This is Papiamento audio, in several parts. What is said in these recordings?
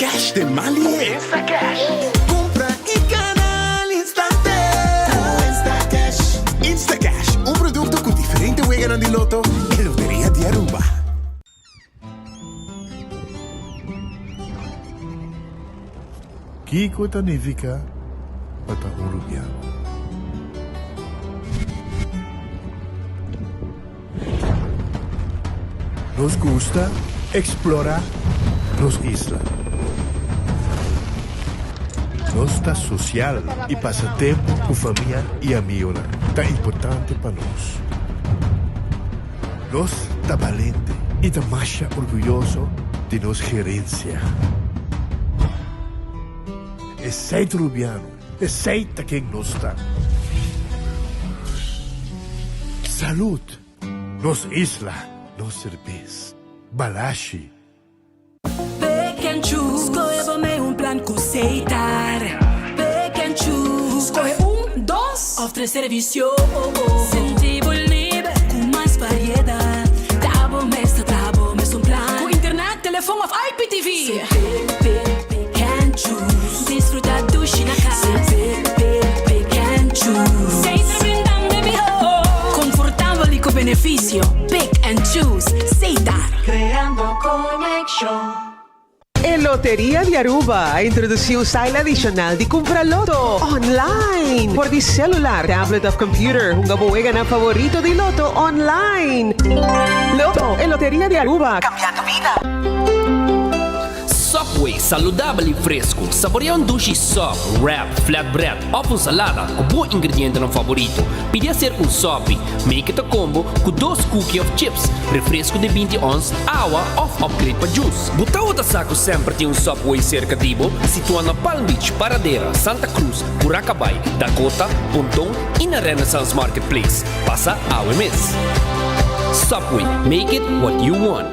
cash den man lihe. Instacash. Compra y gana al instante. Cu Instacash. Instacash, un producto cu diferente weganan di Lotto e Loteria di Aruba. Kiko ta nifiká pa ta un rubiano? Nos gusta eksplorá nos isla. Nos ta sosial i pasa tempu ku famia i amigonan ta importante pa nos. Nos ta balente i ta masha orguyoso di nos gerensia. Esei ta Rubiano, esei ta ken nos ta. Salud! Nos isla, nos serbes. Balashi. Pick and choose, skohe bo mei un plan ku Setar. Pick and choose, skohe un, dos òf tres servisio. Sinti bo liber ku mas variedat. Ta bo mes ta traha bo mes un plan. Ku internet, telefon òf IPTV. Pick, pick, pick and choose. Disfruta dushi na kas. Pick, pick, pick and choose. Setar brindando e mihó. Konfortabel i ku benefisio. Pick and choose. Setar. Creando conexion. E Loteria di Aruba a introduci un style adicional di cumpra loto online por di celular, tablet of computer. Hunga bo weganan favorito di loto online. Lotto, e Loteria di Aruba, cambiando bida. Subway, saludabel y fresco. Saborea un dushi sub, wrap, flatbread of un salada cu bo ingredientenan favorito. Pidi hacer un sopi. Make it a combo cu dos cookie of chips, refresco di binti ons, awa of upgrade pa juice. Bo tawata sa cu semper tin un Subway cerca di bo? Situa na Palm Beach, Paradera, Santa Cruz, Curacabai, Dakota, Ponton y na Renaissance Marketplace. Pasa awe mes. Subway, make it what you want.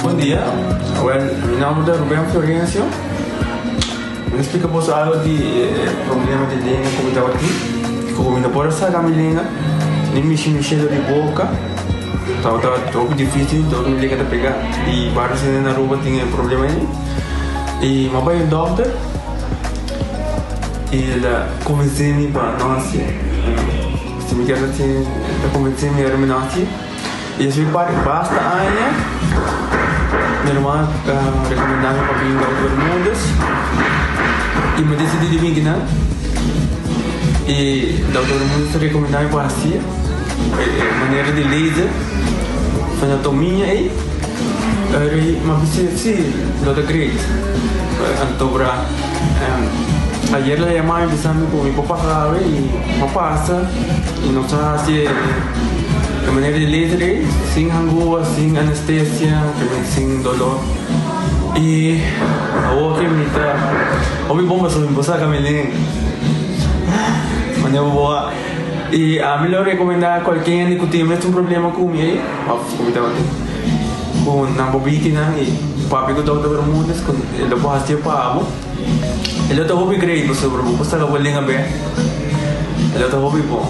Bon dia, well mi nomber ta Ruben Florencio. Mi ta splika boso algo di e problema di lenga ku mi tabatin, ku mi no por a saka mi lenga ni mishi mi shelo di boka. Tabata hopi dificil, dor mi lenga ta pega y varios hende na Aruba tin e problema ei. Y mi a bai un dokter y el a convence mi pa no haci. Si mi kier haci, el a convence mi ora mi no haci. Y despues di basta aña mi hermano a recomenda mi pa bin Dokter Bermudez y mi a decidi di bin kinan. Y Dokter Bermudez a recomenda mi pa haci. E manera di laser anatomia ei mi a bisa si lo ta great anto bra ayer la yama mi bisa mi ku mi por pasa awe i mi a pasa i nos a hasi e manera di laser ei sin hangua sin anestesia sin dolor i awor ke mi ta hopi bon pasobra mi por saka mi lenga manera bo a. I ami lo rekomendá kualke hende ku tin mes un problema ku mi ei, òf ku mi tabatin, ku nan por biki nan i papia ku Dòkter Bermudez ku e lo por hasié pa bo. E lo ta hopi great pasobra bo por saka bo lenga bèk. E lo ta hopi bon.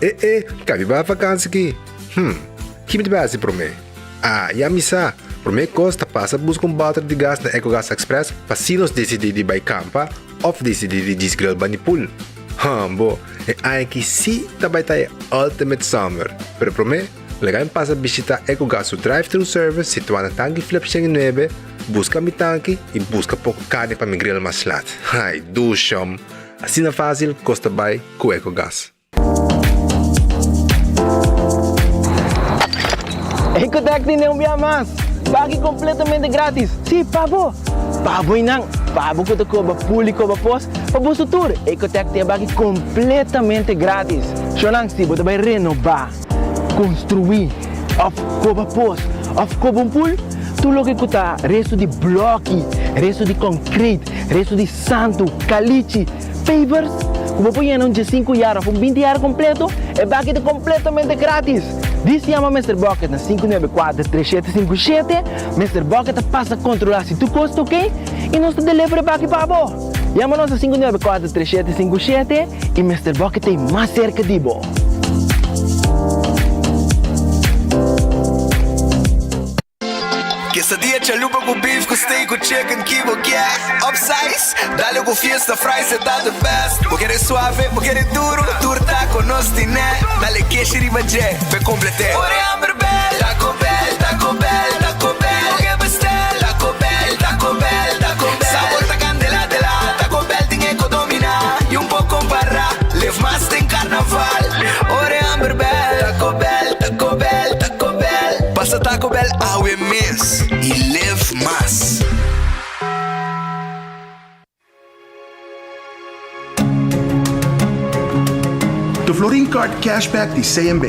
E e, kabi bai vakansi ki? Hm, ki mi ta bai hasi promé? Ah, ya mi sa! Promé kos ta pasa buska un bòter di gas na Ecogas Express pa si nos disidí di bai kampa òf disidí di djis grill bani pool. Hambo, e aña aki sí ta bai ta e ultimate summer! Pero promé, laga mi pasa bishitá Ecogas su drive-thru service situá na Tanki Flip 109, buska mi tanki i buska poko karni pa mi grill mas lat. Ai, dushom! Asina fásil kos ta bai ku Ecogas. Ecotec tene un bia mas! Pagi completamente gratis! Si, pa bo! Pa bo y nan! Pa bo ku ta koba pul i koba pos, pa boso tur, Ecotec tin e baki kompletamente gratis. Shownan, si bo ta bai renobá, konstruí òf koba pos òf koba un pul, tur loke ku ta restu di blòki, restu di kònkreit, restu di santu, kalichi, pavers, ku bo por yena un diesinku yar òf un binti yar kompleto, e baki ta kompletamente gratis. Dis yama Mister Bucket na 594 3757. Mister Bucket ta pasa kontrolá si tur kos ta oké i nos ta deliver e baki pa bo. Yama nos na 594 3757 i Mister Bucket ta ei mas serka di bo. Quesadilla chalupa cu beef cu steak cu chicken ki bo kier Upsize, dale cu fiesta fries e ta the best Bo kere suave, bo kere duro, tur taco nos tine Dale keshi riba dje, p'e complete Ora e hamber bel, Taco Bell, Taco Bell, Taco Bell Bo ke bestel, Taco Bell, Taco Bell, Taco Bell Sabor ta candela de la, Taco Bell tin e co domina Y un por compara, live mas den carnaval Ora e hamber bel, Taco Bell, Taco Bell, Taco Bell Pasa Taco Bell awe mes y live mas. De Florin Card Cashback di CMB.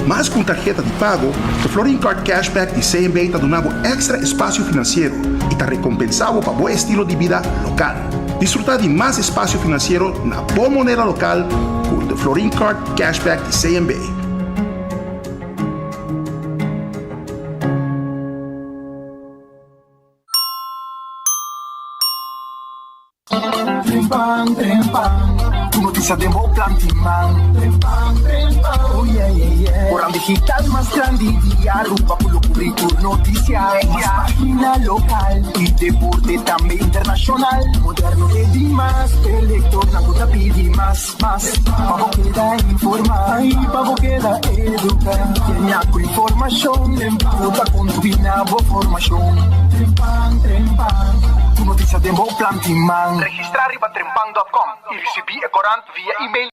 Mas ku un tarheta di pago, de Florin Card Cashback di CMB ta duna bo èkstra espasio finansiero i ta rekompensá bo pa bo estilo di bida lokal. Disfrutá di mas espasio finansiero na bo moneda lokal ku de Florin Card Cashback di CMB. Trempan, trempan, tur noticia den bo plan tin man. Trempan, trempan, oh yeah, yeah, yeah. Koran digital mas grandi di Aruba cu lo cubri tur noticia. Mas pagina local y deporte tambe internacional. Moderno e di mas, e lectornan cu ta pidi mas, mas. Pa bo keda informa y pa bo keda educa. Kenia cu informacion cu ta contribui na bo formacion. Trempan, trempan, tur noticia den bo plan tin man. Registra riba trempan dot com y ricibi e corant via email.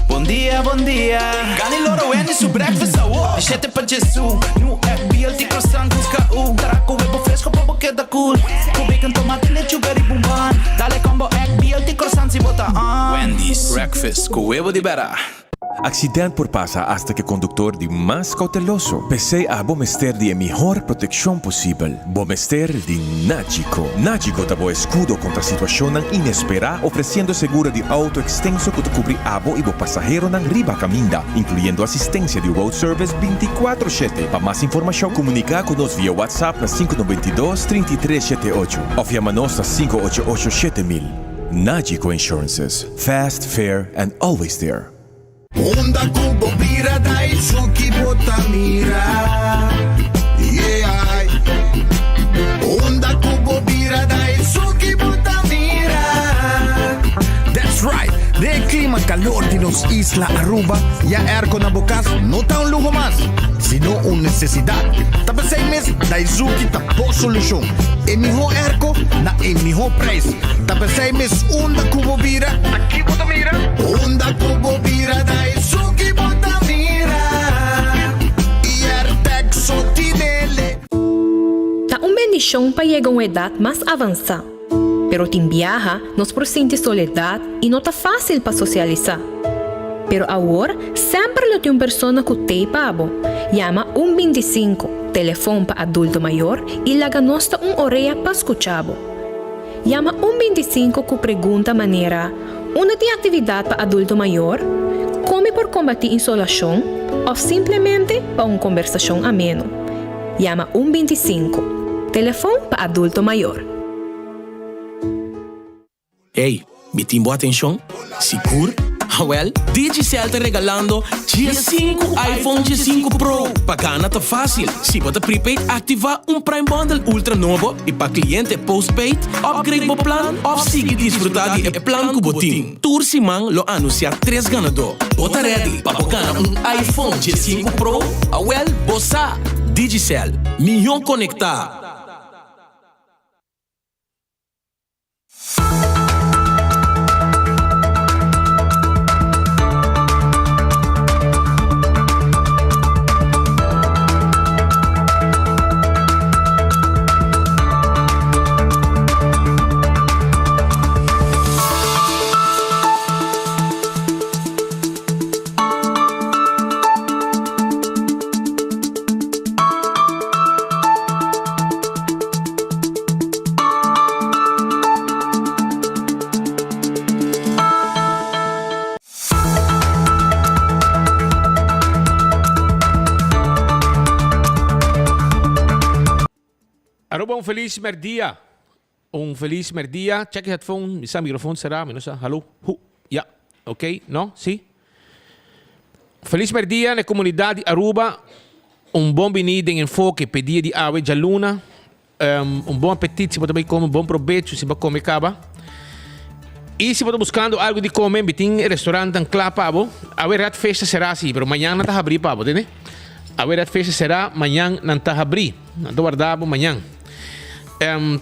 Bon dia, bon dia. Gani loro Wendy su breakfast awo. Di shete pa djesu. New egg, BLT croissant ku KU. Tara ku webo fresco pa bo keda cool. Ku bacon, tomate, lechuga riba un bun. Dale combo egg, BLT croissant si bo ta on. Wendy's breakfast ku webo di bera. Accident por pasa hasta cu e conductor di mas cauteloso. P'esey abo mester di e mihor proteccion posibel. Bo mester di Nagico. Nagico ta bo escudo contra situacionnan inespera, ofreciendo seguro di auto extenso cu ta cubri abo y bo pasaheronan riba caminda, incluyendo asistencia di road service binticuatro shete. Pa mas informacion, comunica cu nos via WhatsApp na sinku 92 33 shete ocho of yama nos na sinku ocho ocho 7000. Nagico Insurances, fast, fair and always there. Unda ku bo bira ta esun ki bo ta mira Yeah Unda ku bo bira ta esun ki bo ta mira That's right! Den e clima calor di nos isla Aruba, ya airco na bo cas no ta un luho mas, sino un necesidad. Ta p'esey mes Daizuki ta bo solucion. E miho airco na e miho prijs. Ta p'esey mes unda cu bo bira, ta ki bo ta mira? Unda cu bo bira ta esun ki bo ta mira Y Airtec so tinele. Ta un bendishon pa yega un edat mas avansá. Pero tin biaha nos por sinti soledat i no ta fásil pa sosialisá. Pero awor semper lo tin un persona ku t'ei pa bo. Yama un 25, telefon pa adulto mayor, i laga nos ta un orea pa skucha bo. Yama un 25 ku pregunta manera, Unda tin aktividat pa adulto mayor? Kon mi por kombatí insolashon? Òf simplemente pa un kombersashon ameno. Yama un 25, telefon pa adulto mayor. Ey, mi tin bo atencion? Sigur? Awel, Digicel ta regalando 15 iPhone 15 Pro! Pa gana ta facil, si bo ta prepaid activa un Prime Bundle Ultra nobo y pa cliente postpaid, upgrade bo plan of sigui disfruta di e plan cu bo tin. Tur siman lo anuncia tres ganador. Bo ta ready pa bo gana un iPhone 15 Pro? Awel, bo sa! Digicel, mihó conecta! Aruba un felis merdia. Un felis merdia. Check e headphone. Mi sa microfoon sera. Mi no sa. Hallo. Hu. Ya. Ok. No? Si? Felis merdia na e comunidad di Aruba. Un bon bini den Enfoke p'e dia di awe djaluna. Un bon apetit si bo ta bay come, bon probecho si bo a come caba. Y si bo ta buscando algo di come, mi tin restaurantnan cla pa bo. Awe Red Fish ta cera si, pero mañan nan ta habri pa bo, tende? Awe Red Fish ta cera, mañan nan ta habri. Nan ta warda bo mañan.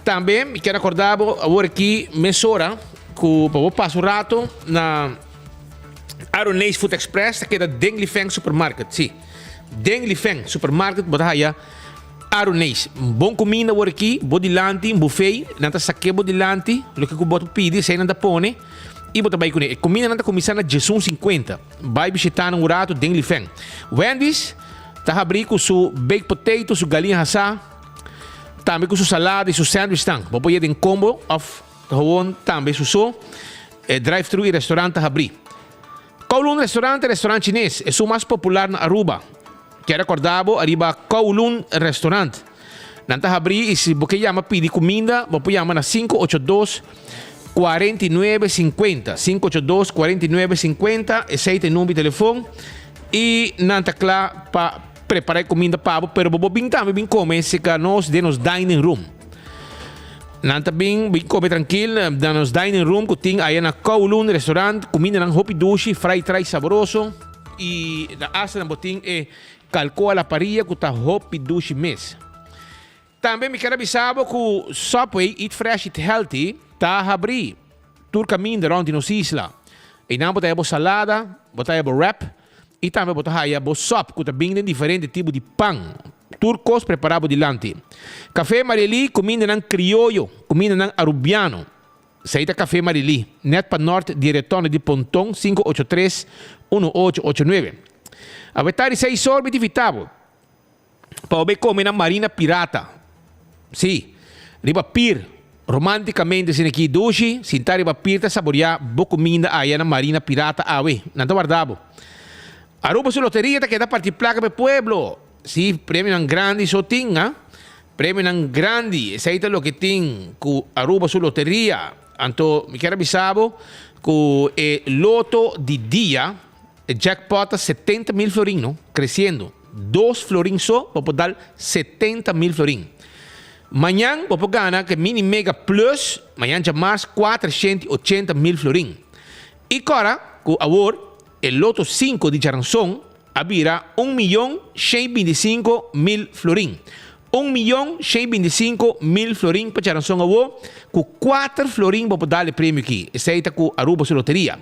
Tambe mi kier acorda bo awor aki mesora cu pa bo pasa un rato na Aronees Food Express ta keda den Lifeng Supermarket, si. Den Lifeng Supermarket bo ta haya Aruneis, Bon kuminda wor aki, bo dilanti, un bufei, nan ta sak'é bo dilanti, loke ku bo ta pidi, esei nan ta pone, i bo ta bai kuné. E kumindanan ta kuminsá na diesun sinkuenta. Bai bishitá nan un ratu den Lifeng. Wendy's ta habrí ku su baked potato, su galiña hasá, tambe ku su salada i su sandwichnan. Bo por yega den kombo òf gewon tambe su so. E drive-thru i restaurant ta habrí. Kowloon Restaurant ta e restaurant chines, esun mas popular na Aruba. Kier recorda bo ariba Kowloon Restaurant. Nan ta habri y si bo ke yama pidi cuminda, bo por yama na 582 49 50. 582 49 50, esey ta e number di telefon y nan ta cla pa prepara e cuminda pa bo, pero bo por bin tambe bin come cerca nos den nos dining room. Nan ta bin bin come trankil na nos dining room cu tin aya na Kowloon Restaurant. Cumindanan hopi dushi, fried rice saboroso y na hasta nan bo tin e calco a la parilla cu ta hopi dushi mes. Tambe mi kier a bisa bo cu Subway Eat Fresh Eat Healthy ta habri tur caminda rond di nos isla. Eynan bo ta haya bo salada, bo ta haya bo wrap Y tambe bo ta haya bo sop cu ta bin den diferente tipo di pan. Tur cos prepara bo dilanti. Café Marielí, cumindanan crioyo, cumindanan Arubiano. Esey ta Café Marielí, net pa nort di e retonde di Ponton 583 1889. Awe ta di seis or mi ta invita bo pa bo bay come na Marina Pirata. Sí, riba pir, romanticamente asina aki dushi, sinta riba pir ta saborea bo cuminda aya na Marina Pirata awe. Nan ta warda bo. Aruba su loteria ta keda parti placa pa e pueblo. Sí, premionan grandi so tin, ha. Premionan grandi, esey ta loke tin cu Aruba su loteria. Anto mi kier a bisa bo cu e loto di dia, e jackpot ta 70 mil florin, no, creciendo. Dos florin so bo por dal 70 mil florin. Mañan bo por gana ke Mini Mega Plus, mañan djamars 480 mil florin. I kora ku awor e Loto 5 di djaranson a bira un miyon shen bintisinko mil florin. Un miyon shen bintisinko mil florin pa djaranson awo, ku kuater florin bo por dal e premio aki. Esei ta ku Aruba su loteria.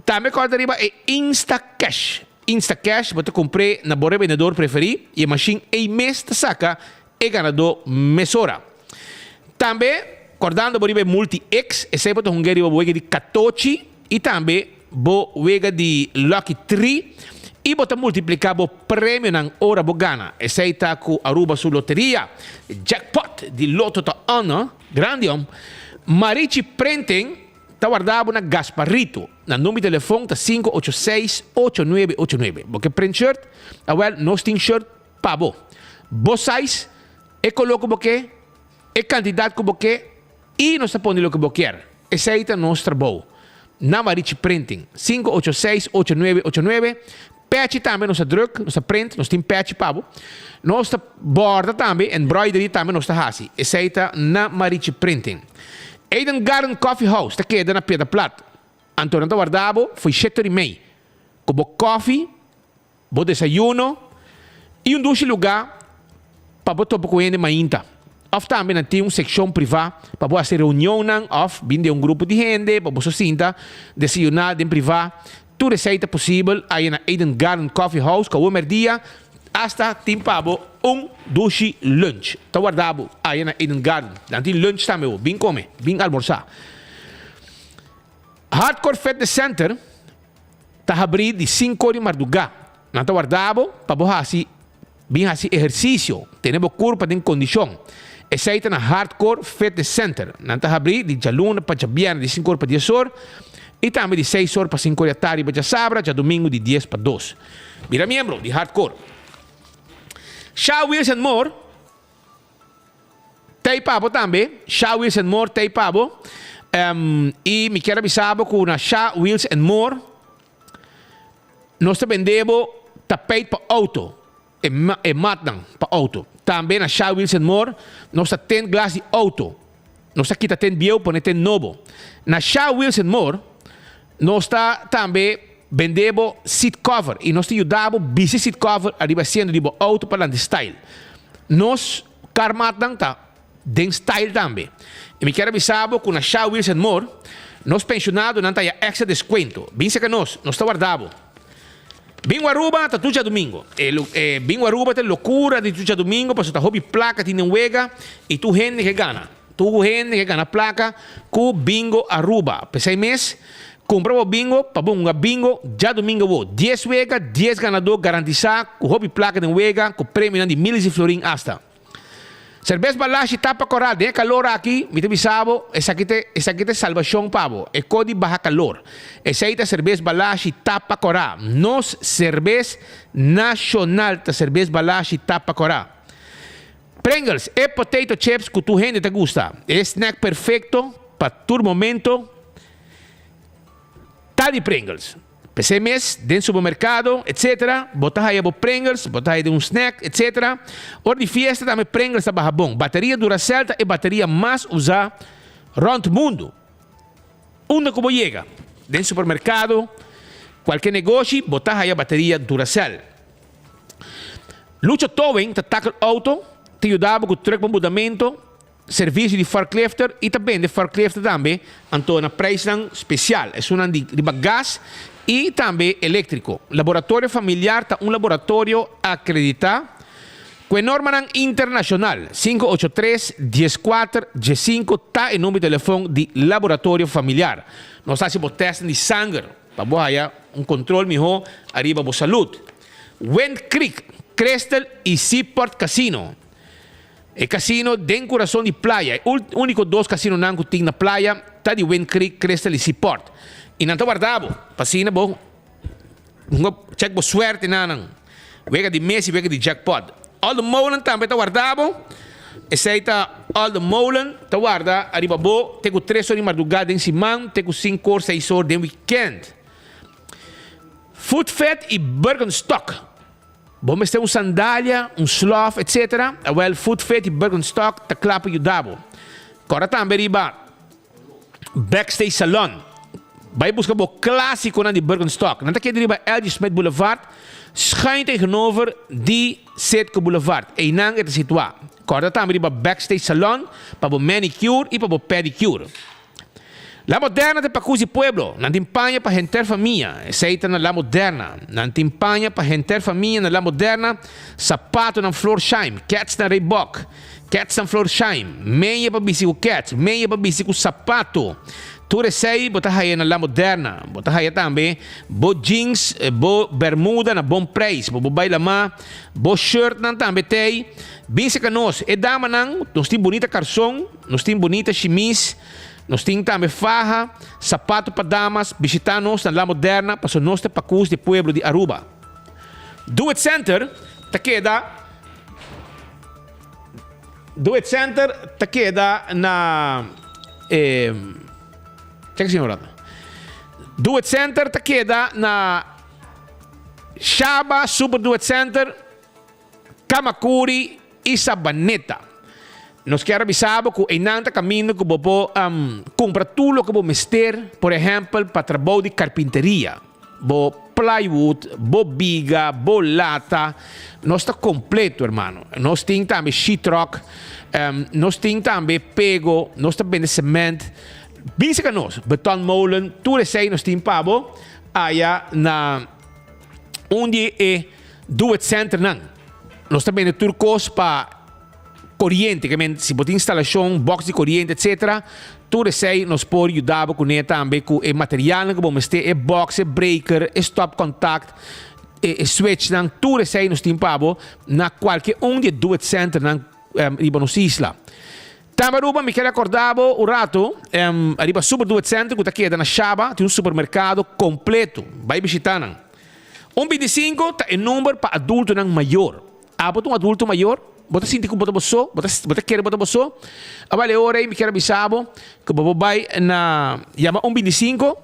Tambe kòrda riba e Instacash. Instacash bo ta kumpr'é na bo rebendedor preferí i e mashin ei mes ta saka e ganadó mesora. Tambe, kòrdando bo riba e Multi X, esei bo ta hung'é riba bo wega di katochi i tambe bo wega di Lucky Tree i bo ta multipliká bo premionan ora bo gana. Esei ta ku Aruba su loteria. Jackpot di Lotto ta on, no? Grandi om. Marichi Printing Ta warda bo na Gasparito. Nan number di telefon ta 586 8989. Bo ke print shirt? Awel, nos tin shirt pa bo. Bo size, e koló ku bo ke, e kantidat ku bo ke i nos ta pone loke bo kier. Esei ta nos trabou. Na Marichi Printing, 586 8989. Pechi tambe nos ta druk, nos ta print, nos tin pechi pa bo. Nos ta borda tambe, embroidery tambe nos ta hasi. Esei ta na Marichi Printing. Eden Garden Coffee House ta keda na Piedra Plat. Anto nan ta warda bo fo'i shete ora i mei ku bo kofi, bo desayuno i un dushi lugá pa bo topa ku hende mainta. Òf tambe nan tin un sekshon privá pa bo hasi reunionnan òf bin den un grupo di hende pa boso sinta desayuná den privá. Tur esei ta posibel aya na Eden Garden Coffee House ku awor mèrdia asta tin pa bo un dushi lunch. Ta warda bo aya na Eden Garden. Nan tin lunch tambe bo. Bin kome, bin almorsá. Hardcore Fitness Center ta habrí di sinku or di mardugá. Nan ta warda bo pa bo hasi bin hasi ehersisio, tene bo kurpa den kondishon. Esei ta na Hardcore Fitness Center. Nan ta habrí di djaluna pa djabièrnè di sinku or pa dies or i tambe di seis or pa sinku or di atardi pa djasabra, djadumingu di dies pa dos. Bira miembro di Hardcore. Sha Wheels and More. T'ei pa bo tambe, Sha Wheels and More t'ei pa bo. I mi kier a bisa bo ku na Sha Wheels and More nos ta bende bo tapijt pa auto, e e matnan pa auto. Tambe na Sha Wheels and More nos ta tint glas di auto. Nos ta kita tint bieu pone tint nobo. Na Sha Wheels and More nos ta tambe bende bo seat cover i nos ta yuda bo bisti seat cover ariba asiento di bo auto pa lanta style. Nos Karmatnan ta den style tambe. I mi kier a bisa bo ku na Sha Wheels and More nos penshonadonan ta haya extra deskuento. Bin seka nos, nos ta warda bo. Bingo Aruba ta tur djadumingo. E e Bingo Aruba ta e lokura di tur djadumingo pasobra ta hopi plaka tin den wega i tur hende ke gana. Tur hende ke gana plaka ku Bingo Aruba. P'esei mes, kumpra bo bingo pa bo hunga bingo djadumingo awo. Dies wega, dies ganadó garantisá ku hopi plaka den wega ku premionan di miles di florin asta. Serbes Balashi tapa koral den e kalor aki, mi ta bisa bo, esaki ta esaki ta e salbashon pa bo, e ko di baha kalor. Esei ta Serbes Balashi tapa kora. Nos serbes nashonal ta Serbes Balashi tapa kora. Pringles, e potato chips ku tur hende ta gusta. E snack perfekto pa tur momento ta di Pringles. P'esei mes, den supermerkado, etc. Bo ta haya bo Pringles, bo ta haya den un snack, etc. Ora di fiesta tambe Pringles ta baha bon. Bateria Duracell ta e bateria mas usá rònt mundu. Unda ku bo yega, den supermerkado, kualke negoshi, bo ta haya bateria Duracell. Lucho Towing ta takel auto, ta yuda bo ku truck pa mudamento, servisio di forklifter i ta bende forklifter tambe, anto na prijsnan spesial, esunnan di riba gas i tambe eléktriko. Laboratorio Familiar ta un laboratorio akreditá ku e normanan internashonal. 583 14 15 ta e number di telefon di Laboratorio Familiar. Nos ta hasi bo tèstnan di sanger pa bo haya un kontrol mihó ariba bo salud. Wind Creek, Crystal i Seaport Casino. E casino den curason di playa. E unico dos casinonan cu tin na playa ta di Wind Creek, Crystal i Seaport. I nan ta warda bo pa asina bo hunga check bo suerte na nan. Wega di mes i wega di jackpot. All the Molen tambe ta warda bo. Esei ta All the Molen ta warda ariba bo te cu tres or di marduga den siman te cu sinku or seis or den weekend. Footfed i Birkenstock. Bo mester un sandalia, un slof, etc. Awel Footfed i Birkenstock ta kla pa yuda bo. Kòrda tambe riba Backstage Salon. Bai buska bo klásikonan di Birkenstock. Nan ta keda riba LG Smith Boulevard, schuin tegenover di Citgo Boulevard. Einan e ta situá. Kòrda tambe riba Backstage Salon pa bo manicure i pa bo pedicure. La Moderna ta pa kusi pueblo. Nan tin paña pa henter famia. Esei ta na La Moderna. Nan tin paña pa henter famia na La Moderna, sapatonan Florsheim, kètsnan Reebok, kètsnan Florsheim, meña pa bisti ku kèts, meña pa bisti ku sapato. Tur esei bo ta haya na La Moderna. Bo ta haya tambe bo jeans, bo bermuda na bon preis. Bo por bai lamá. Bo shirtnan tambe t'ei. Bin serka nos. E damanan, nos tin bunita karson. Nos tin bunita shimis, nos tin tambe faha, sapato pa damas, bishita nos na La Moderna paso nos ta pakus di pueblo di Aruba. Do It Center ta keda Do It Center ta keda na e Check si un rato. Do It Center ta keda na Shaba Super Do It Center. Kamakuri i Sabaneta. Nos kier a bisa bo ku einan ta kaminda ku bo por kumpra tur loke bo mester, por ehèmpel pa trabou di karpinteria, bo plywood, bo biga, bo lata. Nos ta kompleto hermano. Nos tin tambe sheetrock, nos tin tambe pego, nos ta bende sement. Bisa ka nos, betonmolen, tur esei nos tin pa bo aya na un di e Do It Centernan. Nos ta bende tur kos pa koriente, ke men si bo tin instalashon, box di koriente etcetera, tur esei nos por yuda bo kuné tambe ku e materialnan ku bo mester, e box, e breaker, e stopcontact, e switchnan, tur esei nos tin pa bo na kualke un di e Do It Centernan riba nos isla. Tambe Aruba mi ker acorda bo un rato ariba Super Do It Center cu ta keda na Shaba tin un supermercado completo bay bishita nan. Un 25 ta e number pa adultonan mayor. Abo ta un adulto mayor? Bo ta sinti ku bo ta bo so? Bo ta bo ta kere bo ta bo so? Awel e ora ei mi kier a bisa bo ku bo por bai na yama un bintisinko,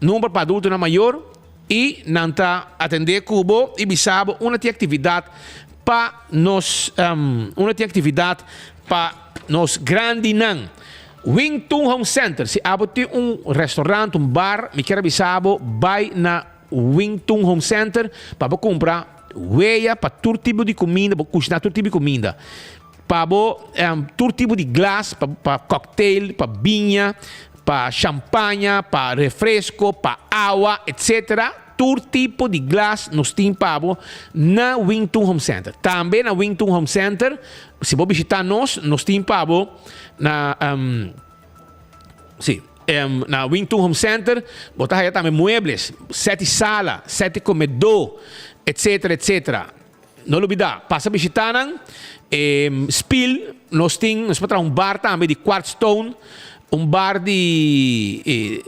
number pa adultonan mayor, i nan ta atendé ku bo i bisa bo unda tin aktividat pa nos unda tin aktividat pa nos grandinan. Wing Tun Home Center, si abo tin un restaurant, un bar, mi kier a bisa bo bai na Wing Tun Home Center pa bo kumpra weya pa tur tipo di kuminda, bo kushiná tur tipo di kuminda. Pa bo tur tipo di glas, pa pa cocktail, pa biña, pa shampaña, pa refresco, pa awa, etc. Tur tipo di glas nos tin pa bo na Wing Tun Home Center. Tambe na Wing Tun Home Center, si bo bishita nos, nos tin pa bo na si, na Wing Tun Home Center bo ta haya tambe muebles, set di sala, set di comedor, etc. Etc. No lubida, pasa bishita nan. Spiel, nos tin, nos por traha un bar tambe di quartz stone, un bar di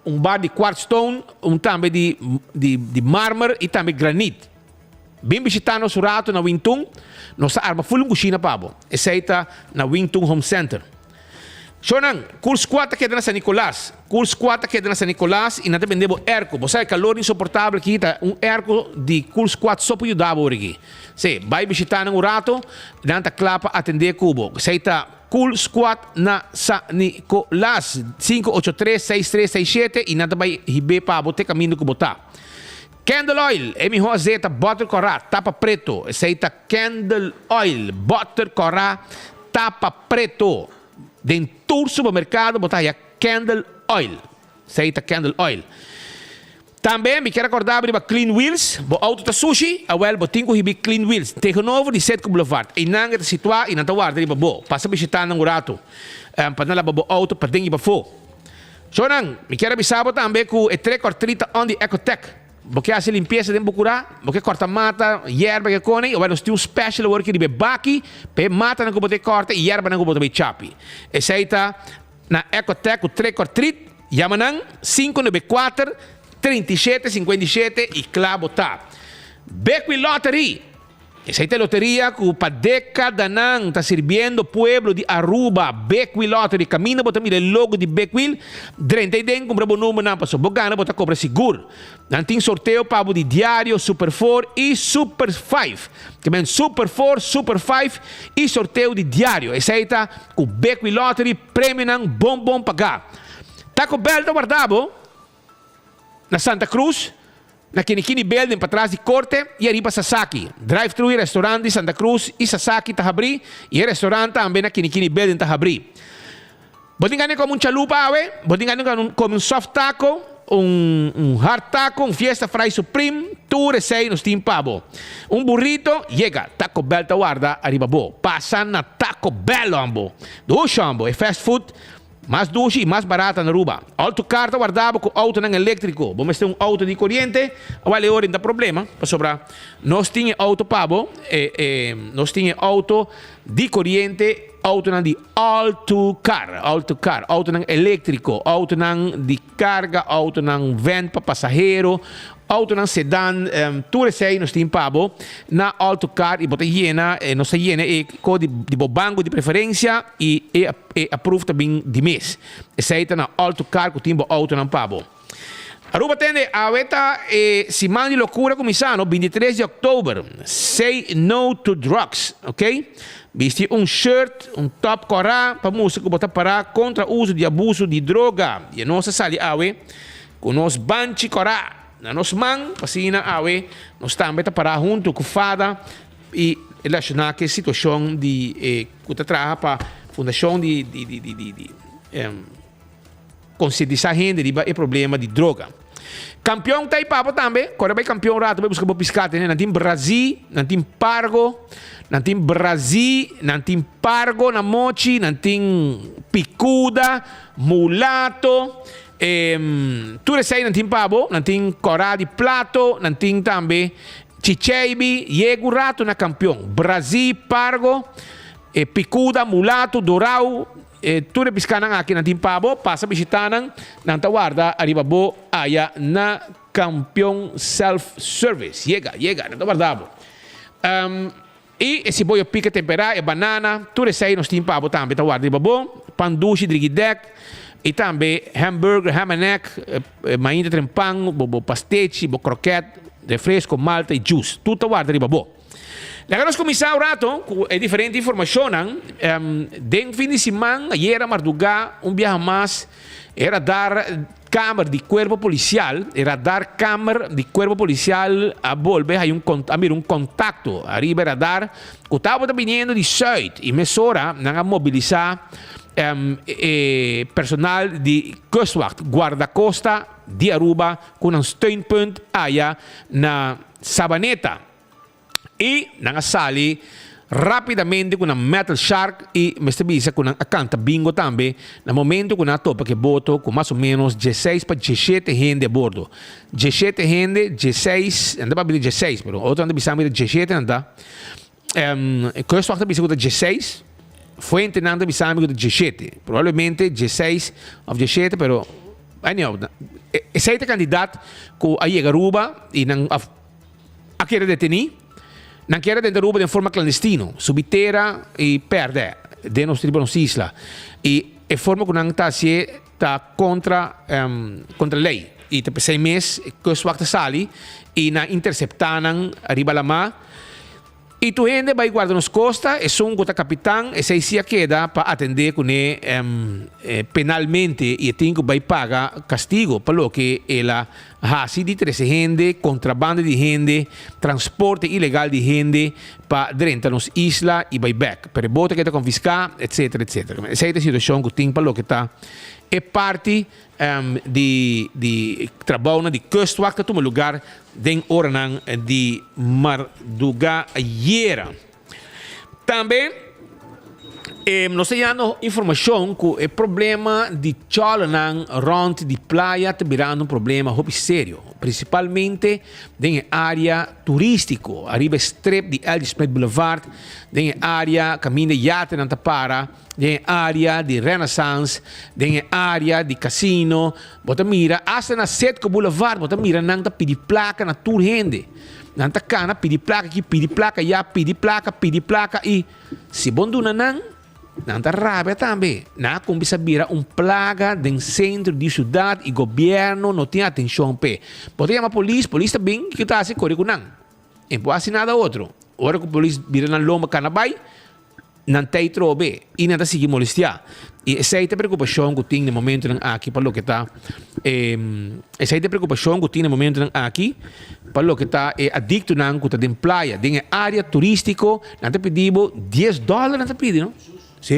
Un bar di quartz stone, un tambe di di di marmer y tambe granit. Bin bishita nos un rato na Wingtun, nos ta arma full un cushina pa bo. Esey ta na Wingtun Home Center. Shownan, Cool Squad ta keda na San Nicolas. Cool Squad ta keda na San Nicolas y nan ta bende bo airco. Bo sa e calor insoportabel aki ta un airco di Cool Squad so por yuda bo ora aki. Si, bay bishita nan un rato, nan ta cla pa atende cu bo. Esey ta. Cool Squad na Sa Nicolas, 583 6367 y nan ta bay hib'é pa bo te caminda cu bo ta. Candle Oil, e miho azeta boter cora, tapa preto. Esey ta Candle Oil, boter cora, tapa preto. Den tur supermercado bo ta haya Candle Oil. Esey ta Candle Oil. Tambe mi kier a corda bo riba Clean Wheels. Bo auto ta sushi? Awel, bo tin cu hibi Clean Wheels tegenover di Citgo Boulevard. Eynan e ta situa y nan ta warda riba bo. Pasa bishita nan un rato pa nan laba bo auto paden y pafo. Shownan, mi kier a bisa bo tambe cu e trick or treat ta on di Ecotec. Bo ke haci limpieza den bo cura? Bo ke corta mata, yerba ke cone? Awel nos tin un special awor ki riba e baki pa e matanan cu bo ta corta y yerbanan cu bo ta bay chapi. Esey ta Na Ecotec ku trick or treat, yama nan 594 37 57 i kla bo ta. Bequi Lottery, Esei ta e loteria ku pa dekadanan ta sirbiendo pueblo di Aruba. Bequi Lottery, kaminda bo ta mira e logo di Bequil, drenta ei den kumpra bo numbernan pasobra bo gana bo ta kobra sigur. Nan tin sorteo pa bo di diario Super Four i Super Five. Ke men Super Four, Super Five i sorteo di diario. Esei ta ku Bequi Lottery premionan bon bon pagá. Taco Bell ta warda bo na Santa Cruz, na Kinikini Building patras di Korte i ariba Sasaki. Drive thru i restaurant di Santa Cruz i Sasaki ta habrí i e restaurant tambe na Kinikini Building ta habrí. Bo tin gana di kome un chalupa awe? Bo tin gana di kome un soft taco, un un hard taco, un fiesta fry supreme? Tur esei nos tin pa bo. Un burrito? Yega! Taco Bell ta warda ariba bo. Pasa na Taco Bell hombo! Dushi hombo! E fast food mas dushi i mas barata na Aruba. Alto Car ta warda bo ku autonan eléktriko. Bo mester un auto di koriente? Awal e ora no ta problema, pasobra nos tin e auto pa bo. E e nos tin e auto di koriente. Autonan di all to car, all to car, autonan eléktriko, autonan di karga, autonan van pa pasahero, autonan sedan, tur esei nos tin pa bo na all to car i bo ta yena, nos ta yena e ko di bo banko di preferensia i e e approve ta bin di mes. Esei ta na all to car ku tin bo autonan pa bo. Aruba tende, awe ta e siman di lokura kuminsá no, 23 di òktober. Say no to drugs, ok? Bisti un shirt, un top kòrá pa mustra ku bo ta pará kontra uso di abuso di droga. I nos a sali awe ku nos banchi kòrá na nos man, pa asina awe nos tambe ta pará huntu ku fada i relashoná ku e situashon di e ku ta traha pa fundashon di di di di di Konsientisá hende riba e problema di droga. Kampion ta ei papo tambe. Kore bai kampion rato bai buska bo piská tene. Nan tin brazí, nan tin pargo, nan tin brazí, nan tin pargo na mochi, nan tin pikuda, mulato, tur esei nan tin pa bo. Nan tin kòrá di plato, nan tin tambe chicheibi. Yega un rato na kampion. Brazí, pargo, pikuda, mulato, dorau. E tur e piskánan aki nan tin pa bo, pasa bishitá nan, nan ta warda ariba bo aya na Kampion Self Service. Yega, yega, nan ta warda bo. I e siboyo pika temperá, e banana, tur esei nos tin pa bo tambe ta warda riba bo. Pan dushi drigidek i tambe hamburger, ham and egg, mainta tren pan, bo bo pastechi, bo kroket, refresco, malta i juice. Tur ta warda riba bo. Laga nos kuminsá un rato ku e diferente informashonnan. Den fin di siman, ayera mardugá, un biaha mas e radar Kamer di Cuerpo Policial, e radar kamer di Cuerpo Policial a bolbe hay un a mira un contacto ariba e radar cu tabata biniendo di zuid y mesora nan a mobilisa e personal di Kustwacht, Guardacosta, di Aruba cu nan steunpunt aya na Sabaneta. I nan a sali rapidamente ku nan metal shark i mester bisa ku nan a kanta bingo tambe na momento ku nan a topa ku e boto ku mas o menos dieseis pa diesshete hende a bordo. Diesshete hende, dieseis, nan ta papia di dieseis pero otro nan ta bisa mi ta diesshete nan ta. E kustwacht ta bisa ku ta dieseis, fuentenan ta bisa mi ku ta diesshete. Probablemente dieseis of diesshete pero anyhow esei ta e kantidat ku a yega Aruba i nan a. A keda detení. Nan keda den Aruba den forma klandestino, subi tera i pèrdè den nos riba nos isla. I e forma ku nan ta hasié ta kontra kontra lei. I ta p'esei mes Kustwacht ta sali i nan interseptá nan riba lamá. I tur hende bai guarda nos kosta, esun ku ta kapitan, esei si a keda pa atendé kuné penalmente i e tin ku bai paga kastigo pa loke el a hasi di trese hende, kontrabanda di hende, transporte ilegal di hende pa drenta nos isla i bai bèk. Pero e boto a keda konfiská, etsetera, etsetera. Esei ta e situashon ku tin pa loke ta e parti di di trabounan di kustwacht ta tuma lugar den oranan di marduga ayera. Tambe nos ta yando informashon ku e problema di chòlernan rònt di playa ta birando un problema hopi serio, prinsipalmente den e área turístiko, ariba e strip di L. G. Smith Boulevard, den e área kaminda yatenan ta para. Den e area di Renaissance, den e area di casino, bo ta mira hasta na Citgo Boulevard bo ta mira nan ta pidi placa na tur hende. Nan ta cana pidi placa aki, pidi placa aya, pidi placa, pidi placa y si bo duna nan, nan ta rabia tambe. Nan a cuminsa bira un plaga den centro di ciudad y gobierno no tin atencion p'e. Bo ta yama polis, polis ta bin, kico ta haci? Core cu nan. E por haci nada otro. Ora cu polis bira nan lomba cana bay, Nan ta ei trobe i nan ta sigui molestiá. I esei ta e preokupashon ku tin na e momentunan aki pa loke ta e esei ta e preokupashon ku tin na e momentunan aki pa loke ta e adiktonan ku ta den playa, den e área turístiko. Nan ta pidi bo dies dòler nan ta pidi no. Sí,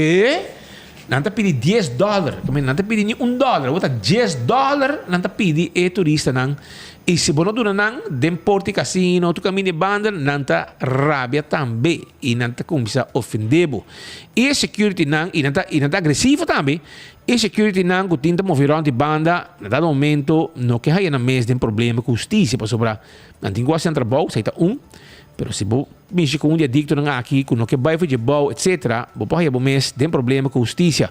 nan ta pidi dies dòler. Nan ta pidi ni un dòler, awor ta dies dòler nan ta pidi e turistanan. I si bo no duna nan den porta di kasino, tur kaminda e banda, nan ta rabia tambe i nan ta kuminsá ofendé bo. I e securitynan, i nan ta i nan ta agresivo tambe, e securitynan ku tin ta move rònt di banda na dado momento no ke haya nan mes den problema ku hustisia pasobra nan tin ku hasi nan trabou, esei ta un, pero si bo mishi ku un di adiktonan aki ku no ke bai for dje bou etsetera, bo por haya bo mes den problema ku hustisia.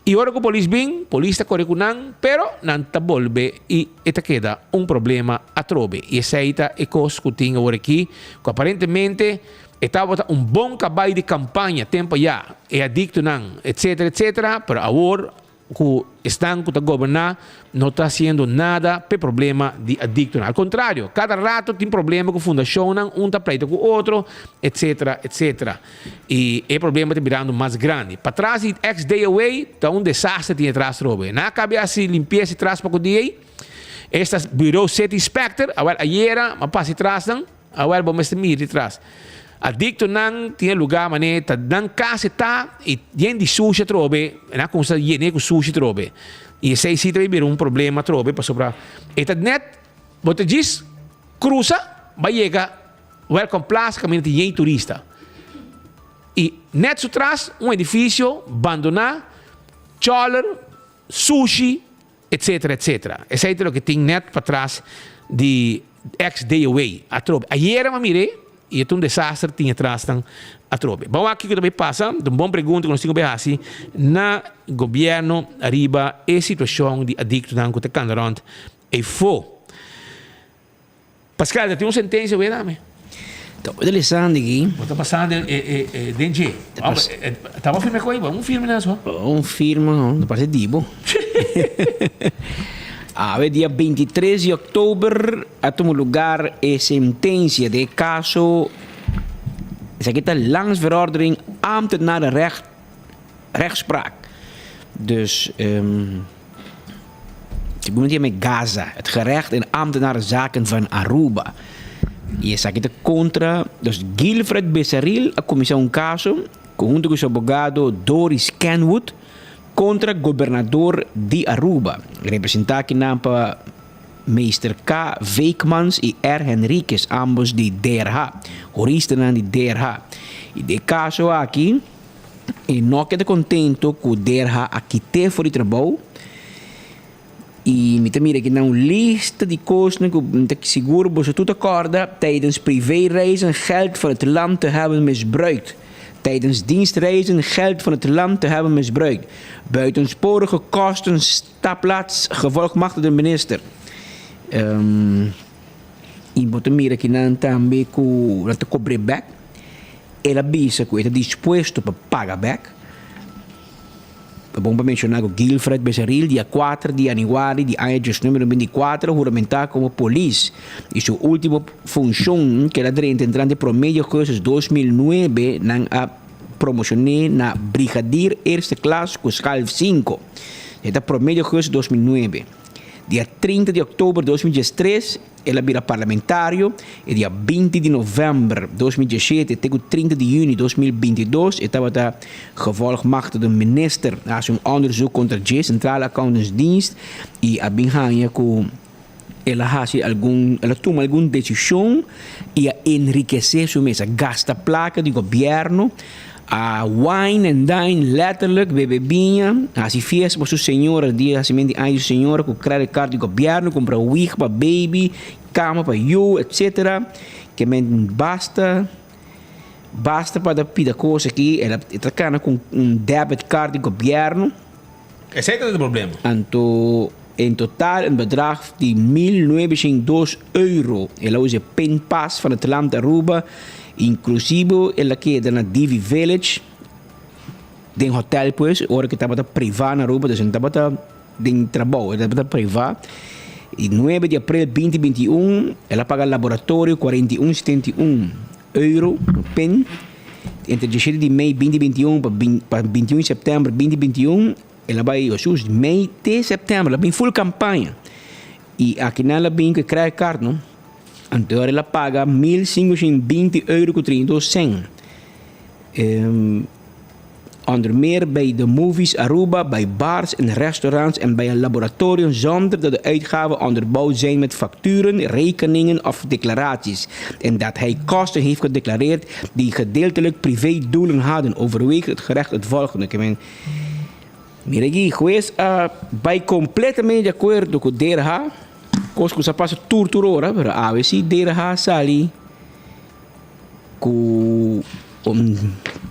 I ora ku polis bin, polis ta kore ku nan, pero nan ta bolbe i e ta keda un problema atrobe. I esei ta e kos ku tin awor aki, ku aparentemente e tabata un bon kabai di kampaña tempu ayá, e adiktonan, etsetera, etsetera, pero awor ku esnan ku ta goberná no ta hasiendo nada p'e problema di adiktonan. Al kontrario, kada rato tin problema ku fundashonnan, un ta pleita ku otro, etsetera, etsetera. I e problema ta birando mas grandi. Patras di ex day away ta un desaster tin atras trobe. Nan a kabe hasi limpiesa atras pa ku dia ei. Esta bureau city inspector, awel ayera a pasa atras nan, awel bo mester mira atras. Adictonan tin e lugar mane ta nan cas e ta y yen di sushi atrobe, nan a cuminsa yene cu sushi atrobe. Y esey si ta bira un problema atrobe pasobra e ta net bo ta djis crusa bai yega Welcome Plaza caminda tin yen turista. Y net su tras un edificio bandona, choler, sushi, etcetera, etcetera. Esey ta loke tin net patras di ex Day Away atrobe. Ayera mi a mir'é y e ta un desaster tin atrasnan atrobe. Ban wak kiko ta bay pasa, ta un bon pregunta ku nos tin ku bay hasi na gobierno ariba e situacion di adictonan ku ta kanda rond eyfo. Pascal, ta tin un sentencia wera mi? Ta hopi interesante aki. Bo ta pasando den dje. Ta bo firma ku ei? Un firma na so. Un firma no, ta parse di bo. Awe dia 23 di oktober a tuma lugar e sentensia di e kaso, esaki ta Landsverordening Ambtenarenrecht, Rechtspraak. Dus Segun di e Gaza, het gerecht in ambtenarenzaken van Aruba. Y esaki ta contra, dus Guilfred Besaril a cuminsa un caso hunto cu su abogado Doris Kenwood contra gobernador di Aruba, representa akinan pa Meester K. Veekmans y R. Henriquez, ambos di DRH, huristanan di DRH. Y den e caso aki, E no keda contento cu Derha a kite for di trabou y mi ta mira aki nan un lista di cosnan cu mi ta sigur boso tur ta corda, tijdens privéreizen geld van het land te hebben misbruikt, tijdens dienstreizen geld van het land te hebben misbruikt, buitensporige kosten staplaats gevolgmachtigde minister. Y bo ta mira aki nan tambe cu nan ta cobre bek. El a bisa ku e ta dispuesto pa paga bèk. Ta bon pa menshoná ku Guilfred Becerril dia kuater di yanüari di aña diesnuebe no binti i kuater a huramentá komo polis i su último funshon ku el a drenta entrante promé di ougùstus 2009 nan a promoshon'é na brigadier eerste klas ku schaal sinku. E ta promé di ougùstus 2009. Dia 30 di òktober 2013 El a bira parlamentario e dia 20 di november 2017 te ku 30 di juni 2022 e tabata gevolgmachtigde minister. A hasi un onderzoek kontra dje, Centrale Accountantsdienst, i a bin haña ku el a hasi algun, el a tuma algun desishon i a enrikesé su mes, a gasta plaka di gobièrnu, a wine and dine letterlijk, bebe biña, hasi fiesta pa su señora dia hasimentu di aña di su señora ku credit card di gobièrnu, kumpra wig pa baby, kama pa yu, etc. Ke men basta basta pa ta pida kos aki, el a ta kana ku un debit card di gobièrnu. Esei ta e problema. Anto en total un bedrag di 1902 euro. El a usa e pinpas van het land Aruba, inclusivo el a keda na Divi Village, den hotel pues, ora cu tabata priva na Aruba, dus e no tabata den trabou, e tabata priva. Y nuebe di april 2021 el a paga laboratorio 41,71 euro, pin. Entre diesshete di mei 2021 pa pa 21 september 2021 el a bai Jesús mei te september el a bin full campaña y akinan el a bin cu e credit card no anto el a paga 1520 euro cu 32 cent. Onder meer bij de Movies Aruba, bij bars en restaurants en bij een laboratorium zonder dat de uitgaven onderbouwd zijn met facturen, rekeningen of declaraties. En dat hij kosten heeft gedeclareerd die gedeeltelijk privédoelen hadden, overweegt het gerecht het volgende. Ke men, mira aki, hues a bai completamente di acuerdo cu DRH, cos cu sa pasa tur tur ora, pero awe si DRH sali Ku un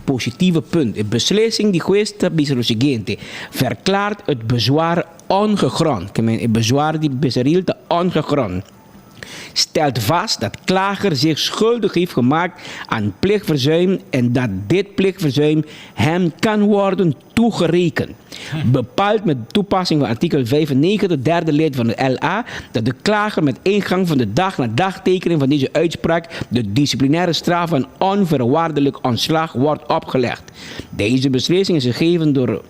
positieve punt. E beslissing di hues ta bisa lo siguiente, Verklaart het bezwaar ongegrond. Ke men e bezwaar di Besaril ta ongegrond. Stelt vast dat klager zich schuldig heeft gemaakt aan plichtverzuim en dat dit plichtverzuim hem kan worden toegerekend. Bepaalt met toepassing van artikel 95, derde lid van de LA, dat de klager met ingang van de dag na dagtekening van deze uitspraak de disciplinaire straf van onvoorwaardelijk ontslag wordt opgelegd. Deze beslissing is gegeven door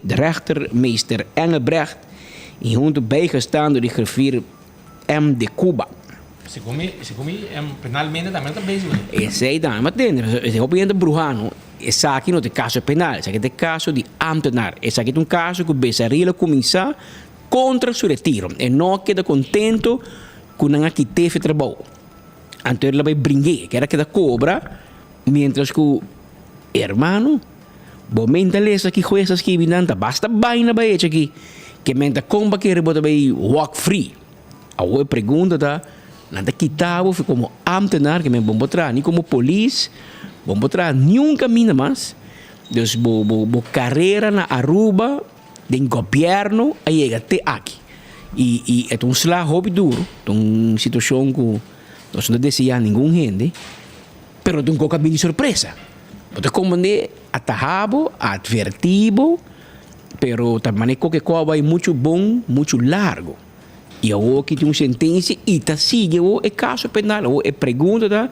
de rechter meester Engelbrecht y hunto bijgestaan door de griffier M. de Cuba. Segun mi, segun mi, penalmente tambe no ta bezig cu Esey tambe, ma tende, esey hopi hende bruha no. Esaki no ta e caso penal, esaki ta e caso di ambtenaar. Esaki ta un caso cu Besaril a cuminsa contra su retiro. E no a keda contento cu nan a kit'e fi trabou. Anto el a bay bring'e, e a keda cobra, mientras cu hermano, bo menta lesa ki hues a skibi nan ta basta baina bay echa aki, ke menta con bo a kere bo ta bay walk free. Awor e pregunta ta, nan ta kita bo komo ambtenaar, ke men bo no por traha ni komo polis, bo no por traha niun kaminda mas. Dus bo bo bo karera na Aruba den gobièrnu a yega te aki. I i e ta un sla hopi duru, ta un situashon ku nos no ta deseá ningun hende. Pero ta un kos a bini sorpresa. Bo ta komprendé, a taha bo, a atvertí bo, pero ta manera koke kos a bai muchu bon, muchu largu. I awor ki tin un sentensia i ta sigui awor e kaso penal. Awor e pregunta ta,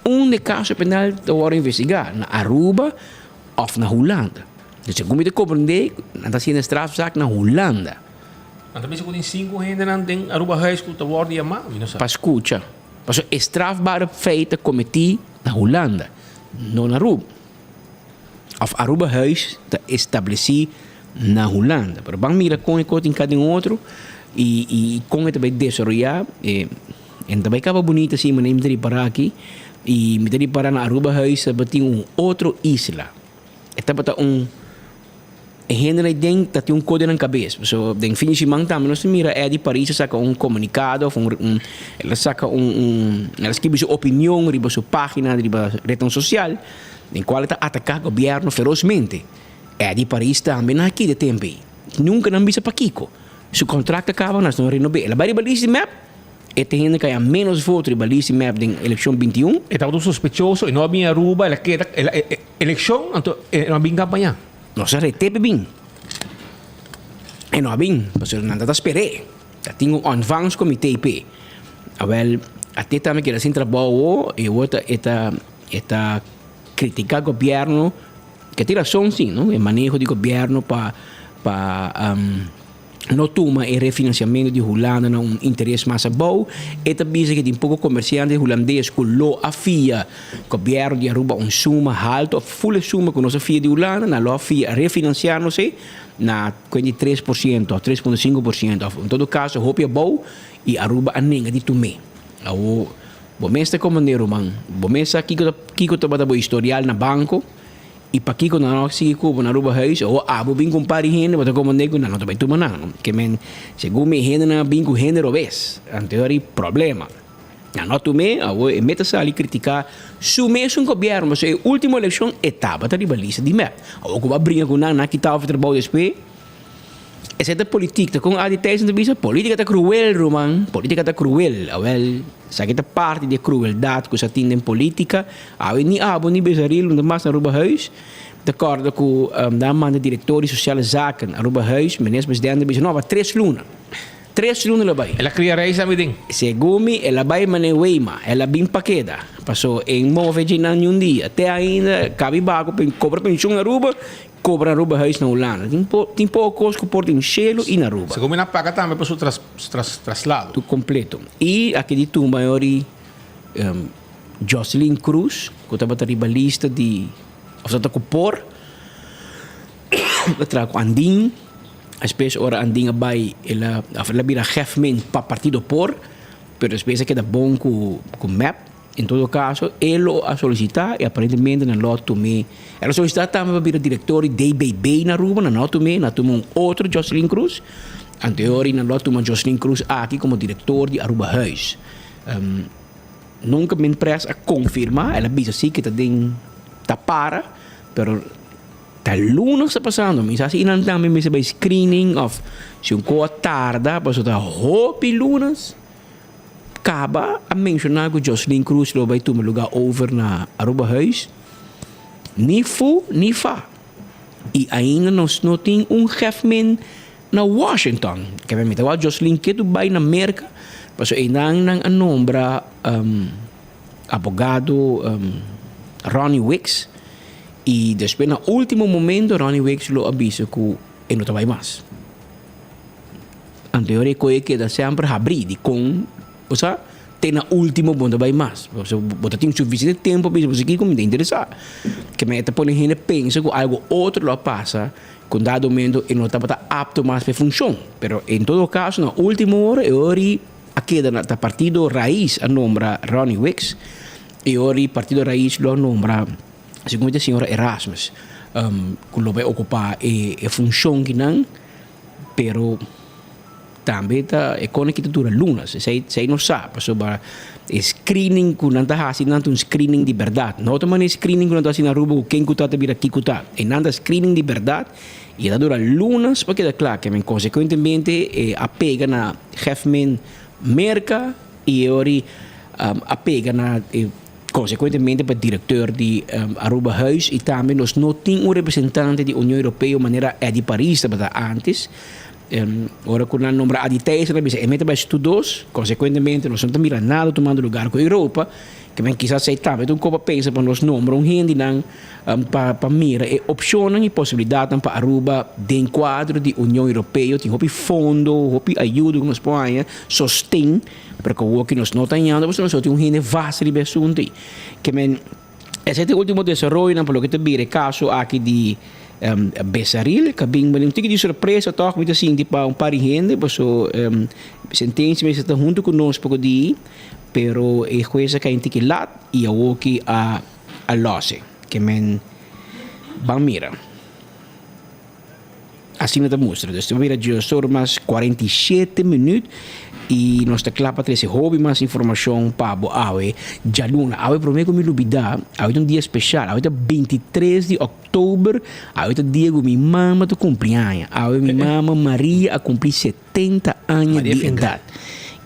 unda e kaso penal ta wòrdu investigá? Na Aruba òf na Hulanda? Segun mi ta komprendé, nan ta hasiendo e strafzaak na Hulanda. Nan ta bisa ku tin sinku hendenan den Arubahuis ku ta wòrdu yamá? Mi no sa. Pa skucha. Pasobra e strafbare feit ta kometí na Hulanda, no na Aruba. Òf Arubahuis ta establesí na Hulanda. Pero ban mira kon e kos tin kada den otro i i kon e ta bai desaroyá. E no ta bai kaba bunita asina manera mi ta ripará aki. I mi ta ripará na Arubahuis tabatin un otro isla. E tabata un E hendenan ei den ta tin un kos den nan kabes. Pasobra den fin di siman tambe nos ta mira Eddy Paris a saka un komunikado òf un un el a saka un un el a skibi su opinion riba su página riba retnan sosial den kual e ta ataká gobièrnu ferosmente. Eddy Paris tambe nan a keda e tempu ei. Nunka nan bisa pakiko. Su kontrakt a kaba nan no a renob'é. El a bai riba lista di mep. E ta hende kaya ménos voto riba lista di mep den elekshon 21. E tabata un sospechoso, e no a bin Aruba, el a keda el a elekshon anto e no a bin kampaña. Nos a ret'é pa bin. E no a bin, pasobra nan ta ta sper'é. Ta tin un ontvangstcomité p'e. Awel, at'é tambe keda sin trabou awor, i awor ta e ta e ta kritiká gobièrnu, ke tin rason si, no, e maneho di gobièrnu pa pa no tuma e refinanciamento di Hulanda na un interes mas abou. E ta bisa cu tin poco comerciante hulandes cu lo a fia gobierno di Aruba un suma halto of full e suma cu nos a fia di Hulanda, nan lo a fia refinancia nos e na 43% of 3.5% of en todo caso hopi abou y Aruba a nenga di tum'e. Awor bo mes ta comand'e ruman, bo mes sa kico ta kico tabata bo historial na banco. I pakiko nan no a sigui ku bo na Aruba huis? O abo bin ku un par di hende, bo ta komand'é ku nan no ta bai tuma nan. Ke men, segun mi e hendenan a bin ku hende robes. Anto e ora problema. Nan no a tum'é, awor e meta sali kritiká su mesun gobièrnu, pasobra e último elekshon e tabata riba lista di mep. Awor ku bo a bringa ku nan, nan a kita òf e trabou despues. Esei ta politik, ta kon Adi Thijssen ta bisa, politika ta kruel ruman, politika ta kruel. Awel, esaki ta parti di e krueldat ku sa tin den politika. Awe ni abo ni Besaril no ta mas na Aruba Huis. Ta kòrda ku nan a manda direktor di Sosiale Zaken Aruba Huis, Minister Presidente a bisa, no, pa tres luna. Tres luna el a bai. El a kria reis tambe den. Segun mi, el a bai manera Weima, el a bin pa keda. Paso e move dje nan niun dia. Te ainda kabi bako kobra penshon na Aruba, Cobra Aruba huis na Hulanda. Tin po tin poco cos cu por tin cielo y na Aruba. Segun mi nan paga tambe pa su tras tras traslado. Tu completo. Y aki di tumba e ori Jocelyn Cruz cu tabata riba lista di of tabata cu por a traha cu Andin. Despues ora Andin a bay el a of el a bira hefman pa partido por pero despues a keda bon cu cu mep. En todo caso, e lo a solicita y aparentemente nan lo a tum'é. El a solicita tambe pa bira director di DBB na Aruba, nan no a tum'é, nan a tuma un otro Jocelyn Cruz. Anteori nan lo a tuma Jocelyn Cruz aki como director di Aruba Huis. Nunca Minpres a confirma, el a bisa si cu ta den ta para, pero ta lunas ta pasando. Mi sa si nan tambe mester bay screening of si un co a tarda, pasobra ta hopi lunas. Caba a menciona cu Jocelyn Cruz lo bay tuma lugar over na Aruba Huis. Ni fu ni fa. Y ainda nos no tin un hefman na Washington. Keme mi ta wak Jocelyn ketu bay na Merca pasobra eynan nan a nombra abogado Ronnie Wicks y despues na ultimo momento Ronnie Wicks lo a bisa cu e no ta bay mas. Anto e koe keda semper habrí dikon bo sa te na último bo no ta bai mas. Pasobra bo ta tin sufisiente tempu pa bisa bo si kiko mi ta interesá. Ke men e ta pone hende pensa ku algu otro lo a pasa ku un dado momento e no tabata apto mas pa e funshon. Pero en todo kaso na último ora e ora a keda na ta partido Raiz a nombra Ronnie Wicks e ora partido Raiz lo a nombra segun e señora Erasmus ku lo bai okupá e funshon kinan. Pero tambe ta e kone ki ta dura lunas, esei esei no sa pasobra e screening ku nan ta hasi nan ta un screening di bèrdat. No ta manera e screening ku nan ta hasi na Aruba ku ken ku ta ta bira kiko ta. E nan ta screening di bèrdat i e ta dura lunas pa keda kla. Ke men konsekuentemente e a pega na Hefmen Merka i e ora a pega na e. Consecuentemente pa directeur di Aruba Huis y tambe nos no tin un representante di Union Europeo manera Eddy Paris tabata antes. Ora cu nan nombra Adi Thijssen nan bisa e meta bay tur dos. Consecuentemente nos no ta mira nada tumando lugar cu Europa. Ke men kisas esey tambe ta un kopa pensa pa nos nombra un hendenan pa pa mira e opcionnan y posibilidadnan pa Aruba den cuadro di Union Europeo. Tin hopi fondo, hopi ayudo cu nos por haña, sosten. Pero cu awoki nos no ta hañando pasobra nos no tin un hende vast riba e asunto ei. Ke men esei ta e ultimo desaroyonan pa loke ta bira e caso aki di Besaril. Ka bin un tiki di sorpresa tog mi ta sinti pa un par di hende paso sentencia mester ta hunto cu nos poco di pero e hues a cay un tiki lat y awoki a a lose. Ke men ban mira. Asina ta mustra. Dus ta bira djosor mas 47 minuut y nos ta kla pa trece hopi mas informacion pa bo awe djaluna. Awe prome cu mi lubida, awe ta un dia special. Awe ta 23 di october, awe ta dia cu mi mama ta cumpli aña. Awe mi mama Maria a cumpli 70 aña di edad.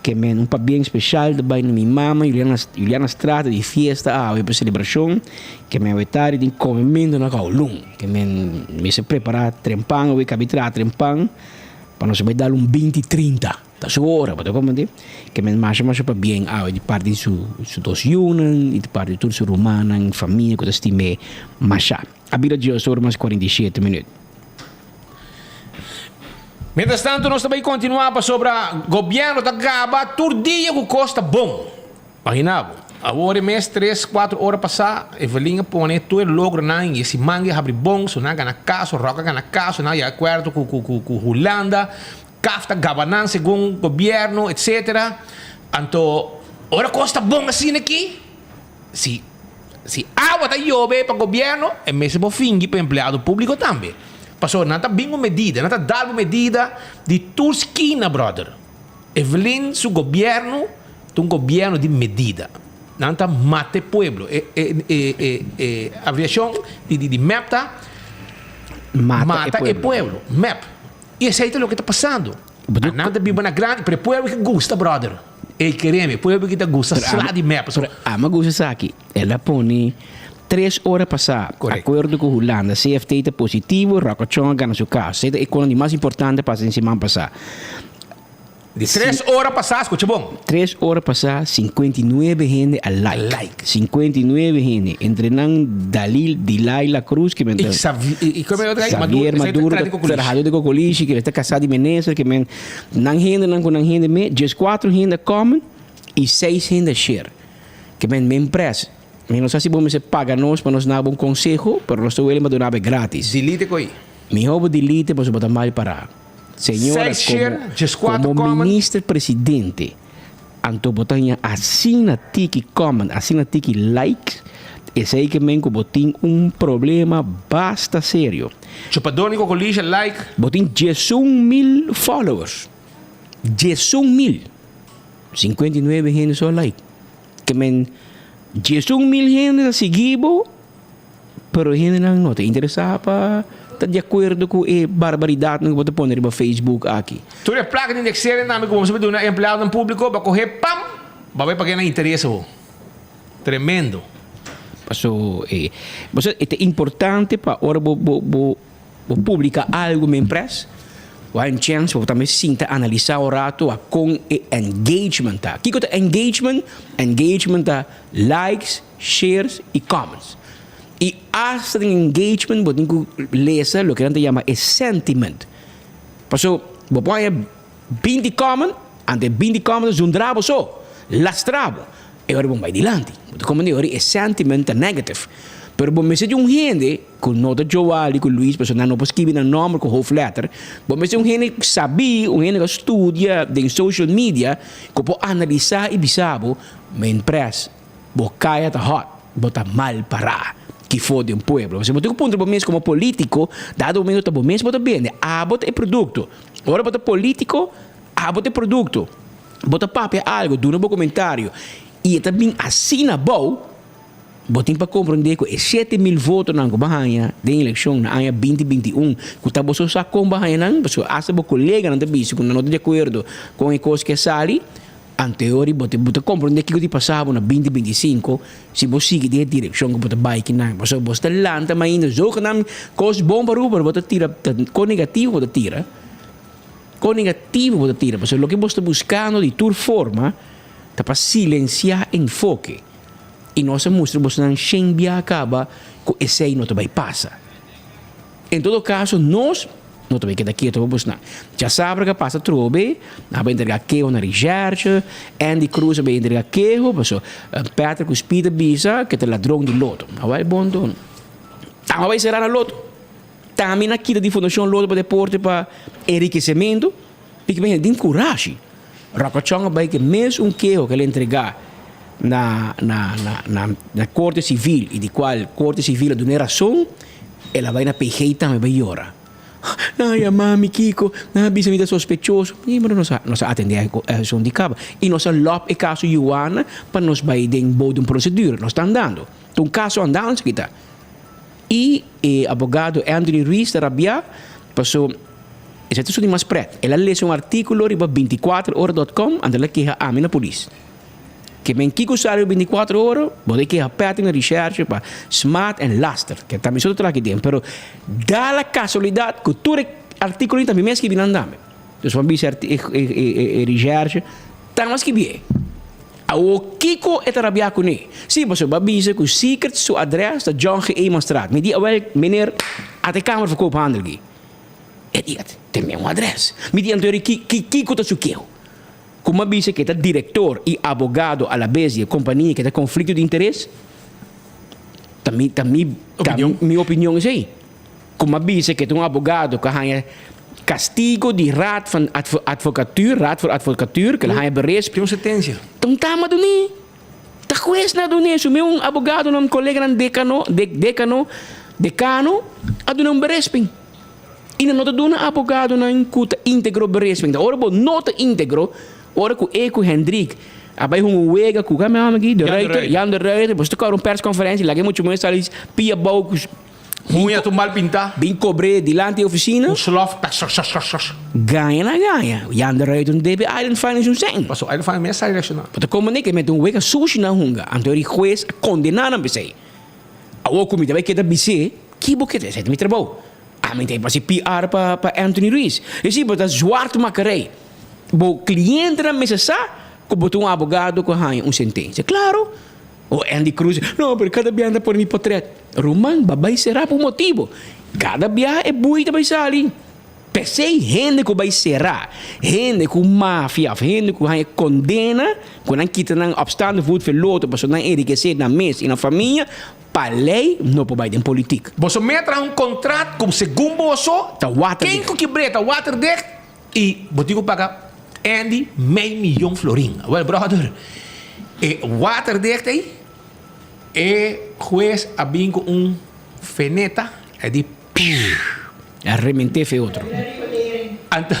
Ke men un pabien special ta bai na mi mama Juliana, Juliana Strata di fiesta awe pa celebracion. Ke men awe tardi tin comemento na Kowloon. Ke men mester prepara trempan awe kabi traha trempan pa nos bai dal un binti trinta. Ta su ora, bo ta comprende? Ke men masha masha pabien awe di parti di su su dos yunan y di parti di tur su rumannan, famia ku ta stim'é masha. A bira dies ora mas 47 minuut. Mientras tanto nos ta bay continua pasobra gobierno ta gaba tur dia cu cos ta bon. Imagina bo, awor e mes tres cuatro ora pasa Evelyn a pone tur e logronan y e siman a habri bon, so nan a gana caso, Rock a gana caso, nan a yega acuerdo cu cu cu Hulanda, CAF ta gaba nan segun gobierno etcetera. Anto ora cos ta bon asina aki si Si awa ta yobe pa gobierno, e mester por fingi pa empleado publico tambe. Pasobra nan ta bin cu medida, nan ta dal bo medida di tur skina, brother. Evelyn su gobierno ta un gobierno di medida. Nan ta mata e pueblo. E e e e e abreviacion di di di mep ta mata e pueblo. Mep. Y esey ta loke ta pasando. Nan ta biba na grandi, pero e pueblo ki gusta, brother. Ey kereme, pueblo ki ta gusta sla di mep. Pero ami a gusta esaki. El a pone tres ora pasá akuerdo ku Hulanda. CFT ta positivo, Rocochon a gana su kaso. Esei ta e kosnan di mas importante pasa den siman pasá. Di tres ora pasá, skucha bon. Tres ora pasá, 59 hende a like. 59 hende. Entre nan Dalil, Dilaila Cruz, ke men ta. I kome otro Xavier Maduro, trahadó di Cocolishi, ke ta kasá di minister, ke men nan hendenan ku nan hende me, 14 hende a comment i 6 hende a share. Ke men men pres. Mi no sa si bo mester paga nos pa nos naba un konseho, pero nos ta wele pa duna bo gratis. Delete koi. Mihó bo delete pasobra bo ta mal pará. Señora, como, como minister presidente, anto bo ta haña asina tiki comment, asina tiki likes, esei ke men ku bo tin un problema basta serio. Chupador ni kokolisha like. Bo tin 11,000 followers. 11,000. 59 hende so a like. Ke men 11,000 hende ta sigui bo. Pero hendenan no ta interesá pa ta di akuerdo ku e barbaridatnan ku bo ta pone riba Facebook aki. Tur e plaka di indexering tambe ku bo mester duna empleadonan públiko bo a kohe pam! Bo a bai pag'é nan interes awo. Tremendo. Paso e bo sa e ta importante pa ora bo bo bo Bo publica algo men pres, bo hay un chance pa bo tambe sinta analisa un rato a con e engagement ta. Kico ta engagement? Engagement ta likes, shares y comments. Y hasta den engagement bo tin cu lesa loke nan ta yama e sentiment. Paso bo por haya 20 comment, ante 20 comment ta zundra bo so, lastra bo. E ora bo bai dilanti. Bo ta comprende? E ora e sentiment ta negative. Pero bo mester di un hende ku no ta Joali ku Luis pasobra nan no por skibi nan nòmber ku hoofdletter. Bo mester un hende sabí, un hende ku a studia den social media ku por analisá i bisa bo, Men pres, bo kaya ta hòt, bo ta mal pará kifó den pueblo. Pasobra bo tin ku puntra bo mes komo polítiko, dado momento ta bo mes bo ta bende, abo ta e produkto. Ora bo ta polítiko, abo ta e produkto. Bo ta papia algo, duna bo comentario y e ta bin asina abou, bo tin pa comprende cu e 7000 votonan cu bo a haña den eleccion na aña 2021, cu ta boso sa con bo a haña nan, pasobra hasta bo coleganan ta bisa cu nan no ta di acuerdo con e cos cu a sali. Anteori bo ta bo ta komprondé kiko di pasa bo na binti 25 si bo sigui den e direkshon ku bo ta bai kinan. Pasobra bo ta lanta mainda zogenaamd kos bon pa Aruba pero bo ta tira kos negativo bo ta tira. Kos negativo bo ta tira pasobra loke bo ta buskando di tur forma ta pa silensiá enfoke. I nos a mustra bosonan shen bia kaba ku esei no ta bai pasa. En todo kaso nos no ta bai keda ketu pa bosnan. Djasabra ka pasa atrobe, nan a bai entrega keho na Recherche, Andy Cruz a bai entrega keho, paso Patrick ku Speed a bisa ke ta ladron di loto. Awel bon don. Tamba bai sera na loto. Tambe nan a kita di Fundashon Loto pa Deporte pa enrikesementu, piki bai hende tin kurashi. Rokochon a bai ke mes un keho ke el a entrega na na na na Korte Sivil i di kual Korte Sivil a dun'é rason, el a bai na PG tambe bai yora. Nan a yama mi kiko, nan a bisa mi ta sospechoso. Mi pero nos a nos a atendé e asuntu di kaba i nos a lòp e kaso Yuana pa nos bai den bou di un prosedura. Nos ta andando. Ta un kaso andando esaki ta. I e abogado Anthony Ruiz ta rabiá paso esei ta esun di mas prèt. El a lesa un artíkulo riba bintikuater ora dòt kòm anto el a keha ami na polis. Ke men kiko sa riba bintikuater ora, bo ta keha Patrick na Recherche pa smaad en laster, ke tambe so ta traha aki den. Pero da la kasualidat ku tur e artíkulonan ta mi mes skibi nan tambe. Dus bo a bisa e Recherche ta mas skibié. Awor kiko e ta rabiá kuné? Sí, pasobra bo a bisa ku Secret su adrès ta John G. Emanstraat. Mi di, Awel, meneer, ata e Kamer van Koophandel aki. E di, Te mi un adrès. Mi di, Anto ki, ki, kiko ta su keho? Ku mi a bisa ku e ta direktor i abogado alabes di e kompania ku ta konflikto di interes? Ta mi, ta mi, ta mi opinion esei. Ku mi a bisa ku e ta un abogado ku a haña kastigo di Raad van Advocatuur, Raad voor Advocatuur, ku el a haña beresp. Tin un sentensia. Ta un tama dun'é. Ta hues na dun'é. Su mes un abogadonan, koleganan dekano, dekano, dekano a duna un beresping. I nan no ta duna abogadonan ku ta íntegro beresping. Ta ora bo no ta íntegro, ora ku e ku Hendrik a bai hunga un wega ku, kua mi hòmber aki? De Ruiter, Jan de Ruiter, boso ta kòrda un persconferentie, laga e mucha muhé sali pia bou ku. Muña tu mal pintá. Bin kobr'é dilanti e ofisina. Un slof, tak sok sok sok sok. Gaña na gaña. Jan de Ruiter no debe Island Finance un sèn. Paso Island Finance mes sa reakshoná. Bo ta komprendé ku e mete un wega sushi nan hunga. Anto e hues a kondená nan p'esei. Awor ku mi ta bai keda bis'é, ki bo keda? Esei ta mi trabou. Ami ta e hasi PR pa pa Anthony Ruiz. E si bo ta zwart makerij. Bo klientenan mester sa ku bo ta un abogado ku a haña un sentensia. Klaro! O Andy Cruz, no, pero kada biaha nan ta pone mi potret. Ruman, ba bai será pa un motibu. Kada biaha e bui ta bai sali. P'esei hende ku bai será, hende ku mafia òf hende ku haña kondena, ku nan kita nan opstaande voet verloto pasobra nan enrikesé nan mes i nan famia, pa lei no por bai den politik. Boso mea traha un kontrat ku segun boso, Ta waterdicht. ken ku kibr'é ta waterdicht I bo tin ku paga Andy mei miyon florin. Well brother, e waterdicht ei, e hues a bin ku un feneta, e di piuw. A rement'é fe otro. Anto,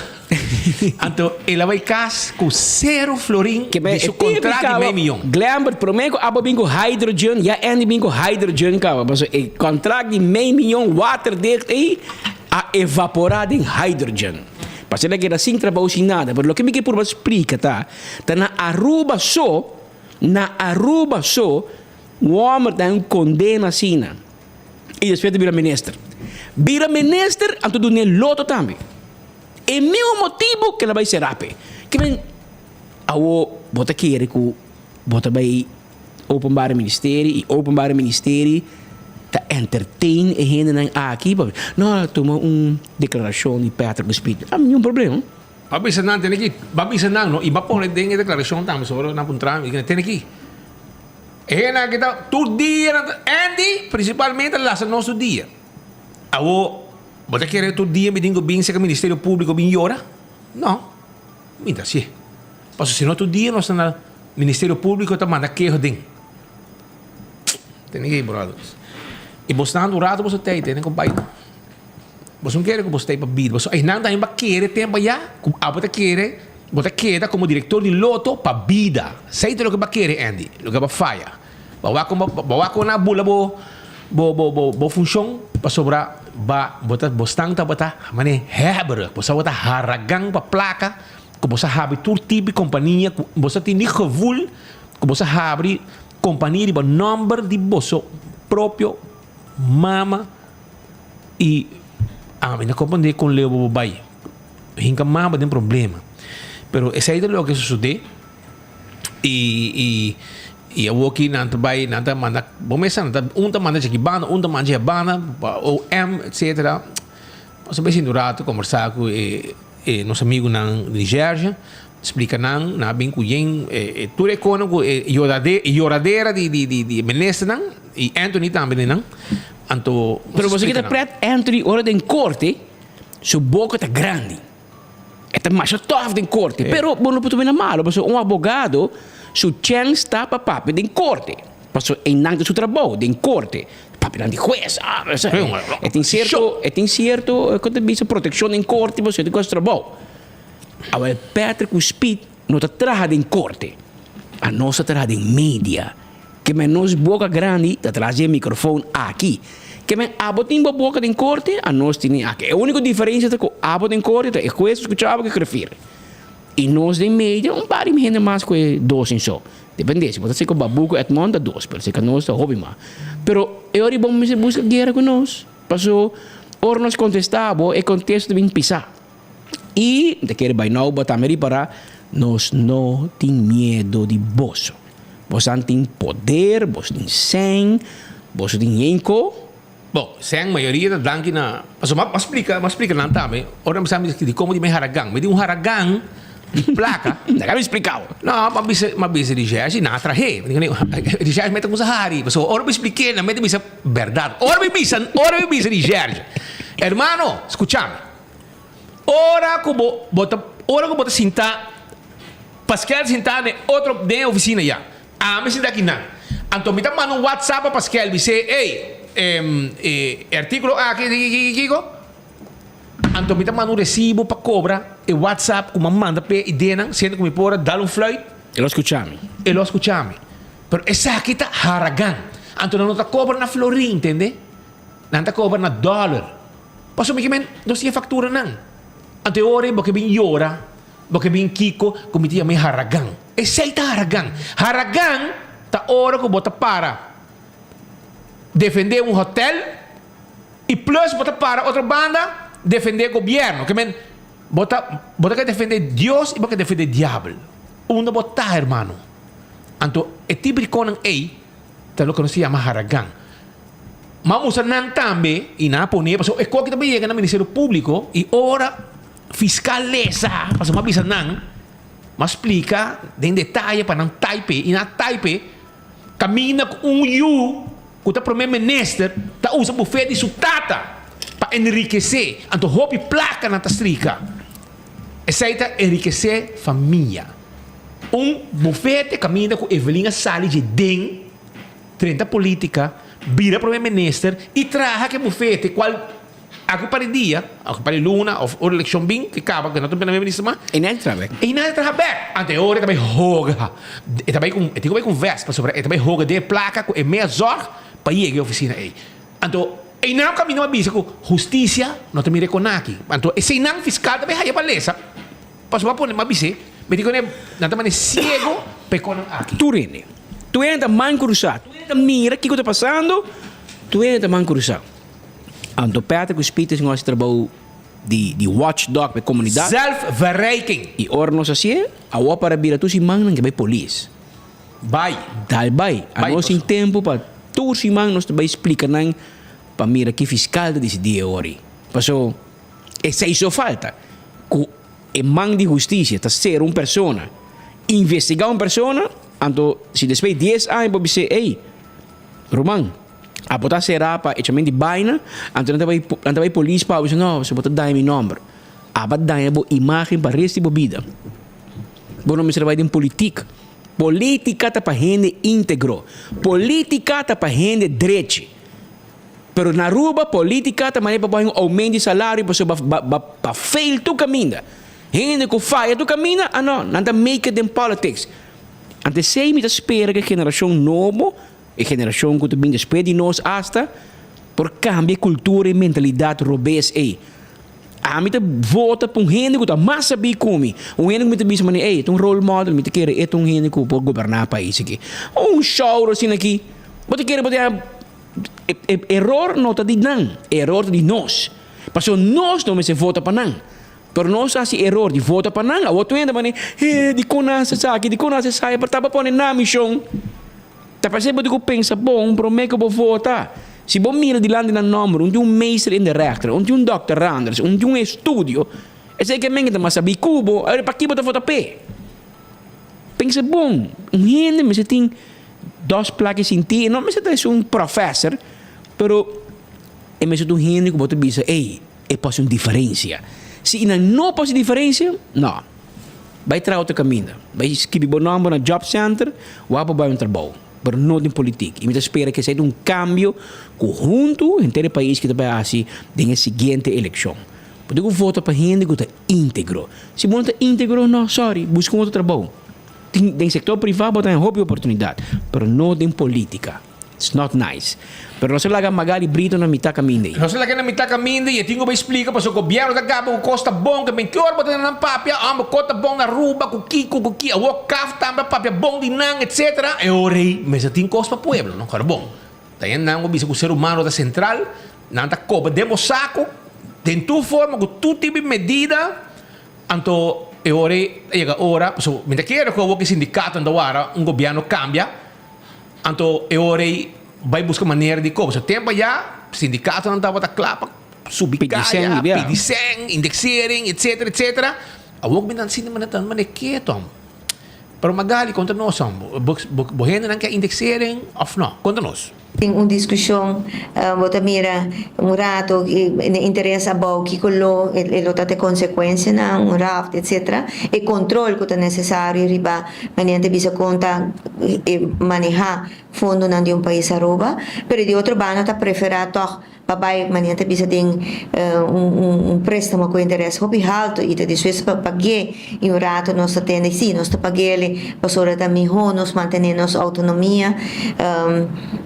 anto el a bai kas ku sero florin di su kontrat di mei miyon. Glembert, promé ku abo bin ku hydrogen, ya Andy bin ku hydrogen kaba. Pasobra e kontrat di mei miyon waterdicht ei a evaporá den hydrogen. Pasobra el a keda sin trabou sin nada. Pero loke mi ke purba splika ta, ta na Aruba so, na Aruba so, un hòmber ta un kondena asina i despues ta bira minister. Bira minister anto dun'é loto tambe. E mismo motibu ku el a bai será p'e. Ke men, awo bo ta kere ku bo ta bai Openbare Ministerie y Openbare Ministerie ta entertain e hendenan aki pa no tuma un declaracion di Patrick Speed. Ah, niun problema. Ba bisa nan tene ki, ba bisa nan no, y ba pone den e declaracion tambe sobre nan puntra mi, tene ki. E hendenan aki ta tur dia nan ta, Andy principalmente lasa nos tur dia. Awo, bo ta kere tur dia mi tin ku bin serka Ministerio Publico bin yora? No, mi ta hacié. Pasobra si no tur dia nos ta na Ministerio Públiko ta manda keho den. Tene gei brothers. I bo sta un rato boso tei tene ku bai. Boso no kere ku boso tei pa bida. Boso einan tambe ba kere tempo aya ku abo ta kere bo ta keda komo direktor di loto pa bida. Esei ta loke bo a kere Andy. Loke bo a faya. Bo a wak kon bo a wak kon nan a bula bo bo bo bo funshon pasobra ba bo ta bo stan tabata mane hebberig. Bo sa bo ta haragan pa plaka. Ku boso a habri tur tipo di kompania ku boso a tin di gevoel ku boso a habri kompania riba nòmber di boso propio mama i ami na komprendé kon leu bo bai hinka mama den problema pero esei ta loke sosodé i i i awoki nan ta bai nan ta manda bo mester nan ta un ta manda djaki banda un ta manda dje banda pa OM etcetera nos a bai sinta un rato kombersá ku e E nos amigunan di Nigeria splika nan, nan a bin ku yen e tur e konan ku e yoradera di di ministernan i Anthony tambe den nan. Anto Pero boso kita pret Anthony ora den korte su boka ta grandi. E ta masha tof den korte pero bo no por tuma na malo pasobra un abogado su chèns ta pa papia den korte pasobra einan ta su trabou den korte. Papinan di hues, ah, e tin cierto, e tin cierto, con ta bisa, proteccion den corte, pasobra e tin cos trabou. Awel Patrick cu Speed no ta traha den corte, anos ta traha den media. Ke men nos boca grandi ta tras di e microfoon aki. Ke men abo tin bo boca den corte, anos tini aki. E unico diferencia ta cu abo den corte ta e hues ta scucha abo ke grifir. Y nos den media un par di hende mas cu e dos en so. Depende, si bo ta seka Babu ku Edmond ta dos, pero seka nos ta hopi mas. Pero e ora bo mester buska guera ku nos, paso ora nos kontestá bo, e kontesto ta bin pisá. I mi ta kere bai nou bo tambe ripará, nos no tin miedo di boso. Bosan tin poder, boso tin sèn, boso tin yenko. Bon, sèn mayoria ta danki na, paso m'a splika, m'a splika nan tambe, ora mi sa mi di komo di mi haragan, mi di un haragan di plaka. Laga mi splika bo. No, m'a bisa, m'a bisa di Jerzy, nan a trah'é. Mi di Jerzy mi ta kusa hari, pasobra ora mi splik'é nan mi ta bisa bèrdat. Ora mi bisa, ora mi bisa di Jerzy, hermano, skucha mi, ora ku bo, bo ta, ora ku bo ta sinta, Paskel sinta den otro, den e ofisina ya, ami sinta akinan. Anto mi ta manda un whatsapp pa Paskel, bis'é, ey, e artíkulo aki, kiko, kiko. Anto mi ta manda un resibo pa kobra e whatsapp ku mi a manda p'e ideanan, siendo ku mi por a dal un fluit. E lo skucha mi. E lo skucha mi. Pero esaki ta haragan. Anto nan no ta kobra na florin, tende? Nan ta kobra na dòler. Pasobra mi ke men nos tin e fakturanan. Anto e ora ei bo ke bin yora, bo ke bin kiko ku mi ta yama e haragan. Esei ta haragan. Haragan ta ora ku bo ta para defendé un hotèl. Y plus bo ta para otro banda defende gobierno. Ke men bo ta bo ta ke defende Dios y bo ke defende diabel. Unda bo ta hermano? Anto e tipo di konan ey ta loke nos ta yama haragan. Ma musa nan tambe y nan a pone pasobra e koki ta bay yega na Ministerio Publico y ora fiscal lesa pasobra mi a bisa nan mi a splica den detaye pa nan type y nan a type caminda cu un yu Ku ta prome minister ta usa bufet di su tata pa enrikesé, anto hopi plaka nan ta strika. Esei ta enrikesé famia. Un bufete kaminda ku Evelyn a sali dje den drenta politika, bira prome minister i traha ku e bufete kual Aki un par di dia, aki un par di luna of ora elekshon bin ke kaba ke no ta prome minister mas. E nan traha bek. E nan traha bek. Anto e ora e ta bai hoga. E ta bai ku e tin ku bai ku un vest pasobra e ta bai hoga den e plaka ku e mea zorg pa yega e ofisina ei. Anto einan kaminda bo a bisa ku hustisia no ta mira e konaki. Anto eseinan fiskal ta bai haya pa lesa pasobra bo a pone bo a bis'é mi tin ku nan ta manda siego pa e konan aki. Tur hende. Tur hende ta man krusá. Tur hende ta mira kiko ta pasando. Tur hende ta man krusá. Anto Patrick cu Speed tin hasi trabou di di watchdog pa e comunidad. Zelfverrijking. Y ora nos hacié, awor para bira tur simannan ke bai polis. Bai. Dal bai. Anos tin tempo pa tur siman nos ta bai splica nan pa mira ki fiscal ta dicidi e ora ei. Paso esey so falta. Cu e man di husticia ta cera un persona, investiga un persona, anto si despues dies aña bo bis'é, ey, ruman, Abo ta será pa echamento di baina, anto nan ta bai nan ta bai polis pa bo bisa no, bo ta daña mi nomber. Abo a daña bo imagen pa res di bo bida. Bo no mester bai den politik. Politika ta pa hende integro. Politika ta pa hende drechi. Pero na Aruba politika ta manera pa bo haña un aumento di salario pasobra ba ba ba fail tur kaminda. Hende ku faya tur kaminda, ah no, nan ta make it den politics. Anto esei mi ta spera ku e generashon nobo. E generashon ku ta bin despues di nos asta por kambia e kultura i mentalidat robes ei. Ami ta vota pa un hende ku ta mas sabí ku mi. Un hende ku mi ta bisa manera, ey, e ta un role model, mi ta kere e ta un hende ku por goberná pais aki. Un shouro asina aki, bo ta kere bo ta E eror no ta di nan, e eror ta di nos. Pasobra nos no mester vota pa nan. Pero nos a hasi eror di vota pa nan, awor tur hende ta manera, he, dikon nan hasi esaki, dikon nan hasi esaya, pero tabata pone nan mishon. Ta parse bo tin ku pensa bon promé ku bo vota. Si bo mira dilanti nan nòmber, un tin un meester in de rechter, un tin un dòkter Randers, un tin un estudio, esei ke men ke ta mas sabí ku bo, awor paki bo ta vota p'e? Pensa bon, un hende mester tin dos plaka i sinti, e no mester ta esun professor, pero e mester ta un hende ku bo ta bisa, ey, e por hasi un diferensia. Si nan no por hasi diferensia, no. Bai traha otro kaminda. Bai skibi bo nòmber na job center, wak bo bai un trabou. Pero no den politik. I mi ta spera ku esei ta un kambio ku huntu henter e pais ki ta bai hasi den e siguiente elekshon. Bo tin ku vota pa hende ku ta íntegro. Si bo no ta íntegro, no, sorry, buska un otro trabou. Tin den sektor privá bo ta haña hopi oportunidat, pero no den polítika. It's not nice. Pero nos a laga Magali Brito na mitá kaminda ei. Nos a laga na mitá kaminda i e tin ku bai splika pasobra gobièrnu ta gaba ku kos ta bon, ke men ki ora bo ta nan papia, amba kos ta bon na Aruba, ku kiko, ku ki, awor CAF tambe a papia bon di nan, etcetera. E ora ei mester tin kos pa pueblo, no? Kòrda bon, ta e nan ku bisa ku ser humano ta sentral, nan ta koba den bo saku, den tur forma, ku tur tipo di medida. Anto e ora ei a yega ora, pasobra mi ta kere ku awor ku e sindikatonan ta wara un gobièrnu kambia, Anto e ora ei bai buska manera di koba. So tempu ayá sindikatonan tabata kla pa subi kaya, pidi sèn, indexering, etsetera, etsetera. Awor ku mi ta sinti manera ta manera ketu amo. Pero Magali konta nos amo, bo bo hendenan ke indexering òf no? Konta nos. Tin un diskushon, bo ta mira un rato e interes abou kiko lo e lo ta te konsekuensianan, un raft, etsetera. E kontrol ku ta nesesario riba Manera ta bisa kon ta e manehá fondonan di un pais Aruba, pero di otro banda ta preferá tòg pa bai manera ta bisa den un préstamo ku interes hopi haltu i ta dispuesto pa pag'é i un rato nos ta tende sí nos ta pag'é pasobra ta mihó nos mantené nos outonomia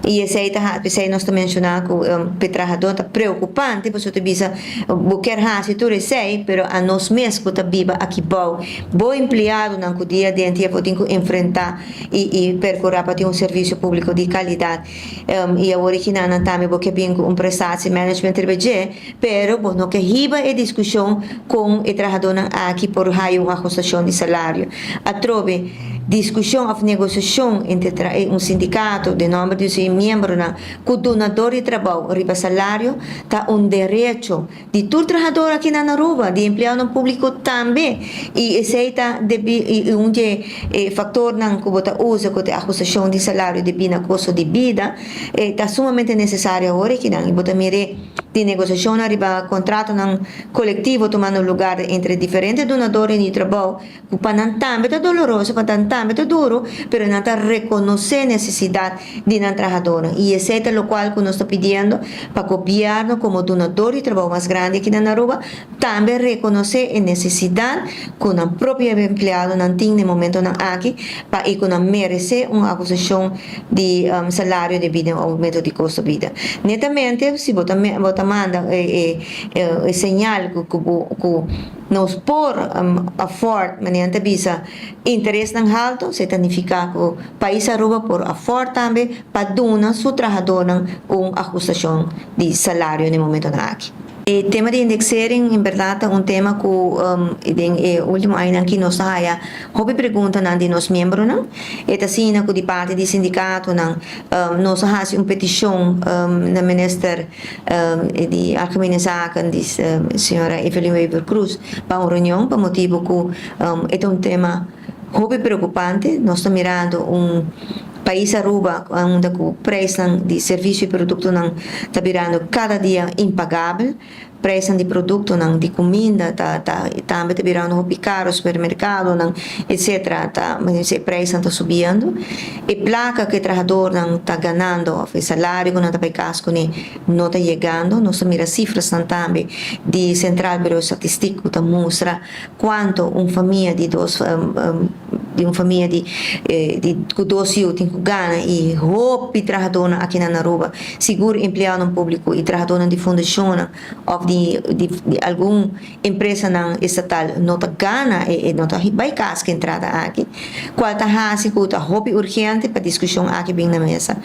i esei ta p'esei nos ta menshoná ku p'e trahadó ta preokupante pasobra ta bisa bo kier hasi tur esei pero a nos mes ku ta biba aki bou Bo empleadonan ku dia den dia bo tin ku enfrentá i i perkurá pa tin un servisio públiko di kalidat. I awor e kinanan tambe bo ke bin ku un prestatie management riba dje, pero bo no ke hiba e diskushon kon e trahadónan aki por haya un ahustashon di salario. Atrobe, diskushon òf negosiashon entre tra un sindikato den nòmber di su miembronan ku dunador di trabou riba salario ta un derecho. Di tur trahador aki na Aruba, di empleadonan publico tambe. Y esey ta debi y un di e factornan cu bo ta usa cu ta e ahustacion di salario debi na costo di bida, e ta sumamente necesario awor akinan. Y bo ta mir'e di negociacionnan riba contratonan colectivo tumando lugar entre diferente dunadornan di trabou, Ku pa nan tambe ta doloroso, pa nan tambe ta duru, pero nan ta rekonosé nesesidat di nan trahadónan. I esei ta lokual ku nos ta pidiendo pa gobièrnu komo dunador di trabou mas grandi aki na Aruba tambe rekonosé e nesesidat ku nan propio empleadonan tin na e momentonan aki pa i ku nan meresé un ahustashon di salario debí na e oumento di kosto bida. Netamente si bo ta bo ta manda e e señal ku bo ku. Nos por afford, manera nan ta bisa, interesnan halto, esei ta nifiká ku pais Aruba por afford tambe pa duna su trahadónan un ahustashon di salario na e momentonan aki. E tema di indexering en bèrdat ta un tema ku den e último añanan aki nos ta haya hopi preguntanan di nos miembronan. E ta asina ku di parti di sindikatonan nos a hasi un petishon na minister di Algemene Zaken di señora Evelyn Wever Croes pa un reunion pa motibo cu e ta un tema hopi preocupante. Nos ta mirando un pais Aruba unda cu prijsnan di servicio y productonan ta birando cada dia impagabel. Prijsnan di productonan di cuminda ta ta tambe ta birando hopi caro, supermercadonan etc. Ta e prijsnan ta subiendo. E placa cu e trahadornan ta ganando of e salario cu nan ta bay cas cune no ta yegando. Nos ta mira cifrasnan tambe di Centraal Bureau Statistiek cu ta mustra cuanto un famia di dos. di un famia di di ku dos yu tin ku gana i hopi trahadónan aki na Aruba, sigur empleadonan públiko i trahadónan di fundashonnan òf di di algun empresanan estatal no ta gana e no ta bai kas ku e entrada aki, kual ta hasi ku ta hopi urgente pa diskushon aki bin na mesa.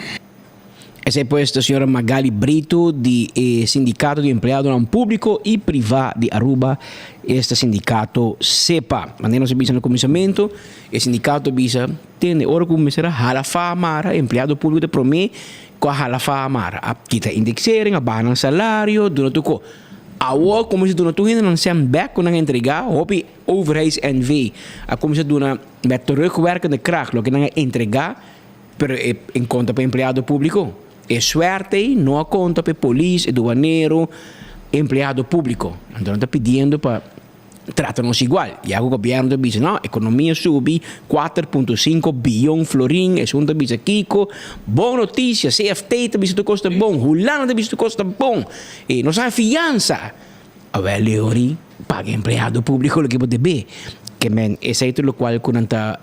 Esei pues ta señora Magali Brito di e Sindicato di Empleadonan Publico y Priva di Aruba, esta sindicato SEPA. Manera nos a bisa na cuminsamento, e sindicato a bisa, tende ora cu mester a hala faha mara, empleado publico ta prome cu a hala faha mara, a kita indexering, a baha nan salario, duna tur co. Awor como si duna tur hende nan cent bek cu nan a entrega, hopi Overheids NV a cuminsa duna met terugwerkende kracht loke nan a entrega, Pero e en konta pa empleado públiko. E suerte ei no a konta pa e polis, e duanero, empleado públiko. Anto nan ta pidiendo pa trata nos igual. Ya ku gobièrnu ta bisa no, ekonomia subi kuater punto sinku biyon florin, esun ta bisa kiko. Bon notisia, CFT ta bisa tur kos ta bon, Hulanda ta bisa tur kos ta bon. E nos a fiansa. Awel Leory, paga empleado públiko loke bo debe. Ke men esei ta lokual ku nan ta.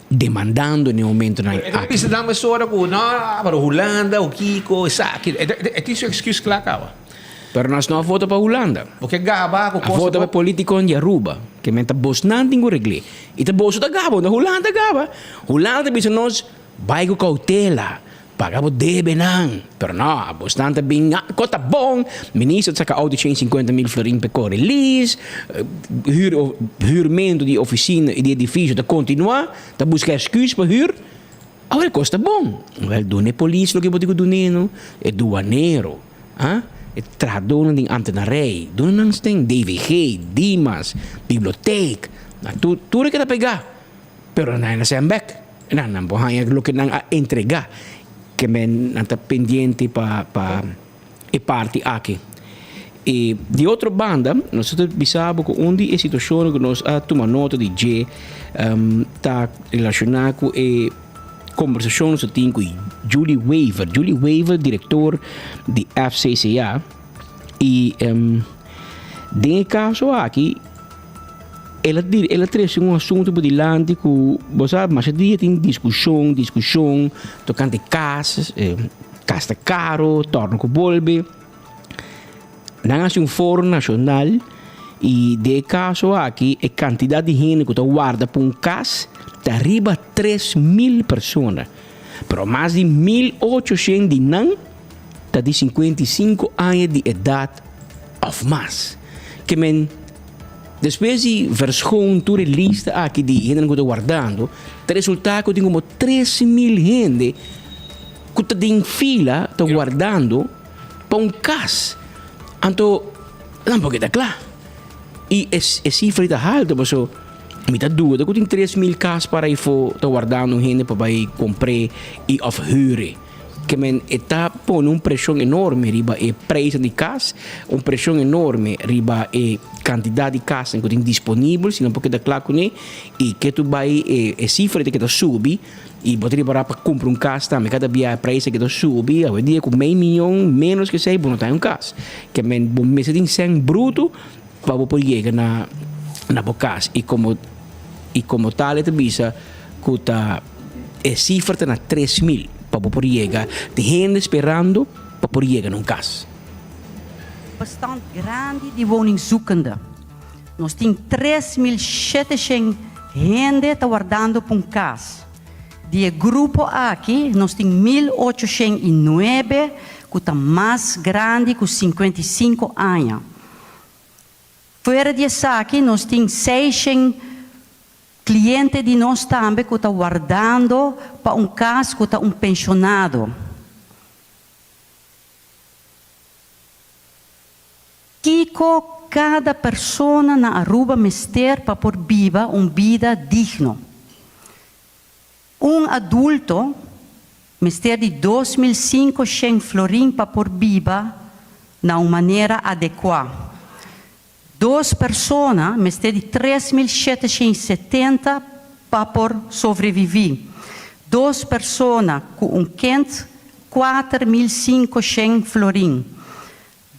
demandando den e momentonan E ta aki. bisa nan mesora ku no, pero Hulanda o kiko esaki. E ta e tin su excuse kla kaba. Pero nos no a vota pa Hulanda. Bo ke gaba ku A kos vota pa e politikonan di Aruba. Ke men ta bosnan tin ku regl'é. I ta boso ta gaba, no Hulanda ta gaba. Hulanda ta bisa nos bai ku koutela. Paga bo debenan. Pero no, abosnan ta bin, ah, ko ta bon, minister ta saka auto 150 mil florin p'e kore lease, huur, huurmento di oficina y di edificio ta continua, ta busca excuus pa huur. Awor e cos ta bon. Wel, duna e polis loke bo tin cu dun'e no, e duanero, ah, e trahadornan den ambtenarij, duna nan sten, DVG, Dimas, bibliotheek, na tur, tur e keda pega. Pero nan a sèn bèk. Nan nan por haña loke nan a entregá. Ke men nan ta pendiente pa pa e parti aki. I di otro banda nos ta bisa bo ku un di e situashonnan ku nos a tuma nota di dje ta relashoná ku e kombersashon nos a tin ku Julie Wever. Julie Wever direktor di FCCA i den e kaso aki El a el a trese un asunto por dilanti ku bo sa masha dia tin diskushon diskushon tokante kas, kas ta karo, tòrno ku bolbe. Nan a hasi un foro nashonal i den e kaso aki e kantidat di hende ku ta warda pa un kas ta riba 3000 persona, pero mas di 1800 di nan ta di 55 aña di edat òf mas. Ke men. Despues di verschoon tur e lista aki di hendenan ku ta wardando, ta resultá ku tin komo 3000 hende ku ta den fila ta wardando pa un kas. Anto nan por keda kla. I e e sifra ei ta haltu paso mi ta duda ku tin 3000 kas para afó ta wardando un hende pa bai kompr'é i òf hür'é. Ke men e ta pone un preshon enorme riba e prijsnan di kas, un preshon enorme riba e kantidat di kasnan ku tin disponibel, si nan por keda kla kuné, i ke tur bai e e sifra ta keda subi, i bo ta ripará pa kumpra un kas tambe kada bia e prijs ta keda subi, awendia ku mei miyon ménos ke esei bo no ta haña un kas. Ke men bo mester tin sèn bruto pa bo por yega na na bo kas i komo i komo tal e ta bisa ku ta. E sifra ta na 3000 pa bo por yega di hende sperando pa por yega na un kas. Bestand grandi di woningzoekenden. Nos tin 3700 hende ta wardando pa un kas. Di e grupo aki nos tin 1809 ku ta mas grandi ku 55 aña. Fuera di esaki nos tin 600 Cliente di nos tambe cu ta wardando pa un cas cu ta un pensionado. Kico cada persona na Aruba mester pa por biba un bida digno? Un adulto mester di 2500 florin pa por biba na un manera adecua. Dos persona mester di 3770 pa por sobreviví. Dos persona ku un kind 4500 florin.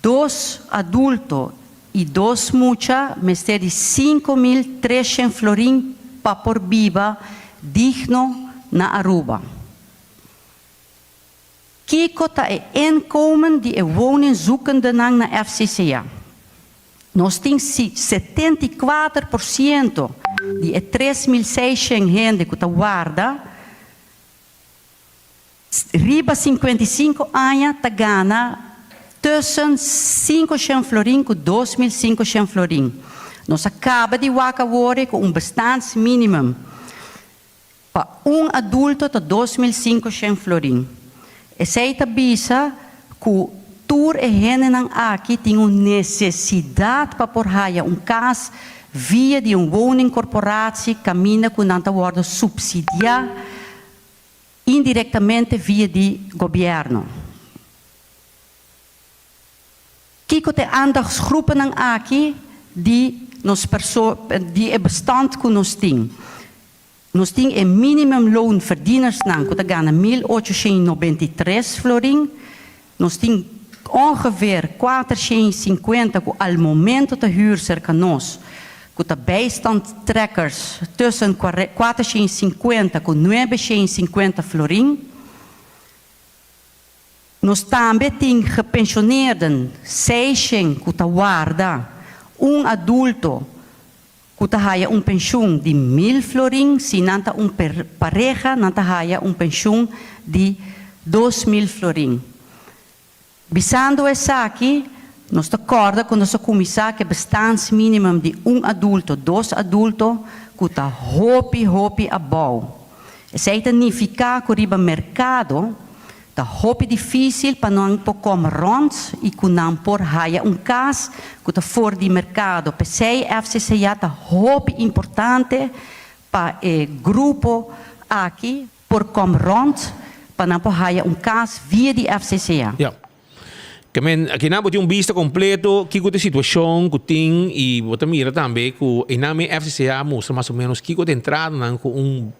Dos adulto i dos mucha mester di 5300 florin pa. pa por biba digno na Aruba. Kiko ta e inkomen di e woningzoekendenan na FCCA? Nos tin si 74% di e 3600 hende ku ta warda riba 55 aña ta gana tussen 500 florin ku 2500 florin. Nos a kaba di wak awor ku un bestaansminimum pa un adulto ta 2500 florin. Esei ta bisa ku tur e hendenan aki tin un nesesidat pa por haya un kas via di un woningcorporatie kaminda ku nan ta wòrdu supsidiá indirektamente via di gobièrnu. Kiko ta e aandachtsgroepennan aki di nos perso di e bestand ku nos tin? Nos tin e minimumloonverdienersnan ku ta gana 1893 florin. Nos tin ongeveer 450 ku al momento ta huur serka nos, ku ta bijstandtrekkers tussen 450 ku 950 florin. Nos tambe tin gepensioneerden seishen ku ta warda un adulto ku ta haya un penshun di 1000 florin, si nan ta un pareha nan ta haya un penshun di 2000 florin. Bisando esaki, nos ta kòrda ku nos a kuminsá ku e bestaansminimum di un adulto, dos adulto, ku ta hopi hopi abou. Esei ta nifiká ku riba merkado ta hopi difísil pa nan por kom rònt i ku nan por haya un kas ku ta for di merkado. P'esei FCCA ta hopi importante pa e grupo aki por kom rònt pa nan por haya un kas via di FCCA. Ja. Ke men, akinan bo tin un bista kompleto kiko ta e situashon ku tin i bo ta mira tambe ku einan mi FCCA a mustra mas o menos kiko ta e entradanan ku un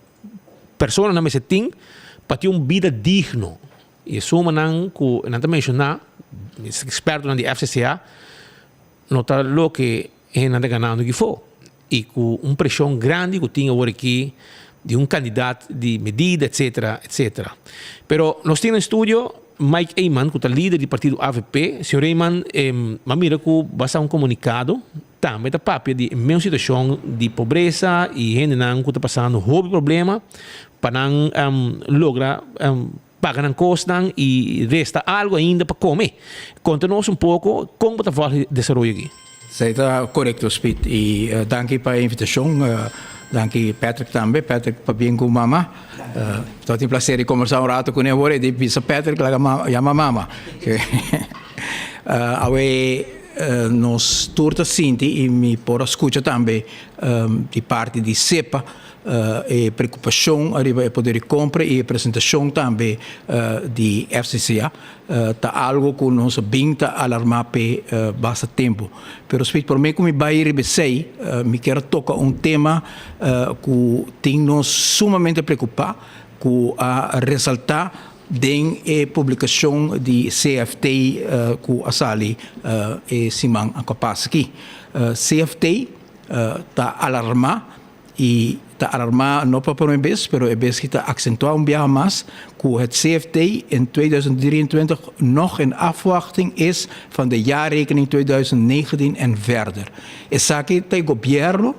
personanan mester tin pa tin un bida digno. I e sumanan ku nan ta menshoná, ekspertonan di FCCA, no ta loke hendenan ta ganando aki afó. I ku un preshon grandi ku tin awor aki di un kandidat di medida etcetera etcetera. Pero nos tin na studio Mike Eman ku ta lider di partido avp. Señor Eman, m'a mira ku basa un komunikado Tambe ta papia di e mesun situashon di pobresa i hendenan ku ta pasando hopi problema pa nan logra paga nan kosnan i resta algu ainda pa kome. Konta nos un poko kon bo ta vòlg e desaroyo aki. Esei ta korekto Speed i danki pa e invitashon. Danki Patrick tambe. Patrick pabien ku mama. Ta tin plaser di kombersá un rato kuné awor e di bisa Patrick laga yama mama. Awe nos tur ta sinti i mi por a skucha tambe di parti di SEPA e preokupashon ariba e poder di kompra i e presentashon tambe di FCCA ta algu ku nos a bin ta alarmá p'e basta tempu. Pero Speed promé ku mi bai riba esei mi kier a toka un tema ku tin nos sumamente preokupá ku a resaltá Den e publikashon di CFT ku a sali e siman ku a pasa aki, CFT ta alarmá i ta alarmá no pa promé bes, pero e bes ki ta aksentuá un biaha mas ku het CFT in 2023 nog in afwachting is van de jaarrekening 2019 en verder. Esaki ta e gobièrnu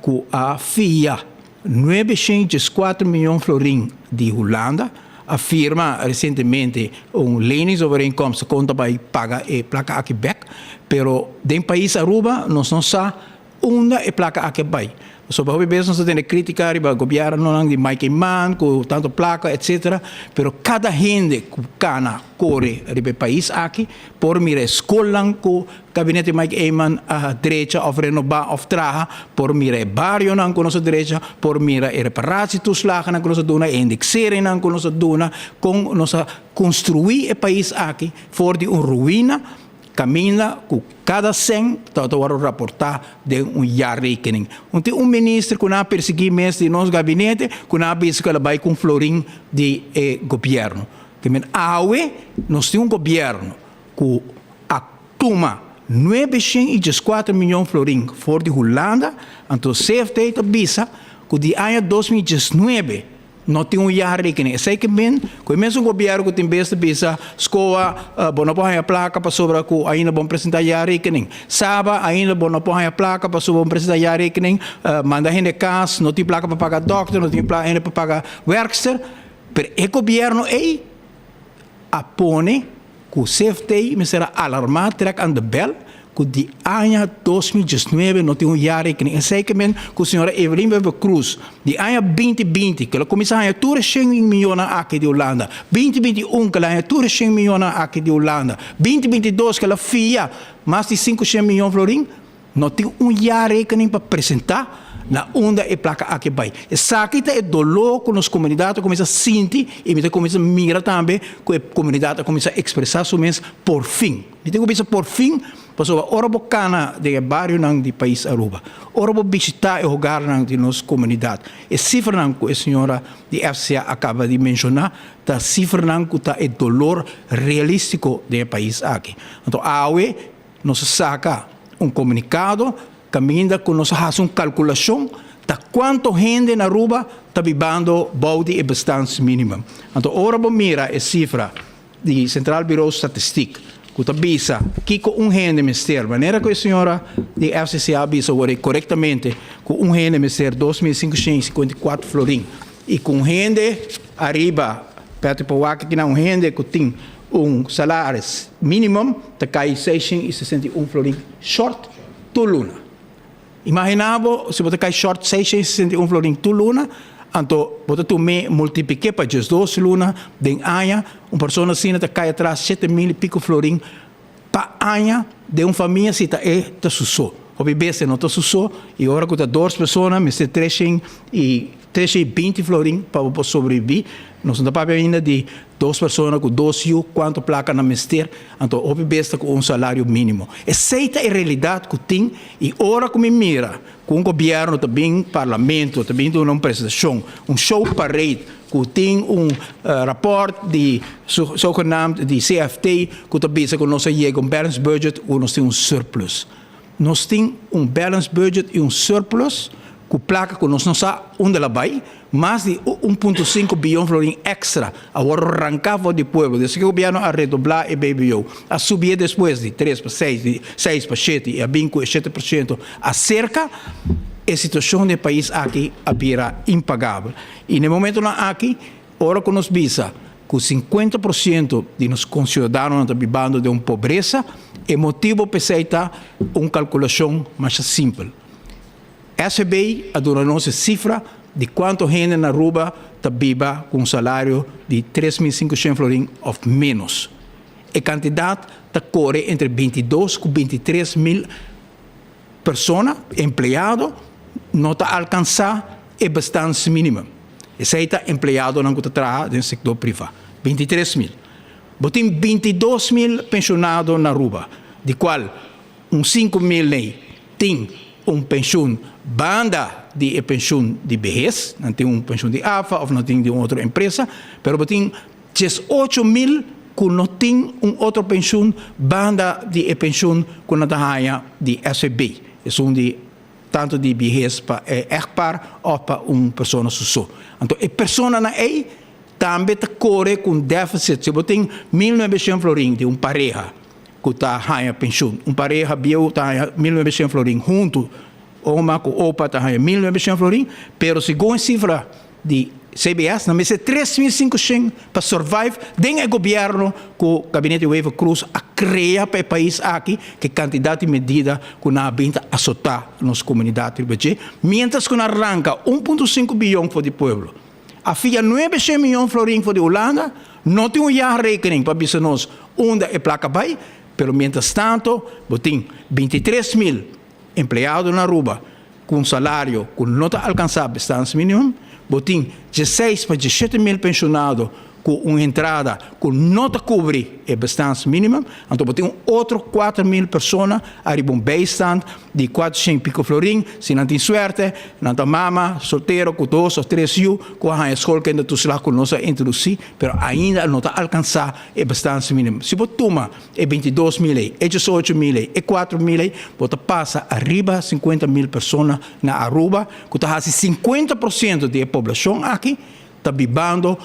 ku a fia 904 mion florin di Hulanda, a firma resientemente un leningsovereenkomst kon ta bai paga e plaka aki bek, pero den pais Aruba nos no sa unda e plaka aki a bai. Pasobra hopi bes nos ta tende kritika riba gobièrnunan di Mike Eman ku tantu plaka etsetera, pero kada hende ku kana kore riba e pais aki por mira e skolnan ku Gabinete Mike Eman a drecha of renoba of traha, por mira e barionan ku nos a drecha, por mira e reparatietoeslagennan ku nos a duna, e indexeringnan ku nos a duna, kon nos a konstruí e pais aki for di un ruina kaminda ku kada sèn tabata wòrdu raportá den un jaarrekening. Un tin un minister ku nan a persiguí mes di nos gabinete ku nan a bisa ku el a bai ku un florin di e gobièrnu. Te men awe nos tin un gobièrnu ku a tuma 904 miyon florin for di Hulanda, anto CFT ta bisa ku di aña 2019 no tin un jaarrekening. Esei ke men ku e mesun gobièrnu ku tin bes ta bisa SCOA bo no por haña plaka pasobra ku ainda bo no presentá jaarrekening. Saba ainda bo no por haña plaka pasobra bo no presentá jaarrekening. Manda hende kas, no tin plaka pa paga dòkter, no tin hende pa paga wèrkster. Pero e gobièrnu ei a pone ku CFT mester a alarmá, trèk aan de bèl, ku di aña 2019 no tin un jaarrekening. Esei ke men ku señora Evelyn Wever Croes di aña 2020 ku el a kuminsá haña tur e shen mionnan aki di Hulanda, 2021 ku el a haña tur e shen mionnan aki di Hulanda, 2022 ku el a fia mas di 500 mion florin, No tin un jaarrekening pa presenta na unda e placa aki bay. Esaki ta e dolor cu nos comunidad a cuminsa sinti y mi ta cuminsa mira tambe cu e comunidad a cuminsa expresa su mes por fin. Mi tin cu bisa por fin pasobra ora bo cana den e barionan di pais Aruba, ora bo bishita e hogarnan di nos comunidad, e cifranan cu e señora di FCA a caba di menciona ta cifranan cu ta e dolor realistico den e pais aki. Anto awe Nos a saca un comunicado caminda cu nos a haci un calculacion ta cuanto hende na Aruba ta bibando bou di e bestaansminimum. Anto ora bo mira e cifra di Centraal Bureau Statistiek cu ta bisa kico un hende mester, manera cu e señora di FCCA a bisa awor corectamente cu un hende mester 2554 florin y cu un hende ariba, Patrick por wak aki na un hende cu tin Un salaris minimum ta kai 661 florin short tur luna. Imagina bo si bo ta kai short 661 florin tur luna, anto bo ta tum'é multiplik'é pa diesdos luna den aña, un persona asina ta kai atras 7000 i piko florin pa aña den un famia si ta e ta su so. Hopi bes e no ta su so i ora ku ta dos persona mester 320 florin pa bo por sobreviví. Nos no ta papia ainda di dos persona ku dos yu kuantu plaka nan mester, anto hopi bes ta ku un salario mínimo. Esei ta e realidat ku tin i ora ku mi mira ku un gobièrnu ta bin parlamento ta bin duna un presentashon, un show parade ku tin un rapòrt di zogenaamd di CFT ku ta bisa ku nos a yega un balanced budget ku nos tin un surplus. Nos tin un balanced budget i un surplus ku plaka ku nos no sa unda el a bai, mas di un punto sinku biyon florin èkstra a wòrdu ranká for di pueblo. Desde ku gobièrnu a redoblá e BBO, a subié despues di tres pa seis, di seis pa shete i a bin ku e 7% aserka, e situashon den e pais aki a bira impagabel. I na e momentunan aki, ora ku nos bisa ku 50% di nos konsiudadanonan ta bibando den un pobresa, e motibu p'esei ta un kalkulashon masha simpel. SCB a duna nos e sifra di kuantu hende na Aruba ta biba ku un salario di 3500 florin òf ménos. E kantidat ta kore entre 22 ku 23 mil persona, empleado, no ta alkansá e bestaansminimum. Esei ta empleadonan ku ta traha den sektor privá, 23 mil. Bo tin 22 mil penshonado na Aruba, di kual un 5 mil nei tin un penshun banda di e penshun di behes, nan tin un penshun di AFA òf nan tin di un otro empresa, pero bo tin 18 mil ku no tin un otro penshun banda di e penshun ku nan ta haña di SVB, esun di tantu di behes pa e echtpaar òf pa un persona su so. Anto e personanan ei tambe ta kore ku un deficit. Si bo tin 1900 florin di un pareha ku ta haña penshun, un pareha bieu ta haña 1900 florin huntu, oma ku opa ta haña 1900 florin, pero segun e sifra di CBS nan mester 3500 pa survive den e gobierno cu Gabinete Wever Croes a crea pa e pais aki cu e cantidad di medida cu nan a bin ta azota nos comunidad riba dje mientras cu nan a ranca 1.5 biyon for di pueblo a fia 900 miyon florin for di Hulanda no tin un jaarrekening pa bisa nos unda e placa bay pero mientras tanto bo tin 23 mil empleado na Aruba Ku un salario ku no ta alkansá bestaansminimum, bo tin dieseis pa diesshete mil penshonado ku un entrada ku no ta kubri e bestaansminimum, anto bo tin un otro 4000 persona ariba un bijstand di 400 i piko florin, si nan tin suerte, nan ta mama soltero ku dos òf tres yu ku a haña schoolkindertoeslag ku nos a introdusí, pero ainda no ta alkansá e bestaansminimum. Si bo tuma e 22.000 ei, e 18.000 ei, e 4.000 ei, bo ta pasa ariba 50.000 persona na Aruba ku ta hasi 50% di e poblashon aki ta bibando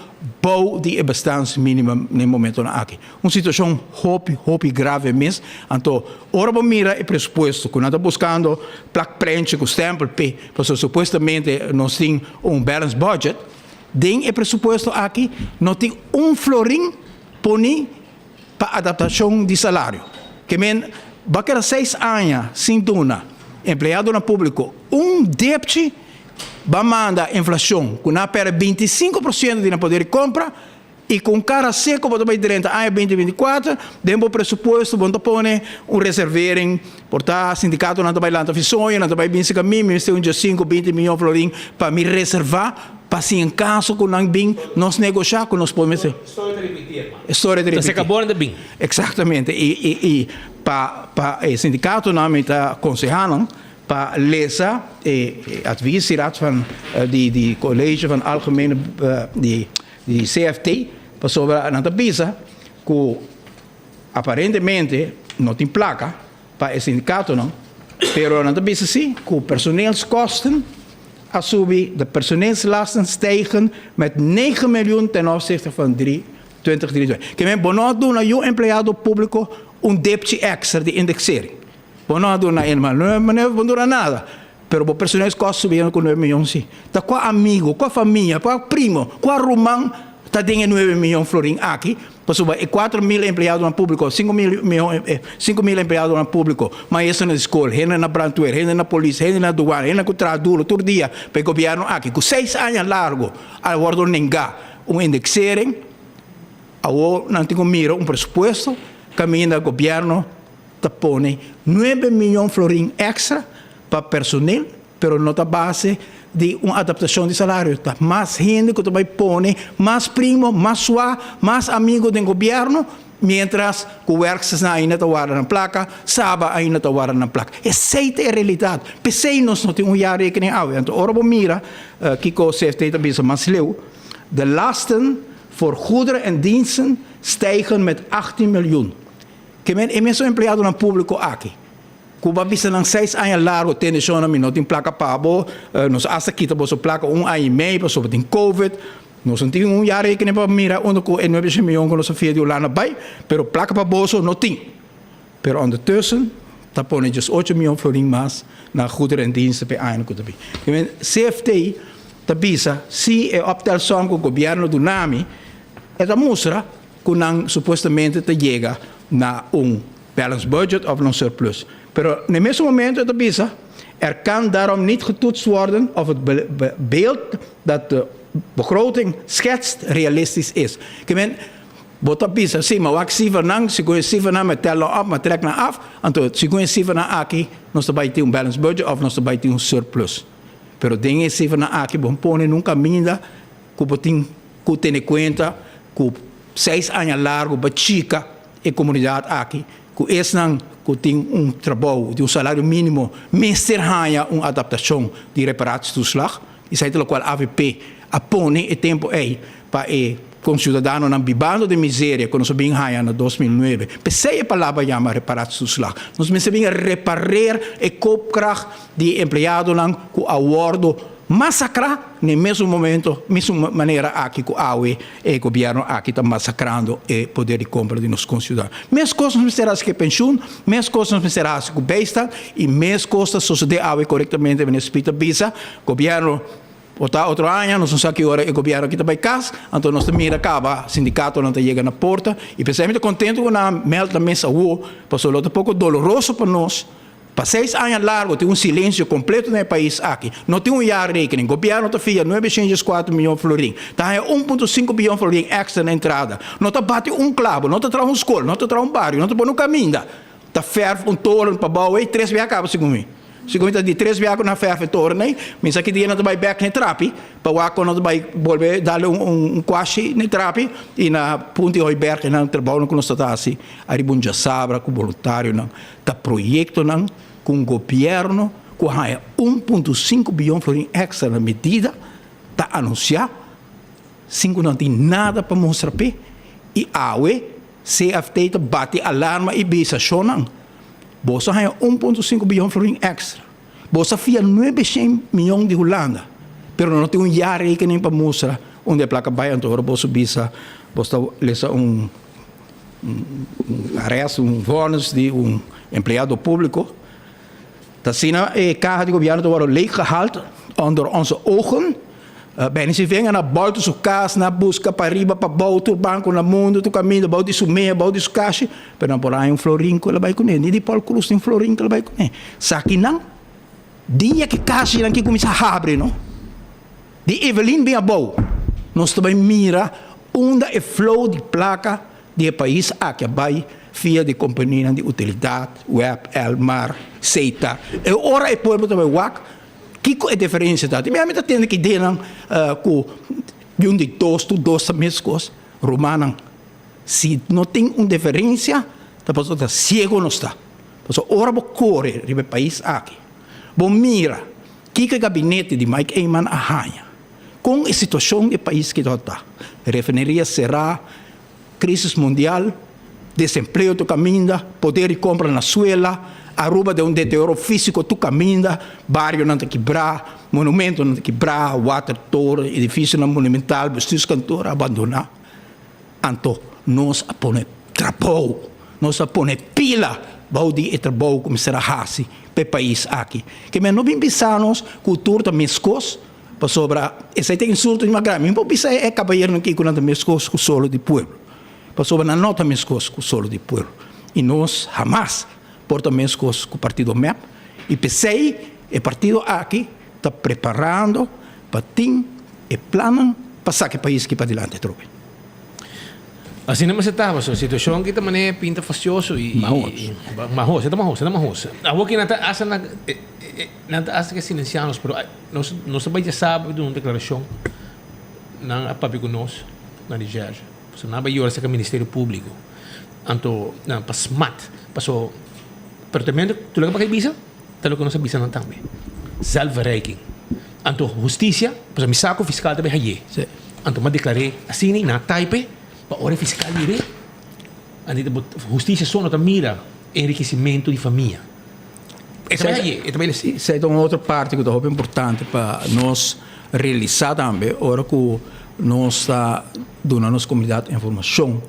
bou di e bestaansminimum na e momentonan aki. Un situashon hopi, hopi grave mes. Anto, ora bo mira e presupuesto ku nan ta buskando plak prenchi ku stempel p'e, pasobra supuestamente nos tin un balanced budget, den e presupuesto aki no tin un florin poni pa adaptashon di salario. Ke men bo a keda seis aña sin duna empleadonan públiko un depchi, bo a manda inflashon ku nan a pèrdè 25% di nan poder di kompra i ku un kara seko bo ta bai drenta aña 2024, den bo presupuesto bo no ta pone un reservering, por ta sindikatonan ta bai lanta fisoño, nan ta bai binse ku mi, mi mester un diesinku, binti miyon florin pa mi reservá. Pa si en caso cu nan bin nos negosha cu nos por mester. Storia ta ripiti hermano. Storia ta ripiti. Ta seca bora ta bin. Exactamente y y y pa pa e sindicatonan mi ta conseha nan pa lesa e adviesraad van di di college van algemene di di CFT pasobra nan ta bisa cu aparentemente no tin placa pa e sindicatonan, pero nan ta bisa si cu personeelskosten a subi, de personeelslasten stijgen met 9 miljoen ten opzichte van 2023. Ke men bo no a duna yu empleado publico un depchi extra di indexering. Bo no a duna helemaal, no bo no duna nada, pero bo personeelskosten subiendo cu 9 miljoen si. Ta cua amigo, cua famia, cua primo, cua ruman ta den e 9 miljoen florin aki? Pasobra e 4000 empleadonan públiko, 5000 mion, 5000 empleadonan públiko, maestronan di skol, hende na brandweer, hende na polis, hende na duana, hende ku traha duro tur dia pa e gobièrnu aki, ku seis aña largu a wòrdu nengá un indexering, awor nan tin ku mira un presupuesto kaminda gobièrnu ta pone nuebe mion florin èkstra pa personel. Pero no ta base di un adaptacion di salario, ta mas hende cu ta bay pone mas primo, mas sua, mas amigo den gobierno, mientras cu werkstersnan ainda ta warda nan placa, Saba ainda ta warda nan placa. Esey ta e realidad. P'esey nos no tin un jaarrekening awe. Anto ora bo mira kico CFT ta bisa mas leu, de lasten voor goederen en diensten stijgen met 18 miljoen. Ke men e mesun empleadonan publico aki. Ku bo a bisa nan seis aña largu tende shona mi no tin plaka pa bo, nos asta kita boso plaka un aña i mei pasobra tin covid, nos no tin un jaarrekening pa mira unda ku e nuebe shen miyon ku nos a fia di Hulanda bai, pero plaka pa boso no tin. Pero ondertussen ta pone 18 miyon florin mas na goederendiensten pa e aña ku ta bin. CFT ta bisa si e optelsom ku gobierno duna mi e ta mustra ku nan supuestamente ta yega na un balanced budget of na un surplus. Pero na e mesun momento e ta bisa, Er kan daarom niet getoetst worden of het beeld dat de begroting schetst realistisch is. Ke men, bo ta bisa, si, ma wak sifernan, segun e sifernan mi tel nan op, mi trek nan af, anto segun e sifernan aki nos ta bai tin un balanced budget of nos ta bai tin un surplus. Pero den e sifernan aki bo pone nunca minda ku bo tin ku tene kuenta ku seis aña largu bo chika e komunidat aki ku esnan ku tin un trabou di un salario mínimo mester haña un adaptashon di reparatietoeslag. Esei ta lokual avp a pone e tempu ei pa e konsiudadanonan bibando den miseria ku nos a bin haña na 2009. P'esei e palabra yama reparatietoeslag. Nos mester bin reparer e koopkracht di e empleadonan ku a wòrdu masakrá na e mesun momento, mesun manera aki ku awe e gobièrnu aki ta masakrando e poder di kompra di nos konsiudadano. Mes kos nos mester hasi ku e penshun, mes kos nos mester hasi ku bijstand i mes kos ta sosodé awe korektamente Minister Piet ta bisa, gobièrnu por ta otro aña, nos no sa ki ora e gobièrnu aki ta bai kas, anto nos ta mira kaba sindikatonan ta yega na porta i p'esei mi ta kontentu ku nan a mèld na mes awo, pasobra lo ta poko doloroso pa nos. Pa seis aña largo tin un silencio completo den e pais aki. No tin un jaarrekening. Gobierno ta fia 904 miyon florin. Ta haña 1.5 biyon florin extra na entrada. No ta bati un clabo, no ta traha un scol, no ta traha un bario, no ta pone un caminda. Ta verf un toren pa bou ey tres bia caba segun mi. Segun mi ta di tres bia ku nan fèrf e toren ei, mi sa ki dia nan ta bai bèk na e trapi pa wak kon nan ta bai bolbe dal un kwashi na e trapi i na Punta di Hooiberg e nan trabounan ku nos ta ta hasi ariba un djasabra ku boluntarionan ta proyektonan ku un gobièrnu ku haña un punto sinku biyon florin èkstra na medida ta anunsiá sin ku nan tin nada pa mustra p'e i awe CFT ta bati alarma i bisa shonnan, Boso a haña un punto sinku biyon florin èkstra. Boso a fia nuebe shen miyon di Hulanda, pero no tin un jaarrekening pa mustra unda e plaka bai. Anto ora boso bisa boso ta lesa un arèst, un vònis di un empleado públiko. Ta asina e kaha di gobièrnu ta wòrdu leeggehaald onder onze ogen. Benny Sivenga na bòlta su kas, na buska pariba, pabou, tur banko na mundu, tur kaminda, bou di su mea, bou di su kashi, pero nan por haña un florin ku el a bai kuné, ni di Paul Croes tin un florin ku el a bai kuné. Sakinan, dia ku e kashinan ki kuminsá habri no, di Evelyn bin abou, nos ta bai mira unda e flow di plaka di e pais aki a bai via di kompanianan di utilidat, web, Elmar, Setar. E ora e pueblo ta bai wak kiko e diferensia ta. Mi ta tende ki ideanan ku di un di dos tur dos ta meskos. Rumannan, si no tin un diferensia ta pasobra ta siego nos ta. Pasobra ora bo kore riba e pais aki, bo mira kiko e gabinete di Mike Eman a haña, kon e situashon di e pais ki ta. Refineria será, Crisis mundial, desempleo tur caminda, poder di compra na suela, Aruba den un deterioro fisico tur caminda, barionan ta kibrá, monumentonan ta kibrá, watertoren, edificionan monumental, bestuurskantoor abandona. Anto nos a pone trabou, nos a pone pila bou di e trabou cu mester a haci pa e pais aki. Ke men no bin bisa nos cu tur ta mescos. Pasobra esei ta insulto di mas grandi. Mi por bisa e kabayeronan aki ku nan ta meskos ku solo di pueblo. Pasobra nan no ta meskos ku solo di pueblo. I nos hamas por ta meskos ku partido mep. I p'esei e partido aki ta preparando pa tin e plannan pa saka e pais aki padilanti atrobe. Asina mester ta, pasobra e situacion aki ta manera pinta fastioso y Mahos. Mahos, e ta mahos, e ta mahos. Awor ki nan ta hasta nan nan ta hasta ke silencia nos, pero nos nos ta bai djasabra duna un declaracion, nan a papia cu nos na recherche, pasobra nan a bai yora cerca Ministerio Publico, anto nan pa smat, paso pero te mende tur loke pa bisa ta loke nos a bisa nan tambe, zelfverrijking. Anto husticia, pasobra mi sa cu fiscal ta bai haye. Anto m'a declar'é asina na Taipe pa ora e fiscal mir'é, anto bo husticia so no ta mira enriquecimento di famia. E ta bai haye, e ta bai lesi. Esei ta un otro parti cu ta hopi importante pa nos realisa tambe ora cu nos ta duna nos comunidad informacion.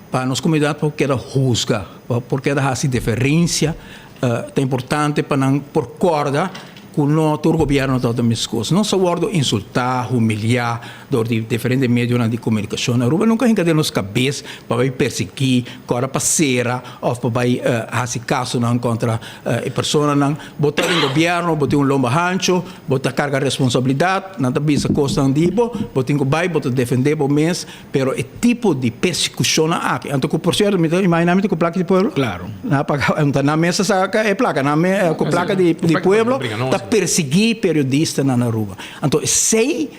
Pa nos comunidad por keda huzga, pa por keda haci diferencia, ta importante pa nan por corda cu no tur gobierno ta mescos. Nos a wordo insulta, humilia door di diferente medionan di comunicacion. Aruba nunca hinca den nos cabes pa bay persegui, corda pa cera of pa bay haci casonan contra e personanan. Bo ta den gobierno, bo tin un lomba hancho, bo ta carga responsabilidad, nan ta bisa cosnan di bo, bo tin cu bay, bo ta defende bo mes. Pero e tipo di persecucionnan aki, anto cu por cierto mi ta imagina mi ta cu placa di pueblo. Claro. Nan a paga, anto nan mes a saca e placa, nan me cu placa di di pueblo ta persegui periodistanan na Aruba. Anto esey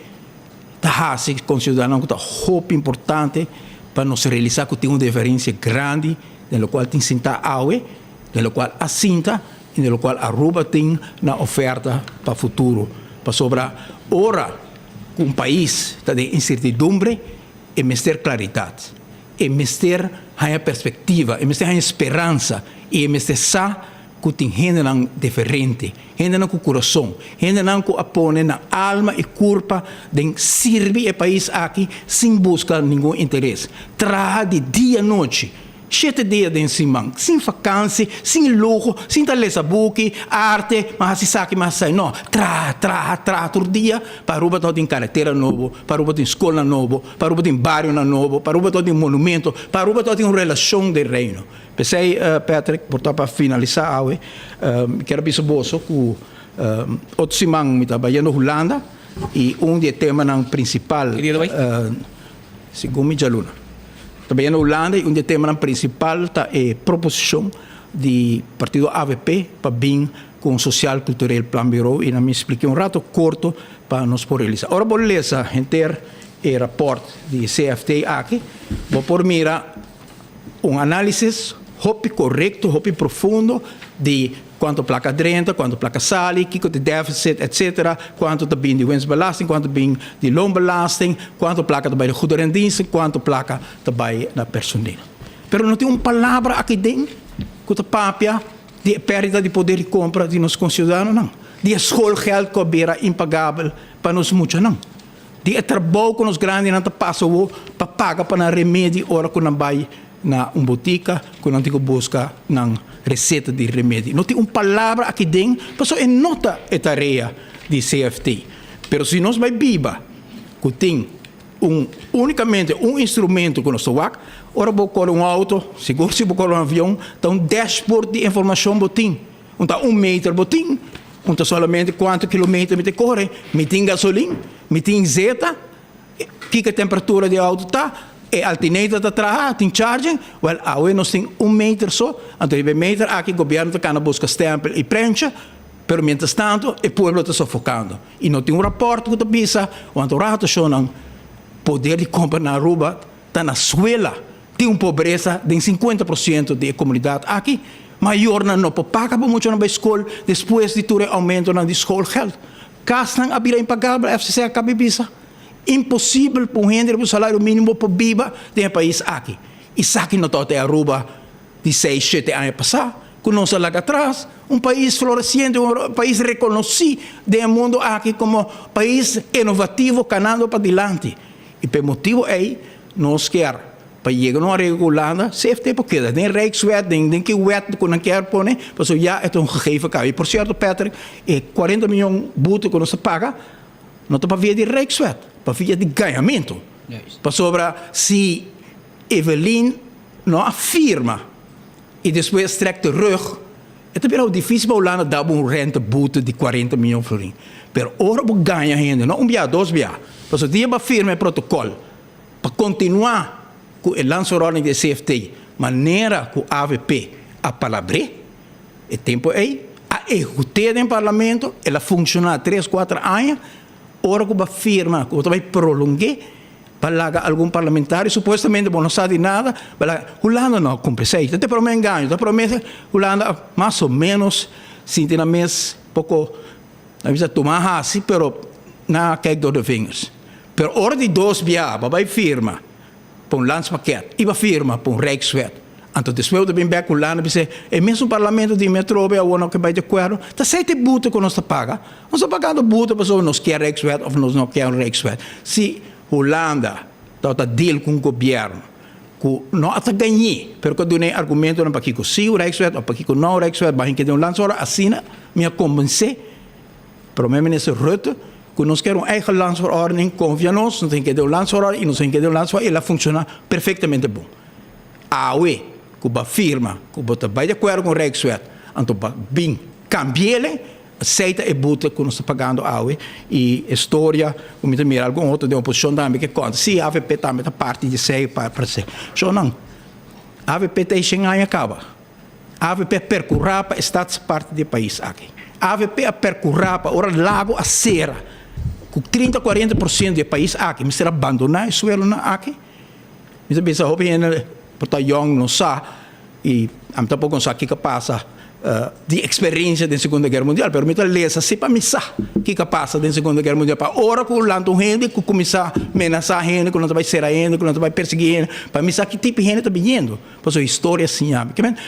ta haci conciudadanonan cu ta hopi importante pa nos realisa cu tin un diferencia grandi den locual tin sinta awe, den locual a sinta y den locual Aruba tin na oferta pa futuro. Pasobra ora. Ku un pais ta den insertidumbre, e mester klaridat, e mester haña perspektiva, e mester haña speransa i e mester sa ku tin hendenan diferente, hendenan ku kurason, hendenan ku a pone nan alma i kurpa den sirbi e pais aki sin buska ningun interes. Traha di dia nochi. Shete dia den siman, sin fakansi, sin luho, sin ta lesa buki, arte, ma hasi saki, ma hasi sai. No, traha, traha, traha tur dia pa Aruba ta tin karetera nobo, pa Aruba tin skolnan nobo, pa Aruba tin barionan nobo, pa Aruba ta tin monumento, pa Aruba ta tin un relashon den Reino. P'esei, Patrick, por ta pa finalisá awe, mi kier a bisa boso ku otro siman mi ta bayendo Hulanda i un di e temanan prinsipal, segun mi djaluna. Ta bay na Hulanda y un di e temanan principal ta e proposicion di partido avp pa bin ku un Sociaal Cultureel Planbureau i nan mi spliké un rato korto pa nos por realisá. Ora bo lesa henter e rapòrt di CFT aki, bo por mira un análisis hopi korekto, hopi profundo di kuantu plaka drenta, kuantu plaka sali, kiko ta e deficit, etcetera, kuantu ta bin di winstbelasting, kuantu ta bin di loonbelasting, kuantu plaka ta bai di goederendiensten, kuantu plaka ta bai na personeel. Pero no tin un palabra aki den ku ta papia di e pèrdida di poder di kompra di nos konsiudadanonan, di e schoolgeld ku a bira impagabel pa nos muchanan, di e trabou ku nos grandinan ta pasa awor pa paga pa nan remedi ora ku nan bai na un botika ku nan tin ku buska nan reseta di remedi. No tin un palabra aki den pasobra e no ta e tarea di CFT. Pero si nos bai biba ku tin un unicamente un instrumento cu nos ta wak, ora bo core un auto, sigur si bo core un avion, ta un dashboard di informacion bo tin. Un ta un meter bo tin, un ta solamente cuanto kilometer mi ta core, mi tin gasolin, mi tin zeta, kico e temperatura di e auto ta, e alternator ta traha, tin charging, wel awe nos tin un meter so, anto riba e meter aki gobierno ta cana busca stempel y prencha, pero mientras tanto e pueblo ta sofocando. Y no tin un rapport cu ta bisa wanto rato shownan poder di compra na Aruba ta na suela. Tin un pobresa den 50% di e comunidad aki. Mayornan no por paga pa muchanan bay school despues di tur e aumentonan di schoolgeld. Casnan a bira impagabel, FCC a caba di bisa. Imposibel pa un hende riba un salario minimo por biba den e pais aki. Esaki no ta e Aruba di seis, shete aña pasá, ku nos a laga atras, un pais floresiente, un pais rekonosí den e mundu aki komo pais inovativo kanando padilanti. I pa e motibu ei nos kier pa yega na un areglo ku Hulanda, CFT por keda den Rijkswet, den den ki wet ku nan kier pone, pasobra ya e ta un gegeven kaba. I por sierto Patrick, e kuarenta mion bute ku nos ta paga no ta pa via di Rijkswet, pa via di gañamentu. Pasobra si Evelyn no a firma y despues trek terug, e ta bira dificil pa Hulanda da bo un rente boete di 40 miyon florin. Pero ora bo gaña hende, no un bia, dos bia, pasobra dia bo a firma e protocol pa continua cu e landsverordening di e CFT manera cu avp a palabr'é, e tempo ey a ehecut'é den parlamento, el a funciona tres, cuater aña, ora cu bo a firma cu bo ta bay prolongu'é, Pa laga algun parlamentario, supuestamente bo no sa di nada, pa laga, Hulanda no a cumpli esey. Ta prome engaño, ta prome Hulanda a mas o menos sinti nan mes poco, nan bisa tuma haci, pero nan a kijk door de vingers. Pero ora di dos bia bo a bay firma pa un landspakket y bo a firma pa un rijkswet, anto despues bo ta bin bek Hulanda bisa e mesun parlamento di mi atrobe awor no ke bay di acuerdo, ta esey ta e boete cu nos ta paga. Nos ta pagando boete pasobra nos kier Rijkswet of nos no kier un Rijkswet. Si Hulanda tabata deal cu un gobierno cu no a ta gañ'é, pero cu a duna e argumentonan pakico si un Rijkswet of pakico no un Rijkswet, bahin keda un landsorde, asina mi a convence Prome Minister Rutte cu nos kier un eigen landsverordening, confia nos, nos tin keda un landsverordening y nos tin keda un landsverordening y el a funciona perfectamente bon. Awe cu bo a firma cu bo ta bay di acuerdo cu un Rijkswet, anto bo a bin cambi'ele, Esei ta e boete ku nos ta pagando awe i e storia ku mi ta mira algun otro den oposishon tambe ke konta. Si avp tambe ta parti di esei pa esei. Shownan, avp ta e shen aña kaba. Avp a perkurá pa e status parti di e pais aki. Avp a perkurá pa ora lago a sera ku 30, 40% di e pais aki mester a bandoná e suelonan aki. Mi ta bisa hopi hende por ta yong no sa i ami tampoko no sa kiko a pasa di eksperensia den Segunda Guera Mundial, pero mi ta lesa si pa mi sa kiko a pasa den Segunda Guera Mundial pa ora ku lanta un hende ku kuminsá menasá hende ku nan ta bai sera hende ku nan ta bai persiguí hende pa mi sa ki tipo di hende ta biniendo pasobra historia siña mi. Kimen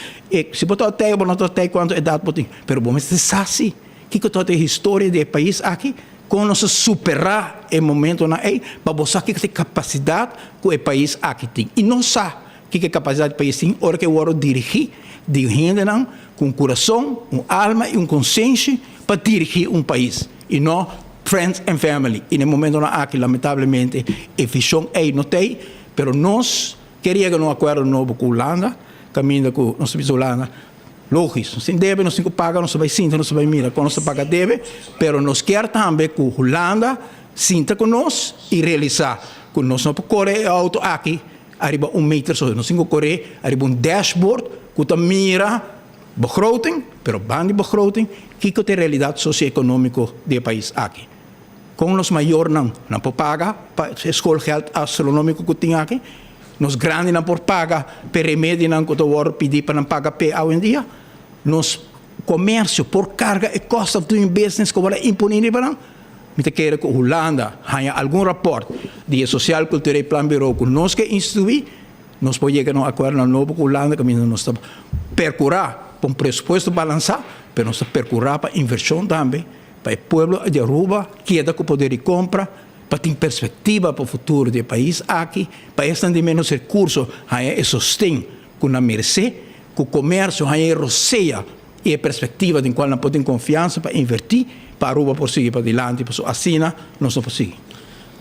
si bo ta otei o bo no ta otei kuantu edat bo tin pero bo mester sa si kiko ta e historia di e pais aki. Kon nos a superá e momentonan ei pa bo sa kiko ta e kapasidat ku e pais aki tin. I nos sa kiko e kapasidat di pais tin ora ku e wòrdu dirigí di hendenan ku un kurason, un alma i un konsenshi pa dirigí un pais i no friends and family. I na e momentonan aki lamentablemente e vishon ei no ta ei, pero nos ke yega na un akuerdo nobo ku Hulanda kaminda ku nos ta bisa Hulanda, Logis, nos tin debe, nos tin ku paga, nos ta bai sinta, nos ta bai mira kon nos ta paga debe, pero nos kier tambe ku Hulanda sinta ku nos i realisá ku nos no por kore e outo aki ariba un meter so, nos tin ku kore ariba un dashboard ku ta mira begroting, pero banda di begroting. kiko ta e realidat sosioekonómiko di e pais aki. Kon nos mayornan nan por paga pa e skolgeld astronómiko ku tin aki? Nos grandinan por paga p'e remedinan ku ta wòrdu pidí pa nan paga p'e awendia? Nos komersio por karga e cost of doing business ku wòrdu imponí riba nan? Mi ta kere ku Hulanda haña algun rapòrt di e Sociaal Cultureel Planbureau ku nos ke instituí, nos por yega na un akuerdo nobo ku Hulanda kaminda nos ta perkurá pa un presupuesto balansá, pero nos ta perkurá pa invershon tambe, pa e pueblo di Aruba keda ku poder di kompra, pa tin perspektiva pa futuro di e pais aki, pa esnan di ménos rekurso haña e sosten ku nan meresé, ku komersio haña e rosea i e perspektiva den kual nan por tin konfiansa pa invertí pa Aruba por sigui padilanti, pasobra asina nos no por sigui.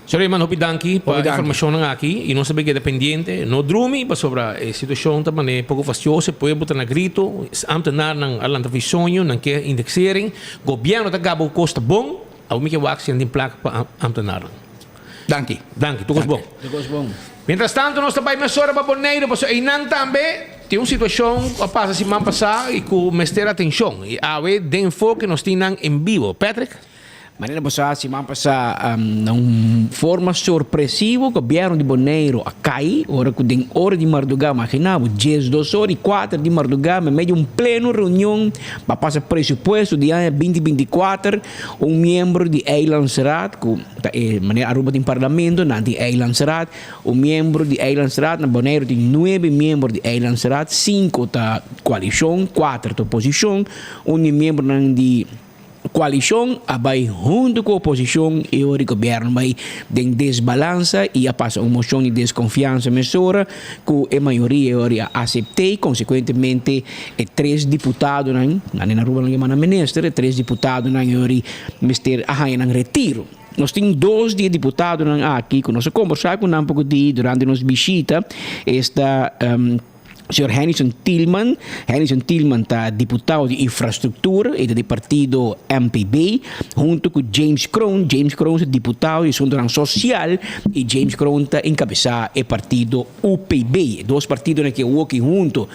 Señor Eman, hopi danki pa e informashonnan aki i nos ta bay keda pendiente. No drumi pasobra e situashon ta mane poko fastioso, e pueblo ta na grito, ambtenarnan a lanta for soño, nan ke indexering, gobièrnu ta gaba ku kos ta bon, awor mi ke wak si nan tin plaka pa ambtenarnan. Danki. Danki, tur kos bon. Tur kos bon. Mientras tanto nos ta bai mesora pa Boneiru pasobra einan tambe tin un situashon ku a pasa siman pasá i ku mester atenshon. I awe den Enfoke nos tin nan en bibo. Patrick? Manera bo sa, siman pasá na un forma sorpresivo gobièrnu di Boneiru a kai ora ku den ora di mardugá, imagina bo, diesdos ora i kuater di mardugá meimei di un pleno reunion pa pasa presupuesto di aña binti 24, un miembro di Eilandsraad, ku ta e manera Aruba tin parlamento, nan tin Eilandsraad, un miembro di Eilandsraad, na Boneiru tin nuebe miembro di Eilandsraad, sinku ta koalishon, kuater ta oposishon, un di miembronan di. Koalishon a bai huntu ku oposishon i ora di gobièrnu bai den desbalansa i a pasa un moshon di deskonfiansa mesora ku e mayoria e ora a asept'é i konsekuentemente e tres diputadonan, nan den Aruba nan yama nan minister, e tres diputadonan e ora mester a haña nan retiro. Nos tin dos di e diputadonan aki ku nos a kombersá ku nan poko di durante nos bishita, esta. Señor Hennyson Thielman. Hennyson Thielman ta diputado di Infrastructura, e ta di partido MPB, hunto cu James Kroon. James Kroon ta diputado di Asuntonan Social y James Kroon ta encabeza e partido UPB. E dos partidonan aki awoki hunto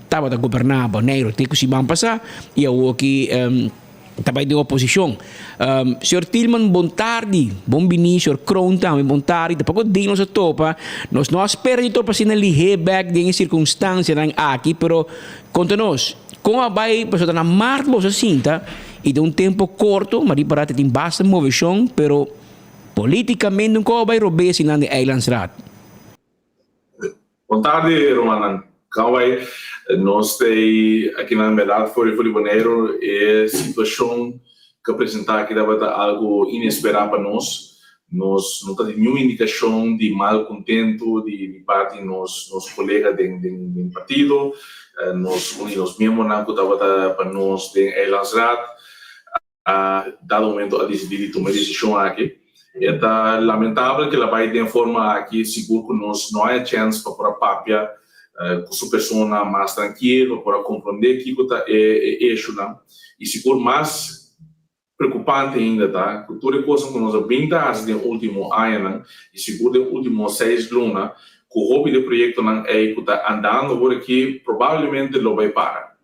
tabata goberna Boneiru te cu siman pasa y awoki. Ta bai den oposishon. Señor Thielman bon tardi. Bon bini. Señor Kroon tambe bon tardi. Tampoko den nos a topa. Nos no a spera di topa asina lihé bek den e sirkunstansianan aki, pero konta nos, kon a bai pasobra ta na mart boso a sinta i den un tempu korto, ma ripará ta tin basta moveshon, pero politikamente un kos a bai robes sinan den Eilandsraad. Bon tardi rumannan. Kan bai? Nos ta aki nan berdad for di Boneiru. E situacion cu a presenta aki tabata algo inespera pa nos. Nos no ta tin niun indicacion di mal contento di parti nos nos colega den den partido. Nos un di nos miembronan cu tabata pa nos den Eilandsraad. A dado momento a disidí di tuma e desishon aki. E ta lamentabel ku el a bai den forma aki, sigur ku nos no a e chèns pa por a papia ku su persona mas trankil, pa por a komprondé kiko ta e eshunan. I sigur mas preokupante ainda ta ku tur e kosnan ku nos a bin ta hasi den último añanan i sigur den último seis luna ku hopi di e proyektonan ei ku ta andando awor aki probablemente lo bai para.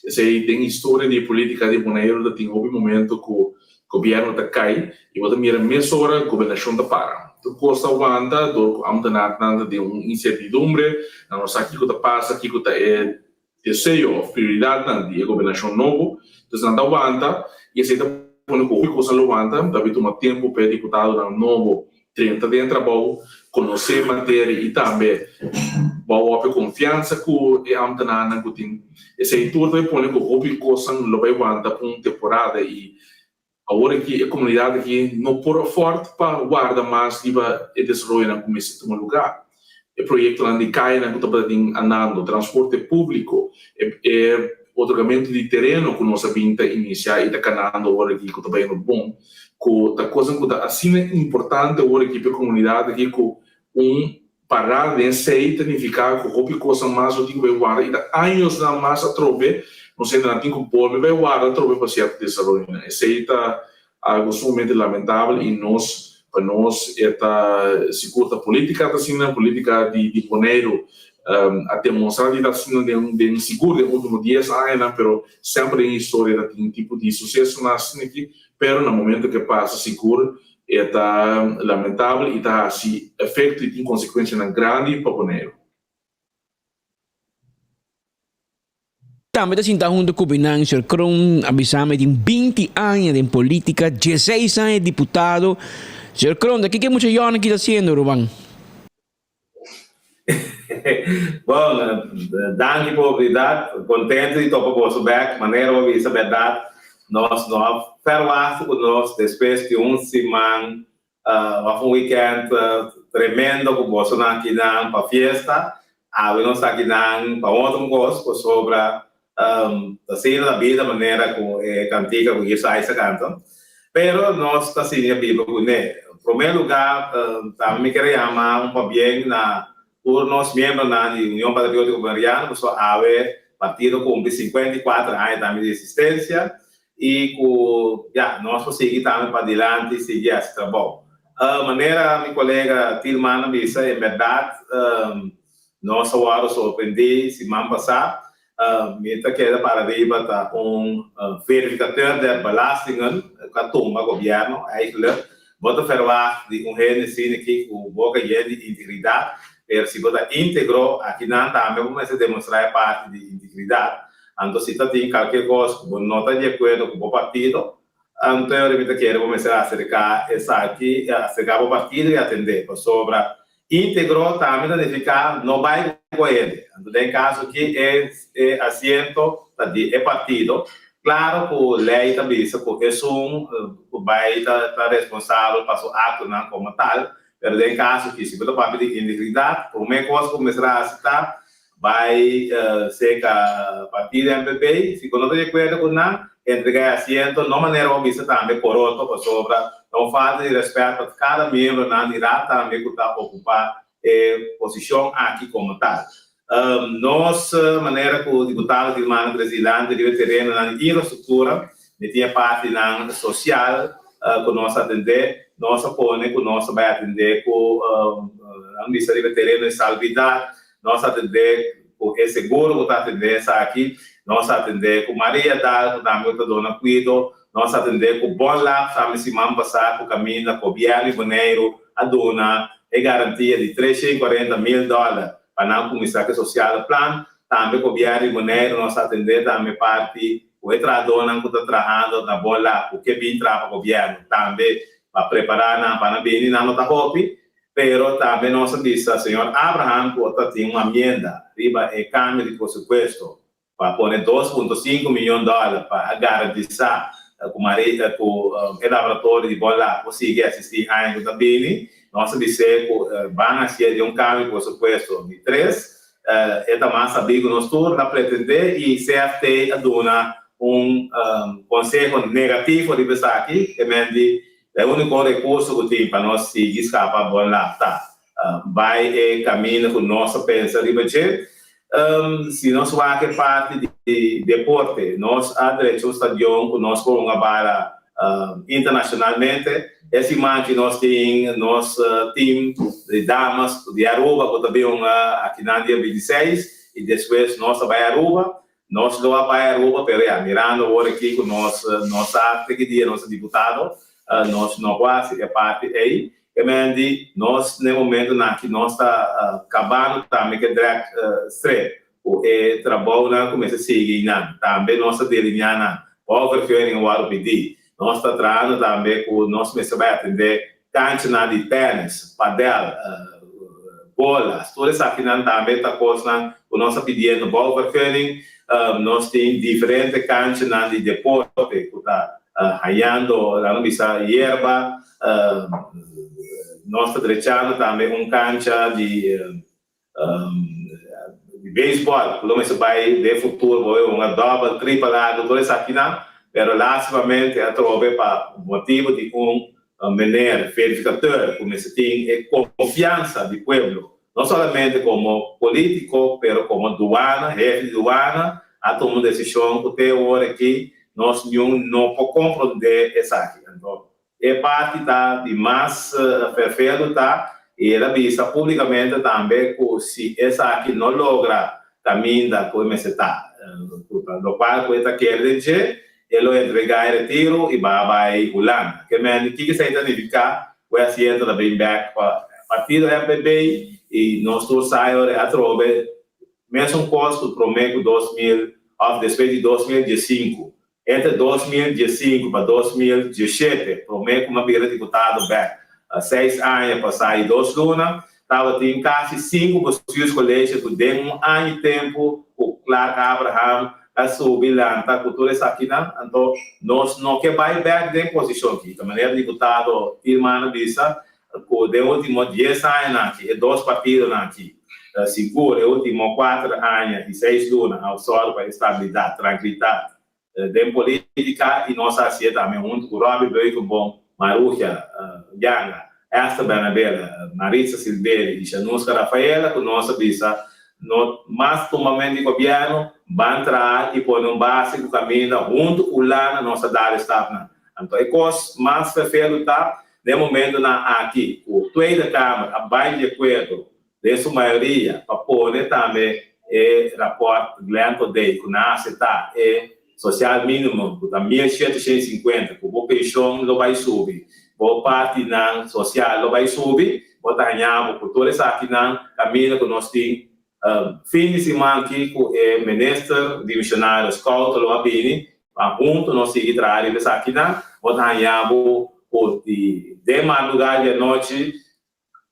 Esei den historia di e politica di Boneiru ta tin hopi momento cu gobierno ta cay y bo ta mira mesora gobernacion ta para. Tur cos ta wanta dor cu ambtenaarnan ta den un incertidumbre, nan no sa kico ta pasa, kico ta e deseo of prioridadnan di e gobernacion nobo. Entonces nan ta wanta y esei ta pone cu hopi cosnan lo wanta, ta bay tuma tempo pa e diputadonan nobo Drenta den trabou, konosé materia i tambe bou op e konfiansa ku e ámtenarnan ku tin. Esei tur ta bai pone ku hopi kosnan lo bai wanta pa un temporada i awor aki e komunidat aki no por afòrt pa warda mas riba e desaroyonan ku mester tuma lugá. E proyektonan di kayanan ku tabata tin andando, transporte públiko, e otorgamentu di tereno ku nos a bin ta inisiá i ta kanando awor aki ku ta bayendo bon, ku ta kosnan ku ta asina importante awor aki pa e komunidat aki ku un parada den esei ta nifiká ku hopi kosnan mas lo tin ku bai warda i ta añosnan mas atrobe nos hendenan tin ku bolbe bai warda atrobe pa sierto desaroyonan. Esei ta Algo sumamente lamentabel y nos, pa nos e ta sigur ta politica ta asina, politica di di Boneiru. a demonstra di ta asina den den sigur den ultimo dies añanan pero semper den historia ta tin tipo di susesonan asina aki pero na momento ke pasa sigur e ta lamentabel i ta hasi efekto i tin konsekuensianan grandi pa Boneiru. Tambe ta sinta hunto cu binan Sr. Kroon a bisa mi tin binti aña den politica, dieseis aña diputado. Sr. Kroon, ta kiko e mucha yòn aki ta haciendo, ruman? Bon, danki pa oportunidat. Contento di topa boso bek. Manera bo bisa berdad, nos no a verwacht cu nos despues di un siman Of un weekend tremendo ku bosonan akinan pa fiesta. Awe nos ta akinan pa un otro kos pasobra ta asina ta bida manera ku e kantika ku Isai sa kanta. Pero nos ta siña biba kuné. Promé lugá tambe mi kere yama un pabien na tur nos miembronan di Union Patriótiko Boneriano pasobra awe partido kumpli 54 aña tambe di existensia. I ku ya, nos por sigui tambe padilanti sigui hasi trabou. Manera mi kolega Tilman a bisa, en bèrdat nos a wòrdu sorprendí siman pasá. Mi ta keda para riba ta un verificateur der belastingen ku a tumba gobièrnu. Eigenlijk bo ta verwagt di un hende asina aki ku boka yen di integridat, pero si bo ta íntegro akinan tambe bo mester demostrá e parti di integridat. Anto si ta tin kalke kos ku bo no ta di akuerdo ku bo partido, anto e ora mi ta kere bo mester aserká esaki, aserká bo partido i atendé, pasobra íntegro tambe ta nifiká no bai ku hende. Anto den kaso aki e e asiento ta di e partido. Klaro ku lei ta bisa ku esun ku bai ta ta responsabel pa su aktonan komo tal, pero den kaso aki si bo ta papia di integridat, promé kos ku bo mester hasi ta Bai serka partido MPB, si bo no ta di akuerdo ku nan, entrega e asiento, no manera bo bisa tambe koroto pasobra ta un falta di rèspèt pa kada miembronan di raad tambe ku ta okupá e posishon aki komo tal. Nos manera ku diputado Dilmana Trezilante riba e terenonan di infrastruktura, mi tin e partinan sosial ku nos a atendé, nos a pone ku nos ta bai atendé ku nan bisa riba e tereno di salbidat, Nos atendé ku e seguro ku ta atendé esaki, nos atendé ku Maria Dal ku tambe ta duna kuido, nos atendé ku Bon Lab tambe siman pasá ku kaminda gobièrnu di Boneiru a duna e garantia di 340 mil dòler pa nan kuminsá ku e sosiale plan. Tambe gobièrnu di Boneiru nos atendé tambe parti ku e trahadónan ku ta trahando na Bon Lab ku ke bin traha pa gobièrnu tambe pa prepará nan pa nan bini nan no ta hopi. Pero tambe nos a bisa señor Abraham cu ta tin un amienda riba e cambio di presupuesto pa pone 2.5 miyon dollar pa a garantisa cu cu e laboratorio di Bonla por sigui existi aña cu ta bini. Nos a bis'e cu ban haci'e den un cambio di presupuesto di tres. E ta mas sabí cu nos tur ta pretende y CFT a duna un conseho negativo riba esaki, e men di E úniko rekurso ku tin pa nos sigui skapa bon laf ta bai e kaminda ku nos a pensa riba dje. Si nos wak e parti di deporte, nos a drecha un stadion ku nos por hunga bala internashonalmente. E siman aki nos tin nos team di damas di Aruba ku ta bin hunga akinan dia 26 i despues nos ta bai Aruba. Nos lo a bai Aruba, pero ya, mirando awor aki cu nos no sa te ki dia nos ta diputado, nos no por haci e parti ey. E men di nos n'e momentonan aki nos ta cabando tambe cu e drek strip, cu e trabounan cu mester sigui nan. Tambe nos ta delinea nan bouwvergunning a worde pidi. Nos ta trahando tambe cu nos mester bai atende Kanchanan di tènis, padel, bolas, tur esakinan tambe ta kosnan ku nos ta pidiendo bouwvergunning. Nos tin diferente kanchanan di deporte ku ta hañando, laga nos bisa, yerba. Nos ta drechando tambe un kancha di Di beisbòl ku lo mester bai den futuro bo bai hunga dòbel, tripel A ku tur esakinan, pero lastimamente atrobe pa motibu di un meneer verificateur ku mester tin e konfiansa di pueblo no solamente komo politiko pero komo duana, hefe di duana a tuma un desishon ku te ora aki nos niun no por komprondé esaki. Anto E parti ta di mas ferfelu ta. i el a bisa públikamente tambe ku si esaki no logra kaminda ku e mester ta, ku ta lokual ku e ta kere den dje, e lo entregá e retiru i ba bai Hulanda. Ke men di kiko esei ta nifiká ku e asiento ta bin bèk pa partido MPB i nos tur sa e ora e atrobe mesun kos ku promé ku 2000 òf despues di 2015. Entre 2015 pa 2017, promé ku mi a bira diputado bèk, seis aña pasá i dos luna, tabatin kasi sinku bestuurscollege ku den un aña i tempu ku Clark Abraham a subi lanta ku tur esakinan. Anto nos no ke bai bèk den posishon aki. Ta manera diputado Tilman a bisa ku den último dies añanan aki e dos partidonan aki, sigur e último kuater aña i seis luna a sòru pa estabilidat, trankilidat den polítika i nos a hasié tambe huntu ku Robby Beukenboom, Marugia Janga, Esther Bernabela, Maritza Silveri i Shanuska Rafaela ku nos a bisa no mas tumament di gobièrnu, ban traha i pone un base ku kaminda huntu ku Hulanda nos a dal e stapnan. Anto e kos mas ferfelu ta den momentonan aki ku Tweede Kamer a bai di akuerdo den su mayoria pa pone tambe e raport Glenn Codey ku nan a aseptá e sociaal minimum ku ta 1750 ku bo penshon lo bai subi, bo partinan sosial lo bai subi, bo ta haña bo ku tur esakinan kaminda ku nos tin fin di siman aki ku e minister dimisionario Schouten lo a bini pa huntu nos sigui traha riba esakinan, bo ta haña bo ku di den madrugá di anochi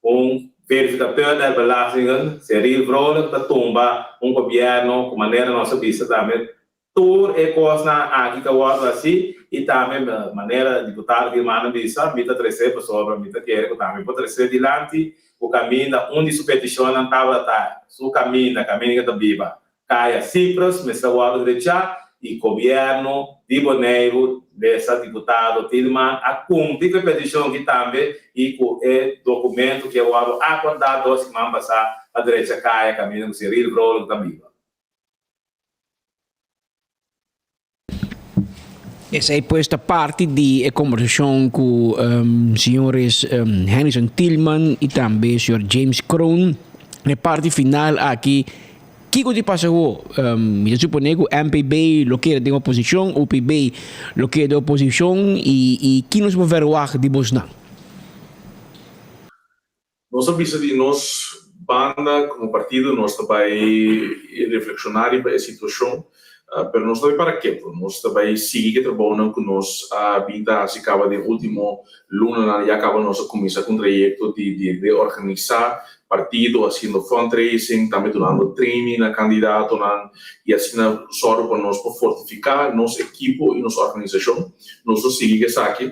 Un verificateur der belastingen, Cyril Vrolijk, ta tumba un gobierno cu manera nos a bisa tambe tur e cosnan aki ta wordo haci y tambe manera diputado Gilman a bisa mi ta trece pasobra mi ta kere cu tambe por trece dilanti cu caminda un di su peticionnan tabata su caminda, caminda cu ta biba Kaya Cyprus mester wòrdu drechá i gobièrnu di Boneiru lesa diputado Thielman a kumpli ku e petishon aki tambe i ku e dokumentu ku a wòrdu akordá dos siman pasá pa drecha kaya kaminda ku Cyril Vrolijk ta biba. Esei pues ta parti di e kombersashon ku señores Hennyson Thielman i tambe señor James Kroon. Na e parti final aki, kiko di pasa awor? Mi ta suponé ku MPB lo keda den oposishon, UPB lo keda den oposishon i ki nos por verwagt di bosnan? Nos a bisa di nos banda como partido nos ta bay reflexiona riba e situacion, pero nos no ta bay para keto. Nos ta bay sigui cu e trabounan cu nos a bin ta haci caba den ultimo lunanan. Ya caba nos a cuminsa cu un trayecto di reorganisa partido, haciendo fundraising, tambe dunando training na candidatonan y asina zorgo pa nos por fortifica nos ekipo y nos organisacion. Nos lo sigui cu esaki.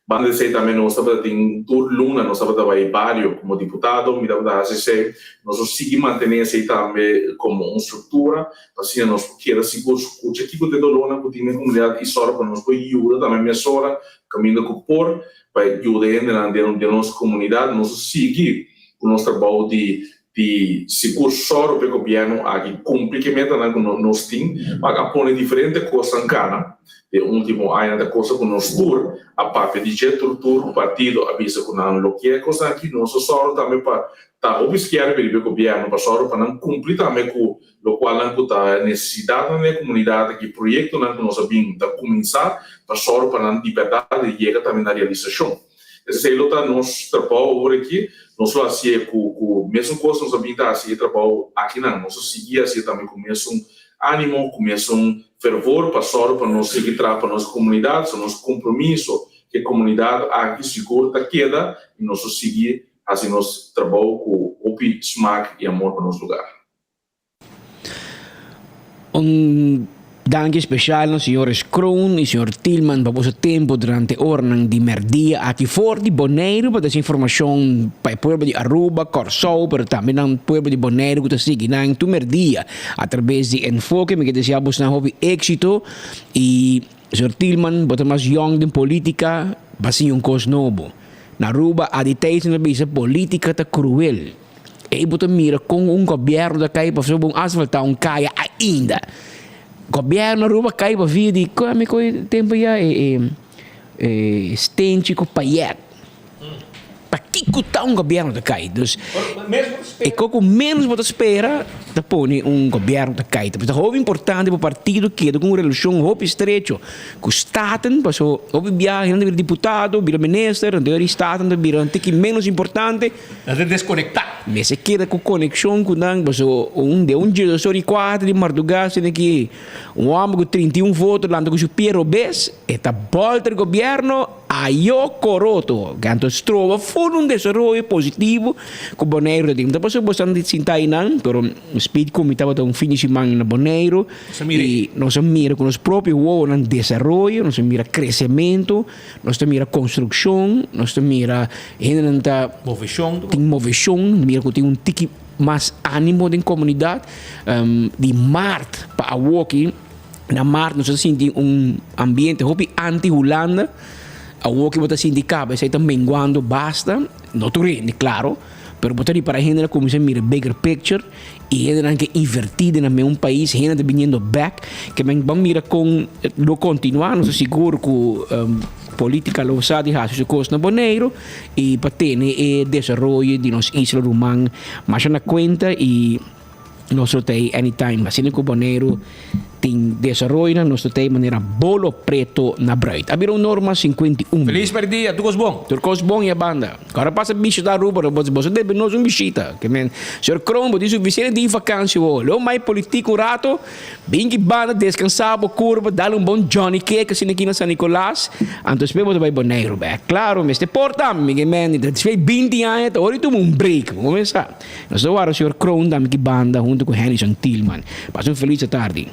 Banda di esei tambe nos tabata tin tur luna nos tabata bai bario komo diputado, mi tabata hasi esei. Nos lo sigui mantené esei tambe komo un struktura pa asina nos por keda sigur skucha kiko ta e dolónan ku tin den komunidat i sòru pa nos por yuda tambe mesora kaminda ku por pa yuda e hendenan den nos komunidat. Nos lo sigui ku nos trabou di di sigur sòru pa e gobièrnu aki kumpli ku e metanan ku nos tin. Wak a pone diferente kosnan kana den último añanan ta kosa ku nos tur a papia di dje, tur tur partido a bisa ku nan lo kier e kosnan aki. Nos a sòru tambe pa ta hopi skèrpi riba e gobièrnu pa sòru pa nan kumpli tambe ku lokual nan ku ta nesesidatnan den e komunidat aki, proyektonan ku nos a bin ta kuminsá pa sòru pa nan di bèrdat yega tambe na realisashon. Esei lo ta nos trabou awor aki. Nos lo hasié ku ku mesun kos nos a bin ta hasi e trabou akinan. Nos lo sigui hasié tambe ku mesun ánimo, ku mesun fervor pa sòru pa nos sigui traha pa nos komunidat. So nos kompromiso ku e komunidat aki sigur ta keda i nos lo sigui hasi nos trabou ku hopi smak i amor pa nos lugar. Un danki special na señores Kroon y señor Thielman pa boso tempo durante oranan di merdia aki for di Boneiru pa desa informacion pa e pueblo di Aruba, Kòrsou pero tambe nan pueblo di Boneiru ku ta sigui nan tur merdia a traves di Enfoke. Mi ke desea bosnan hopi éxito y señor Thielman bo ta mas yong den politica ba siña un kos nobo. Na Aruba Adi Thijssen ta bisa politica ta cruel. Ei bo ta mira kon un gobièrnu ta kai pasobra bo asfaltá un kaya ainda. Gobièrnu Aruba kai pa via di kon mi koe tempu ya e e stenchi ku payèt. Pakiko? Kiko ta un gobierno ta kai? Dus e ko ku menos bo ta spera ta pone un gobierno ta kai. Ta hopi importante pa partido keda ku un relashon hopi estrecho ku Staten, paso hopi biaha hende ta bira diputado, bira minister, anto di Staten ta bira un tiki menos importante. Nan ta deskonektá. Mester keda ku konekshon ku nan, paso un de un djesosor i kuater di mardugá asina ki un hòmber ku 31 voto lanta ku su pie robes, e ta bòlter gobierno. Ayo coroto, anto stroba full un desaroyo positivo cu Boneiru ta tin. Ta pasobra bo esnan sinta einan, pero speed cu mi tabata un fin di siman na Boneiru y nos a mira cu nos propio wowonan desaroyo, nos a mira crecemento, nos ta mira construccion, nos ta mira hendenan ta tin movecion, mira cu tin un tiki mas animo den comunidad. Di maart pa awoki. Na maart nos a sinti un ambiente hopi anti-Hulanda. Awor ki bo ta sinti kaba esei ta menguando basta. No tur hende, klaro, pero bo ta ripara hendenan kuminsá mira bigger picture i hendenan ke invertí den nan un pais, hende ta biniendo bèk. Ke men ban mira kon lo kontinuá. Nos ta sigur ku polítika lo sa di hasi su kos na Boneiru i pa tene e desaroyo di nos isla ruman masha na kuenta i. Nos lo ta ei anytime. Asina ku Boneiru tin desaroyonan, nos lo ta ei manera bolo preto na bruid. A bira un norma 51. Feliz merdia, tur kos bon. Tur kos bon ya banda. Ora pasa bishita Aruba, boso debe nos un bishita. Ke men, señor Kroon, bo tin sufisiente di vakansi ho. Lo mai politico un rato, bin ki banda, descansa bo curpa, dal un bon Johnny cake asina aki na San Nicolas, anto despues bo ta bai Boneiru bek. Claro, mester porta, mi ke men, despues 20 aña ta ora di tuma un break. Bo comenzá. Nos ta warda señor Kroon tambe ki banda hunto ku Hennison Tielman. Pasa un feliz atardi.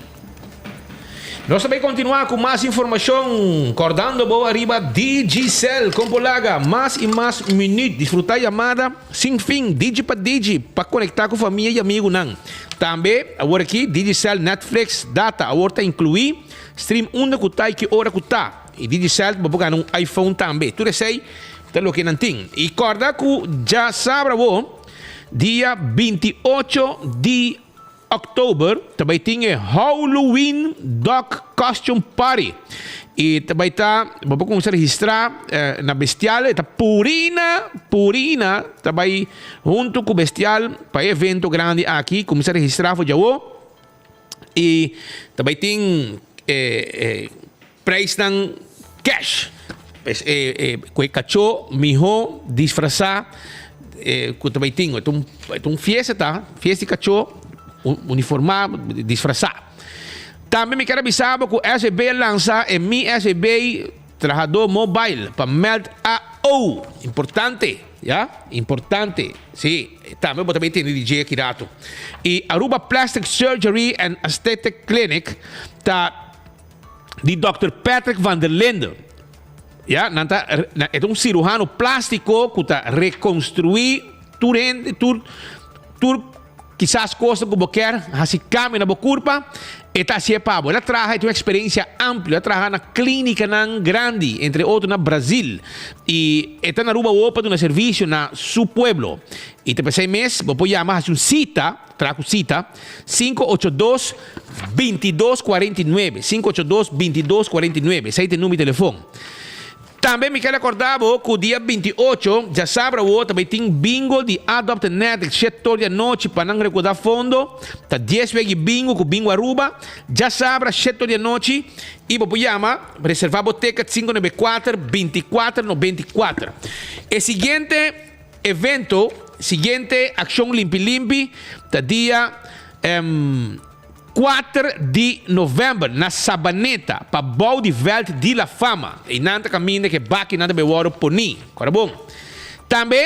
Nos ta bay continua cu mas informacion cordando bo ariba Digicel con por laga mas y mas minuut disfruta yamada sin fin digi pa digi pa conecta cu famia y amigunan. Tambe awor aki Digicel Netflix data awor ta inclui stream unda cu ta y ki ora cu ta y Digicel bo por gana un iPhone tambe. Tur esey Ta loke nan tin. I kòrda ku djasabra awo, dia 28 di òktober, ta bai tin e Halloween Dog Costume Party. I ta bai ta, bo por kuminsá registrá na Bestial, e ta Purina, Purina ta bai huntu ku Bestial pa e evento grandi aki. Kuminsá registrá for djawo. I ta bai tin e prijsnan cash. Pues e e ku e kachó mihó disfrasá ku ta bai tin. E ta un e ta un fiesta ta, fiesta di kachó uniformá, disfrasá. Tambe mi ker a bisa bo ku SVB a lansa e Mi SVB Trahadó Mobile pa mèld AO. Importante, ya, importante. Sí, tambe bo ta bay tende di dje aki rato. Y Aruba Plastic Surgery and Aesthetic Clinic ta di Dòkter Patrick van der Linde. Ya, nan ta, e ta un ciruhano plastico cu ta reconstrui tur hende, tur, tur kisas cosnan cu bo kier haci cambio na bo curpa, e ta hacié pa bo. El a traha, e tin un experiencia amplio, el a traha na clinicanan grandi, entre otro na Brazil, y e ta na Aruba awor pa duna servicio na su pueblo. Y ta p'esey mes bo por yama haci un cita, traha cu cita, 582 2249, 582 2249, esey ta e numero di telefon. Tambe mi ker recorda bo cu dia 28, djasabra awo, ta bay tin bingo di Adopt a Net shet tor di anochi pa nan recorda fondo. Ta dies wegi bingo cu Bingo Aruba, djasabra shet tor di anochi y bo por yama reserva bo ticket 594 24 94. E siguiente evento, siguiente accion Limpi Limpi ta dia. Kuater di novèmber na Sabaneta pa bou di vèlt di La Fama. Einan ta kaminda ku e bakinan ta bai wòrdu poní. Kòrda bon. Tambe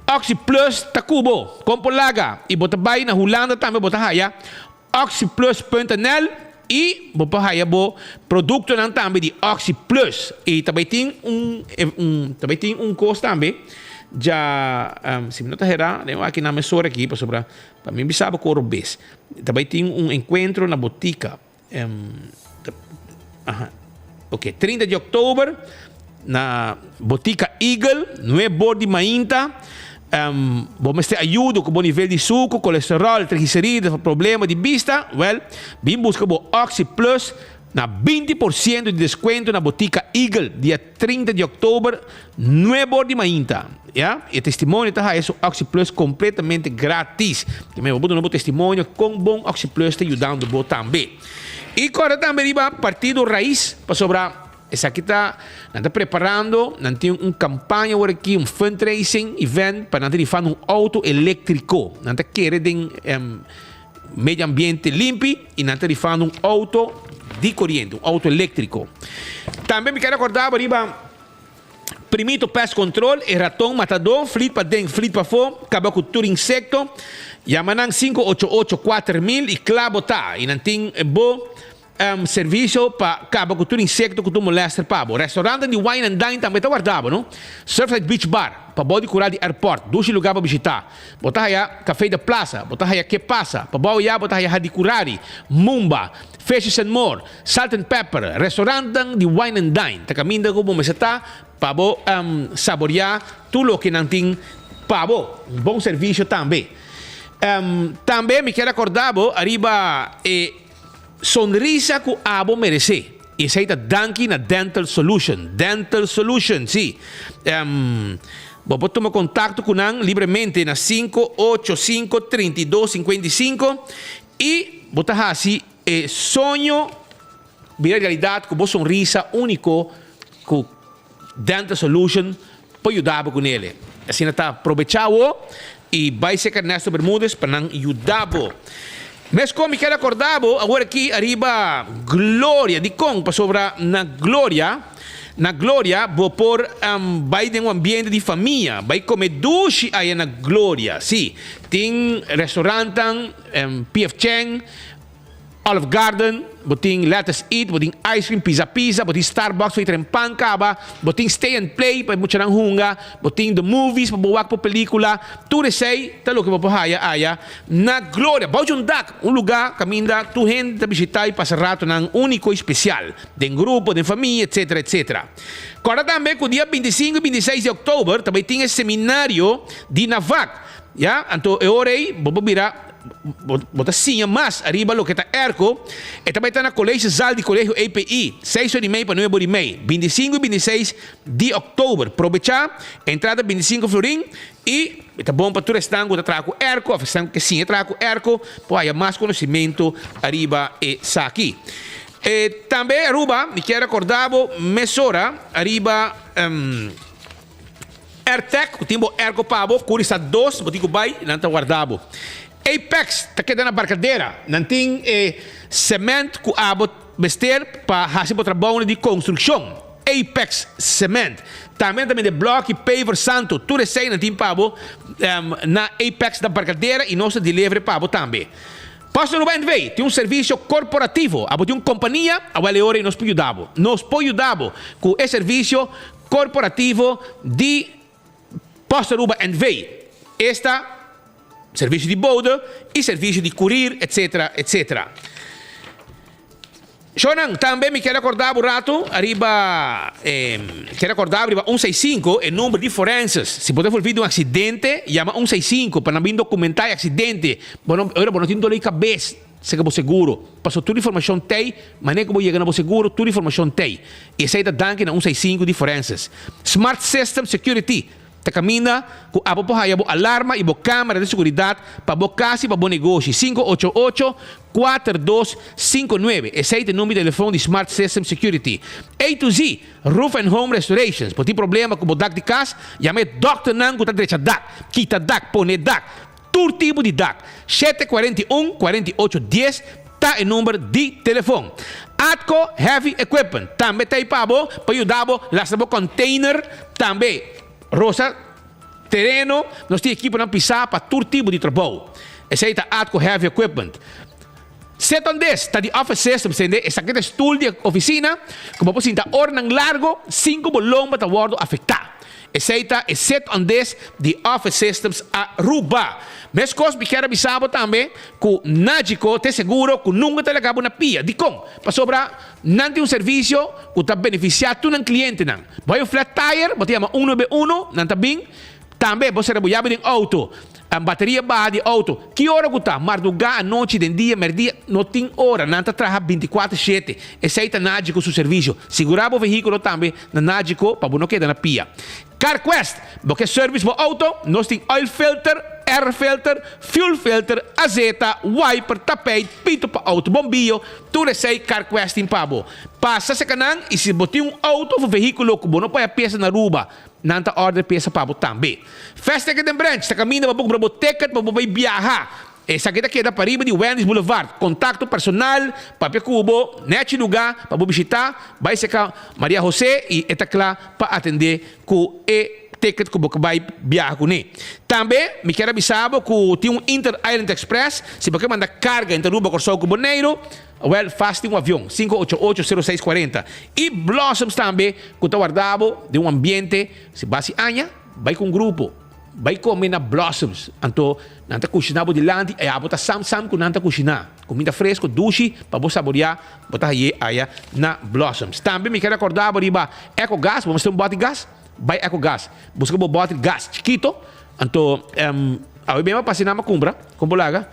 Oxi Plus ta ku bo. Kon por laga i bo ta bai na Hulanda tambe bo ta haya oxiplus punt nl i bo por haya bo produktonan tambe di Oxi Plus. I ta bai tin un un ta bai tin un kos tambe dja si mi no ta hera den wak nan mesora aki pasobra Pa mi bisa bo koro bes. Ta bai tin un enkuentro na botika. Ok, 30 di oktober na botika Eagle, nuebe or di mainta. Bo mester ayudo ku bo nivel di suku, kolesterol, trigliseride, problema di bista. Wèl, bin buska bo Oxi Plus. Na 20% di descuento na Botica Eagle dia 30 di october nuebe or di mainta. Ya, e testimonio ta haya su OxyPlus completamente gratis. Te mey bo duna bo testimonio con bon OxyPlus ta yudando bo tambe. Y corda tambe riba Partido Raiz pasobra esaki ta nan ta preparando, nan tin un campaña awor aki, un fundraising event pa nan ta rifando un auto electrico. Nan ta kere den Medio ambiente limpi y nan ta rifando un auto di coriente, un auto electrico. Tambe mi ker recorda bo riba Primito Pest Control, e raton matador, flit paden, flit pafo, caba cu tur insecto. Yama nan 588 4000 y cla bo ta. Y nan tin bo Servicio pa caba cu tur insecto cu tur molester pa bo. Restaurantnan di Wine and Dine tambe ta warda bo, no? Surfside Beach Bar, pa bou di cura di airport, dushi lugar pa bishita. Bo ta haya Café de Plaza, bo ta haya Que Pasa, pa bou ya bo ta haya Hadicurari, Mumba, Fishes and More, Salt and Pepper. Restaurantnan di Wine and Dine ta caminda cu bo mester ta pa bo saboria tur loke nan tin pa bo. Un bon servicio tambe. Tambe mi kier acorda bo ariba e. Sonrisa ku abo meresé. I esei ta danki na Dental Solution. Dental Solution, sí. Bo por tuma kontakto ku nan libremente na 585 32 55 i bo ta hasi e soño bira realidat ku bo sonrisa úniko ku Dental Solution por yuda bo ku nele. Asina ta probecha awo y bay serka Ernesto Bermudez pa nan yuda bo. Mesco mi kier acorda bo awor aki ariba Gloria. Dicon? Pasobra na Gloria, na Gloria bo por bay den un ambiente di famia, bay come dushi aya na Gloria. Si, tin restaurantnan, PF Chang, Olive Garden, bo tin Let Us Eat, bo tin Ice Cream, Pizza Pizza, bo tin Starbucks pa itra pan kaba, bo tin Stay and Play pa e muchanan hunga, bo tin The Movies pa bo wak por pelicula. Tur esey ta loke bo por haya aya na Gloria. Bou dje un dak, un luga kaminda tur hende ta bishita y pasa ratonan unico y special, den grupo, den famia, etcetera, etcetera. Corda tambe cu dia 25 y 26 di october ta bay tin e seminario di Navac. Ya, anto e ora ey bo por bira. Bo ta siña mas ariba loke ta airco. E ta bai ta na Colegio Zaal di Colegio EPI, seis ora di mei pa nuebe ora di mei, 25 y 26 di october. Probecha, entrada 25 florin y e ta bon pa tur esnan cu ta traha cu airco of esnan cu ke siña traha cu airco por haya mas conocimento ariba esaki. E tambe Aruba, mi kier recorda bo mesora ariba. Airtag, ku tin bo airco pa bo, kuri sa dos, bo tin ku bai, nan ta warda bo. Apex ta keda na Barcadera, nan tin e cement ku abo mester pa hasi bo trabounan di konstrukshon. Apex Cement. Tambe nan ta bende blòki, paver, santo, tur esei nan tin pa bo na Apex na Barcadera i nos ta deliver pa bo tambe. Post Aruba NV tin un servisio korporativo. Abo tin un kompania, awel e ora ei nos por yuda bo. Nos por yuda bo ku e servisio Corporativo di Post Aruba NV, esta servicio di bode y servicio di courier etc. Etc. Shownan, tambe mi kier acorda bo rato ariba kier acorda bo riba un seis sinku e number di forenses. Si bo ta envolvi den un accidente yama un seis sinku pa nan bin documenta e accidente. Bo no ora bo no tin dolor di cabes. Seka bo seguro. Paso tur informashon t'ei, manera ku bo yega na bo seguro, tur informashon t'ei. I esei ta danki na un seis sinku di Forenses. Smart System Security ta kaminda ku abo por haya bo alarma i bo kamera di seguridat pa bo kas i pa bo negoshi. 588 4259 Esei ta e number di telefon di Smart System Security. A to Z Roof and Home Restorations Bo tin problema ku bo dak di kas? Yama e dòkternan ku ta drecha dak, kita dak, pone dak. Tur tipo di dak. Shete 41 48 dies ta e number di telefon. Atco Heavy Equipment tambe ta ei pa bo pa yuda bo lastra bo container tambe. Rosa tereno, nos tin ekiponan pisá pa tur tipo di trabou. Esei ta Atco Heavy Equipment. Sit on this ta di office system, sende esaki ta e stoel di e oficina cu bo por sinta oranan largo sin cu bo lomba ta wordo afecta. Esey ta e sit on this di Office Systems Aruba. Mescos mi kier a bisa bo tambe cu Nagico t'e seguro cu nunca ta laga bo na pia. Dicon? Pasobra nan tin un servicio cu ta beneficia tur nan clientenan. Bo hay un flat tire, bo ta yama 191, nan ta bin. Tambe bo sera bo yabi den auto. Bateria baha di auto. Ki ora ku ta? Mardugá, anochi, den dia, merdia, no tin ora. Nan ta traha bintikuater shete. Esei ta Nagico su servisio. Sigurá bo vehíkulo tambe na Nagico pa bo no keda na pia. CarQuest, Bo ke service bo auto? Nos tin oil filter, air filter, fuel filter, azeta, wiper, tapijt, pito pa auto, bombiyo, tur esei CarQuest tin pa bo. Pasa seka nan y si bo tin un auto of un vehiculo cu bo no por haya pieza na Aruba, nan ta order pieza pa bo tambe. Fast Ticket den Branch ta caminda pa bo cumpra bo ticket pa bo bay biaha. Esaki ta keda pariba di Wendy's Boulevard. Contacto personal, papia cu bo, nechi luga pa bo bishita, bay seca Maria Jose y e ta cla pa atende cu e ticket cu bo ke bay biaha cune. Tambe mi kier a bisa bo cu tin un Inter Island Express, si bo ke manda carga entre Aruba, Corsou cu Boneiru, wel fast tin un avion, 588 0640. Y Blossoms tambe cu ta warda bo den un ambiente, si bo haci aña, bay cu un grupo. Bai come na Blossoms. Anto nan ta cushina bo dilanti y abo ta sam sam cu nan ta cushina. Cuminda fresco, dushi, pa bo saboria, bo ta haye aya na Blossoms. Tambe mi kier recorda bo riba Ecogas, bo mester un boti gas? Bai Ecogas, busca bo boti gas chikito, anto awe bien bo pasa nan bo cumpra, con bo laga.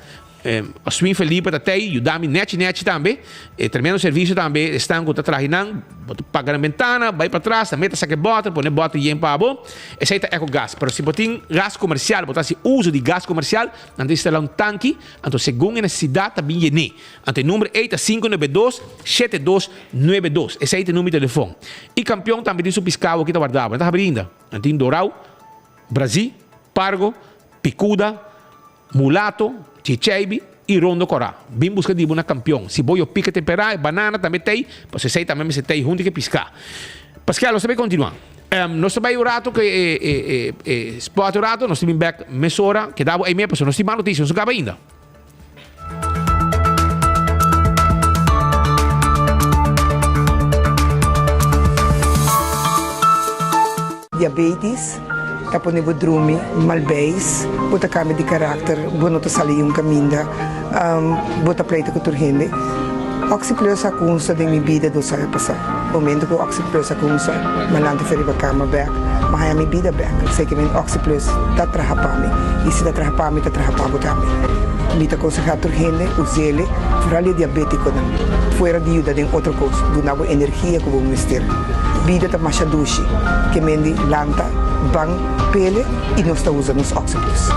Oswin Felipe ta tei yuda mi nechi nechi tambe. E tremendo servicio tambe esnan cu ta traha nan. Bo ta paga nan bentana, bay patras, nan meta saca e boter, pone e boter yen pa bo. Esey ta Ecogas. Pero si bo tin gas comercial, bo ta haci uso di gas comercial, nan ta instala un tanki, anto segun e necesidad ta bin yen'é. Anto e number ey ta 592 7292. Esey ta e number di telefon. Y Campeon tambe tin su piscao aki ta warda bo. Nan ta habri ainda. Nan tin dorao, brazi, pargo, picuda. Mulato, chicheibi y rondo cora. Bin busca di bo na campeon. Si bo yo pica tempera e banana tambe tey, pasobra esey tambe mester tey hunto cu e pisca. Pascal, nos ta bay continua. Nos ta bay un rato cu e e spot un rato, nos ta bin bek mesora. Keda bo ey me pasobra nos tin mas noticia, nos no caba ainda. Diabetes ta pone bo drumi mal beis, bo ta kambia di karakter, bo no ta sali un kaminda, bo ta pleita ku tur hende. Oxyplus a kunsa den mi bida dos aña pasá. Momento ku Oxyplus a kunsa, mi a lanta for riba kama bèk, mi a haña mi bida bèk. Esei ke men Oxyplus ta traha pa mi, i si ta traha pa mi, ta traha pa bo tambe. Mi ta konsehá tur hende us'el, foral e diabétikonan. Fuera di yuda den otro kos, duna bo energia ku bo mester. Bida ta masha dushi, ke men di lanta, ban, pele i nos ta usa nos Oxyplus.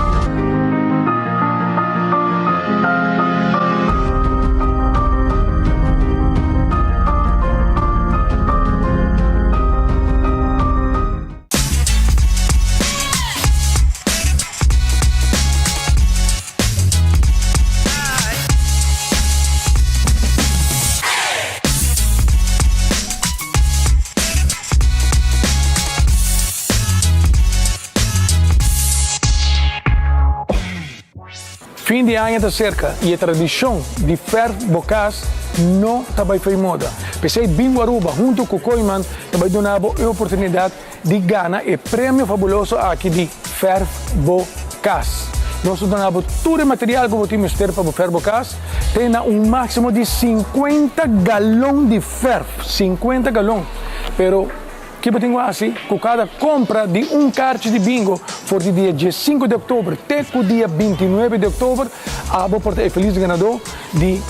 Fin di aña ta serka i e tradishon di fèrf bo kas no ta bai fo'i moda. P'esei Bingo Aruba huntu ku Kooyman ta bai duna bo e oportunidat di gana e premio fabuloso aki di fèrf bo kas. Nos ta duna bo tur e material ku bo tin mester pa bo fèrf bo kas te na un máksimo di sinkuenta galon di fèrf, sinkuenta galon! Pero. Ki bo tin ku hasi ku kada kompra di un karchi di bingo for di dia diesinku di oktober te ku dia bintinuebe di oktober? Abo por ta e felis ganadó di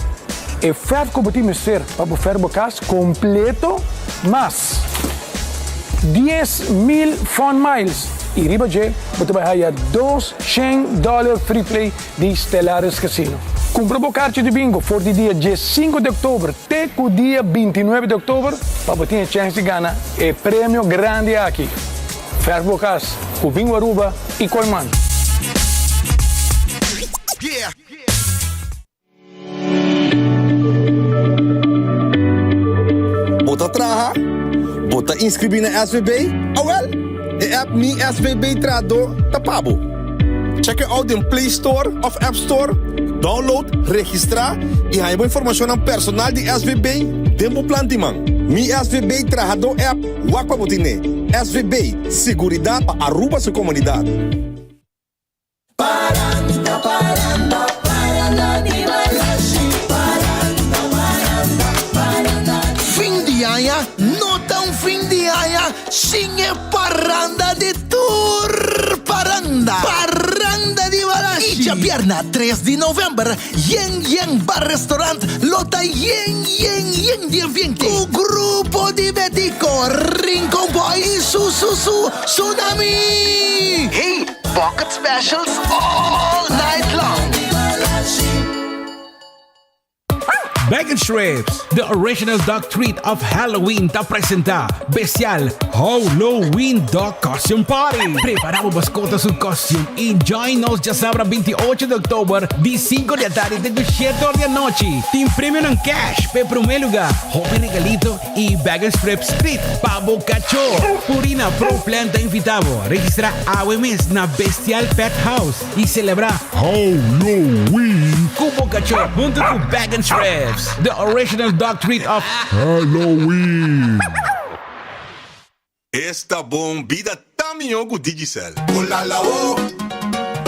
e fèrf ku bo tin mester pa bo fèrf bo kas kompleto mas 10,000 Fun Miles i riba dje bo ta bai haya 200 dòler free play di Stellaris Casino. Kumpra bo karchi di bingo for di dia diesinku di oktober te ku dia bintinuebe di oktober pa bo tin e chèns di gana e premio grandi aki. Fèrf bo kas ku Bingo Aruba i Kooyman. Bo ta traha? Bo ta inscribi na SVB? Awel, e app Mi SVB Trahador ta pa bo. Check e out den Play Store of App Store, download, registra y haña bo informacionnan personal di SVB den bo plan di man. Mi SVB Trahador app, wak pa bo tine. SVB, siguridad pa Aruba su comunidad. Fin di aña no ta un fin di aña sin e parranda di tur parranda, Parranda di Balashi! Djabièrnè tres di novèmber, Yen Yen Bar Restaurant lo ta yen yen yen di ambiente ku Grupo di Betico, Rincon Boys i Su Su Su Tsunami! Hey, bucket specials all night long! Bag and Strips, the original dog treat of Halloween ta presenta bestial Halloween Dog Costume Party. Prepara bo mascota su costume y join nos djasabra 28 di october di 5 di atardi te cu 7 or di anochi. Tin premionan cash p'e prome luga, hopi regalito y Bag and Strips treat pa bo cacho. Purina Pro Plan ta invita bo registra awe mes na Bestial Pet House. Y celebra Halloween cu bo cachor hunto cu Bag and Strips, the original dog treat of Halloween. Esta bon bida ta mihó ku Digicel. Olala o,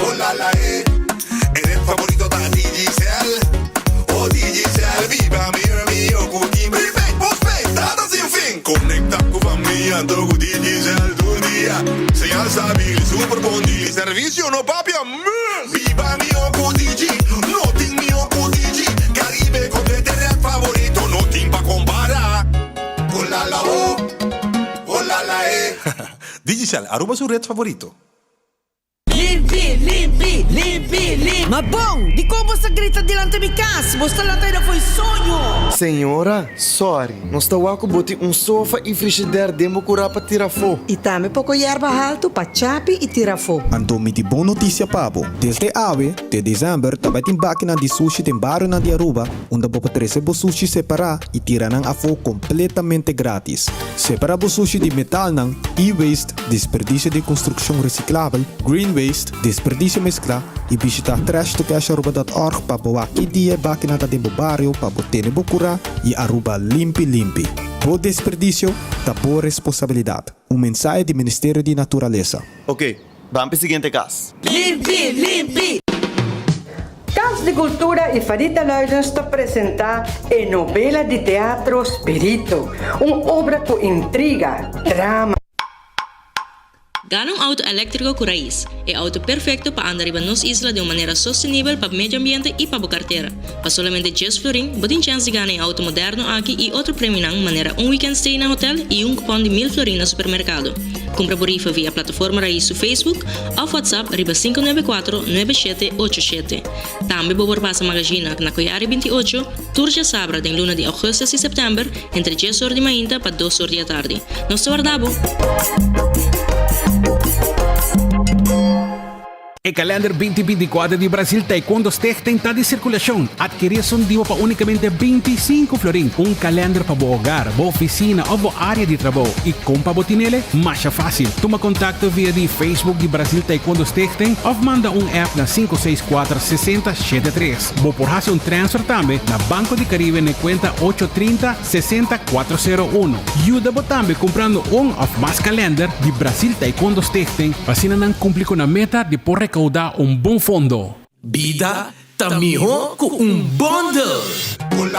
olala e, e red favorito ta Digicel. O Digicel, biba mihó mihó ku tin prepaid, postpaid, data sin fin. Konekta ku famia anto ku Digicel tur dia. Señal stabil y super bon di servicio no papia mes. Biba mihó ku Digi, no tin mihó ku Digi. Caribe complete red favorito, no tin pa compara. Olala o, olala e. Digicel, Aruba su red favorito. Limpi, limpi, limpi, limpi. Ma bon, dikon bos ta grita dilanti mi kas? Bos ta lanta i na fo'i soño. Señora, sorry, nos ta wak ku bo tin un sofa i frishider den bo kurá pa tira afó. I tambe poko yerba haltu pa chapi i tira afó. Anto mi tin bon notisia pa bo, desde awe te desèmber ta bai tin bakinan di sushi den barionan di Aruba unda bo por trese bo sushi separá i tira nan afó kompletamente gratis. Separá bo sushi di metalnan, e-waste, Desperdisio di konstrukshon resiklabel, green waste, desperdisio mesklá i bishitá trashtocasharuba.org pa bo wak ki dia e bakinan ta den bo bario pa bo tene bo kurá i Aruba limpi limpi. Bo desperdisio ta bo responsabilidat. Un mensahe di Ministerio di Naturalesa. Ok, ban p'e siguiente kas. Limpi, limpi! Kas di Kultura i Farita Luidens ta presentá e novela di teatro Spirito, un obra ku intriga, drama. Gana un auto eléktriko ku rais, e auto perfekto pa anda riba nos isla den un manera sostenibel pa medio ambiente i pa bo kartera. Pa solamente djes florin, bo tin chèns di gana e auto moderno aki i otro premionan manera un weekend stay na hotel i un kupòn di mil florin na supermerkado. Kumpra bo rifa via plataforma Rais su Facebook òf WhatsApp riba 594 9787. Tambe bo por pasa Magazina na Koyari 28 tur djasabra den luna di augustus i sèptèmber entre djes or di mainta pa dos or di atardi. Nos ta warda bo! E kalender 2024 di Brasil Taekwondo Stichting ta di sirkulashon. Adkerí esun di bo pa únikamente 25 florin. Un kalender pa bo hogar, bo ofisina òf bo área di trabou. I kon pa bo tinele? Masha fásil. Tuma kontakto via di Facebook di Brasil Taekwondo Stichting òf manda un app na sinku seis kuater sesenta shete tres. Bo por hasi un transfer tambe na Banco di Caribe na e kuenta ocho trinta sesenta kuater sero uno. Yuda bo tambe kumprando un òf mas kalender di Brasil Taekwondo Stichting pa asina nan kumpli ku nan meta di por rekoudá un bon fondo. Bida ta mihó ku un bundle!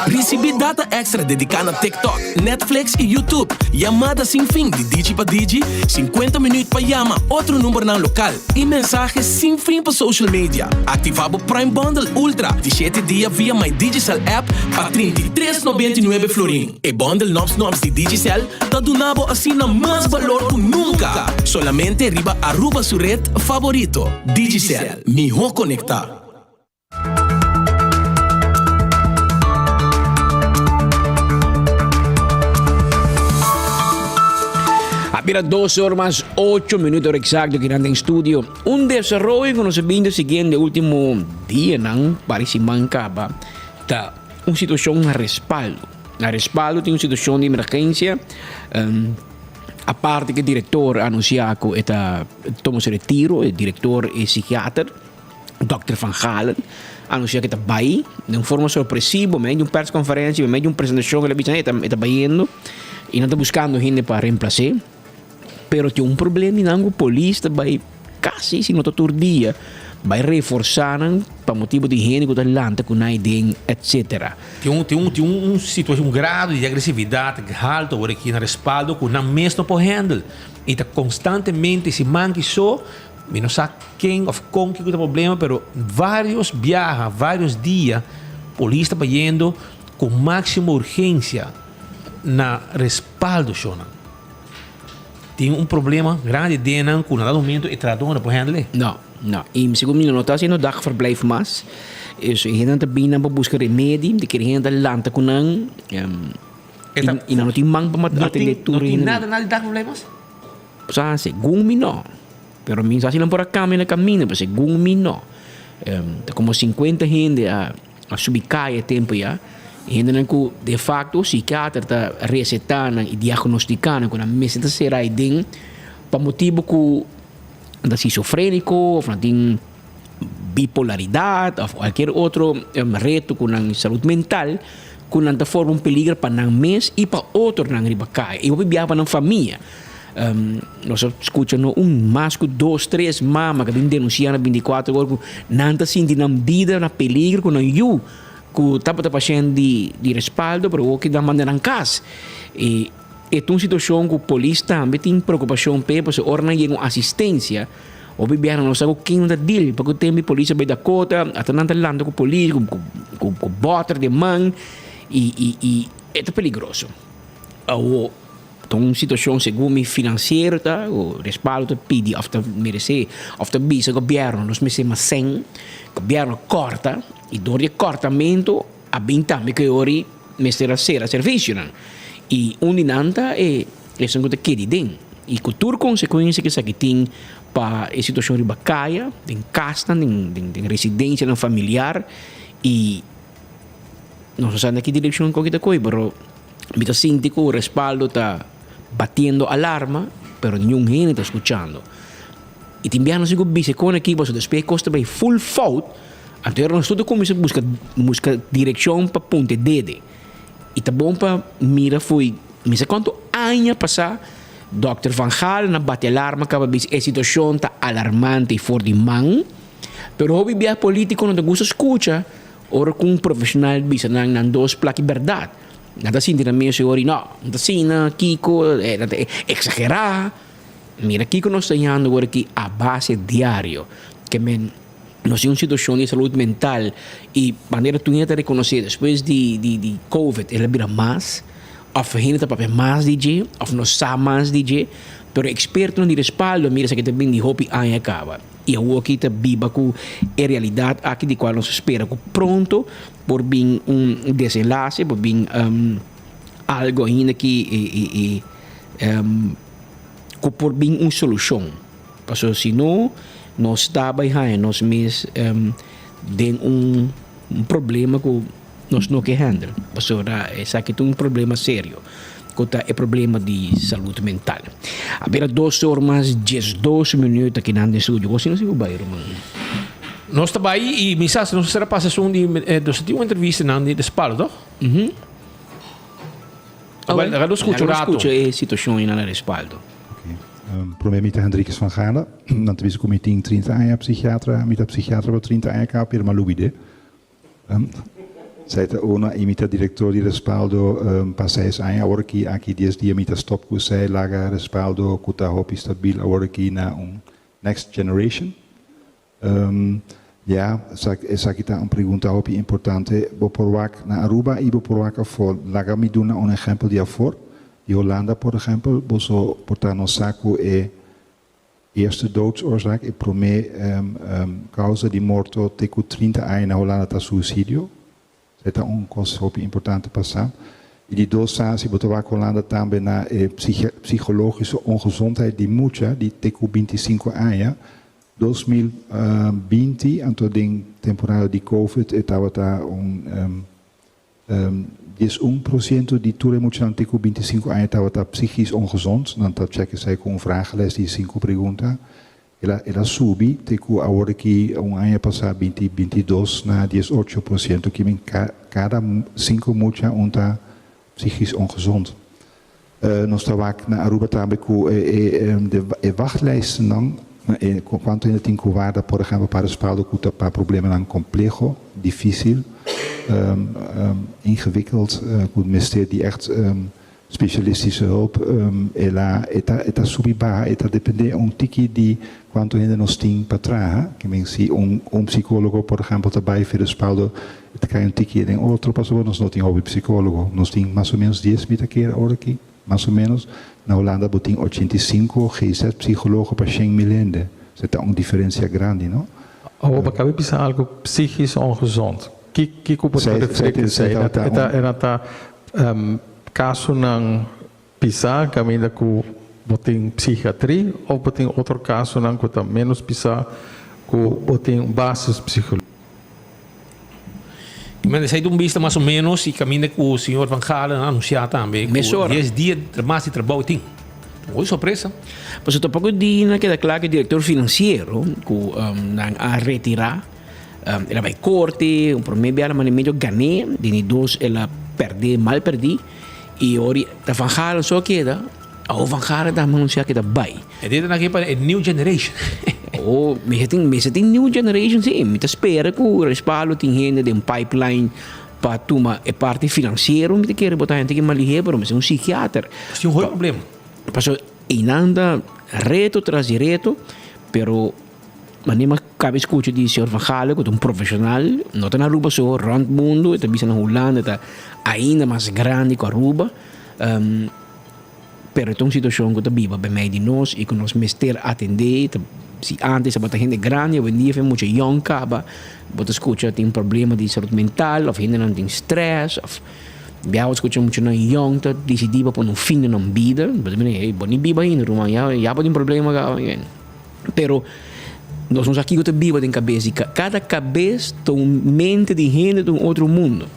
Risibí data èkstra dediká na TikTok, Netflix i YouTube, yamada sin fin di Digi pa Digi, 50 minüt pa yama otro numbernan lokal i mensahe sin fin pa social media. Aktivá bo Prime Bundle Ultra di shete dia via My Digicel app pa 33 99 florin. E bundle Nobs Nobs di Digicel ta duna bo asina mas balor ku nunka! Solamente riba Aruba su red faborito, Digicel, mihó konektá. A bira dos or mas ocho minuto ora exacto kinan den studio. Un desaroyo ku nos a bini ta siguiendo e ultimo dianan, pari siman kaba, ta un situashon na respaldo. Na respaldo tin un situashon di emergensia. Aparte ku e direktor a anunsiá ku e ta tuma su retiro, e direktor e psikiater. Dòkter Van Galen a anuncia cu e ta bay den un forma sorpresivo, medio di un persconferencia, medio di un presentacion, el a bisa e ta bayendo y nan ta buscando hende pa reemplace. Pero tin un problema y nan cu polis ta bay casi, si no ta tur dia, bay reforsa nan pa motibo di hende cu ta lanta cu nan den, etcetera. Tin un, tin un, tin un situacion, un grado di agresividad halto awor aki na respaldo cu nan mes no por handle y ta constantemente, si manki so. Mi no sa ken of kon kiko ta problema pero varios biaha, varios dia polis ta bayendo ku maximo urgencia na respaldo shownan. Tin un problema grandi den nan ku na dado momento e trahador no por handle. No, no. I segun mi no ta haciendo dagverblijf mas. E hendenan ta bini nan pa buska remedi, di kere hende ta lanta ku nan i nan no tin man pa atende tur No tin hendenan. nada nada di dagverblijf mas? Sa, segun mi no. Pero mi sa si nan por a cambia na caminda, pero segun mi no. Ta como 50 hende a a subi caya e tempo ya. Hendenan cu de facto psikiater ta receta nan y diagnostica nan cu nan mester ta cera ahi den pa motibo cu nan ta schizofrenico of nan tin bipolaridad of cualkier otro reto cu nan salud mental cu nan ta forma un peliger pa nan mes y pa otronan riba caya y hopi biaha pa nan famia. Nos a scucha no un mas cu dos tres mama cu a bin denuncia na binticuatro ora cu nan ta sinti nan bida na peligro cu nan yu cu tabata pashent di di respaldo pero awor nan manda nan cas. Y e ta un situacion cu polis tambe tin preocupacion p'e pasobra ora nan yega un asistencia hopi biaha nan no sa cu ken nan ta deal pasobra tempo polis a bay Dakota ata nan ta lanta cu polis cu cu boter den man y y y e ta peligroso. Awor. Ta un situacion segun mi financiero ta cu Respaldo ta pidi of ta merece of ta bisa gobierno nos mester mas cen, gobierno corta y door di e cortamento a bin tambe cu e ori mester a cera servicionan y un di nan ta e esun cu ta kedi den y cu tur consecuencia cu esaki tin pa e situacion riba caya, den casnan, den residencianan familiar y nos no sa na ki direccion cu aki ta coy pero. Mi ta sinti ku Respaldo ta batiendo alarma, pero niun hende ta skuchando. I tin biaha nos tin ku bisa e kon aki pasobra despues e kos ta bai full fout, anto era nos tur ta kuminsá buska buska direkshon pa punta e dede. I ta bon pa mira fo'i mi sa kuantu aña pasá dòkter Van Gaal na bati alarma kaba bisa e situashon ta alarmante i for di man, pero hopi biaha polítiko no ta gusta skucha Ora ku un profeshonal bisa nan nan dos plaki bèrdat, nan ta sinti nan mes ori, no, no ta asina, kiko, nan ta eksagerá. Mira kiko nos ta yando ora aki a base diario. Ke men nos tin un situashon di salud mental i manera tur hende ta rekonosé despues di di covid el a bira mas òf hende ta papia mas di dje òf nos sa mas di dje, pero ekspertonan di respaldo mira esaki ta bin di hopi aña kaba. I awoki ta biba ku e realidat aki di kual nos ta spera ku pronto por bin un desenlase, por bin algo ainda ki ku por bin un solushon. Pasobra si no nos ta bai haña nos mes den un problema ku nos no ke handle. Pasobra esaki ta un problema serio. Ku ta e problema di salud mental. A bira dos or mas diesdos minuut aki nan den studio. Bo si no si bo bai ruman? Nos ta bai i mi sa si nos a sera pasa esun di nos a tin un entrevista nan di Respaldo toch? Mhm. Awel, laga nos skucha un Laga nos rato. skucha e situashon ei nan na Respaldo. Prome mi ta Hendrikus van Galen. Nan ta bisa ku mi tin 30 aña psikiatra. Mi ta psikiatra pa 30 aña kaba pero mi a lubid'é. Zij ta una y mi ta director di Respaldo pa seis aña. Awor aki, aki dies dia mi ta stop cu esey, laga Respaldo cu ta hopi stabil awor aki na un next generation. Ya, esaki ta un pregunta hopi importante. Bo por wak na Aruba y bo por wak afor. Laga mi duna un ehempel di afor. Di Holanda por ehempel, boso por ta no sa cu e Eerste doodsoorzaak, e promé causa di morto te cu 30 aña na Holanda ta suicidio. Esei ta un cos hopi importante pa sa. Y di dos sa, si bo ta wak Holanda tambe na e psychologische ongezondheid di mucha di te cu 25 aña, 2020, anto den temporada di covid e tabata un 11% di tur e muchanan te ku 25 aña tabata psichisch ongezond. Nan ta check esei ku un vragenlijst di sinku pregunta. El a el a subi te ku awor aki un aña pasá binti 22 na 18%. Ki men kada sinku mucha un ta psichisch ongezond. Nos ta wak na Aruba tambe ku e e e wachtlijstennan, e kuantu hende tin ku warda por ehempel pa respaldo ku ta pa problemanan kompleho, difisil, ingewikkeld, ku mester di ègt spesialistische hulp. El a e ta e ta subi baha, e ta depende un tiki di Kuantu hende nos tin pa traha? Ke men si un un psikólogo por ehèmpel ta bai fi respaldo e ta kai un tiki den otro pasobra nos no tin hopi psikólogo. Nos tin mas o ménos dies mi ta kere ora aki, mas o ménos. Na Hulanda bo tin 85 GZ psikólogo pa shen mil hende. Esei ta un diferensia grandi, no? Awor bo kabe bisa algu psichisch ongezond. Ki kiko bo ta referí ku esei? E ta e ta kasonan Pisá kaminda ku bo tin psikiatri òf bo tin otro kasonan ku ta ménos pisá ku bo tin basis psikológiko. Men esei ta un bista mas o ménos i kaminda ku señor Van Galen a anunsiá tambe ku Mesora. dies dia mas di trabou tin. Hopi sorpresa. Pasobra tampoko di nan keda kla ku e direktor finansiero ku nan a retirá, el a bai korte, un promé biaha nan medio gané, di di dos el a pèrdè mal pèrdí. I ora ta Van Galen so a keda, awo Van Galen ta anuncia ke ta bai. E dia ta aki pa e new generation. Oh, mester tin, mester tin new generation si. Mi ta spera ku respaldo tin hende den pipeline pa tuma e parti financiero. Mi ta kere bo ta hende ki malihé, pero mester un psikiater. Tin un hopi problema. Pasobra einan ta reto tras di reto, pero Manera mi a caba scucha di señor Van Galen cu ta un profesional, no ta na Aruba so, rond mundo, e ta bisa na Hulanda ta ainda mas grandi cu Aruba, pero e ta un situacion cu ta biba bij mei di nos y cu nos mester atende, ta si antes tabata hende grandi, awendia fe mucha yong caba, bo ta scucha tin problema di salud mental of hendenan tin stress of bia bo ta scucha muchanan yong ta dicidi pa pone un fin na nan bida, bo ta mira ey bo ni biba ainda ruman ya ya bo tin problema caba. Pero nos no sa kiko ta biba den kabes di kada kabes ta un mente di hende ta un otro mundo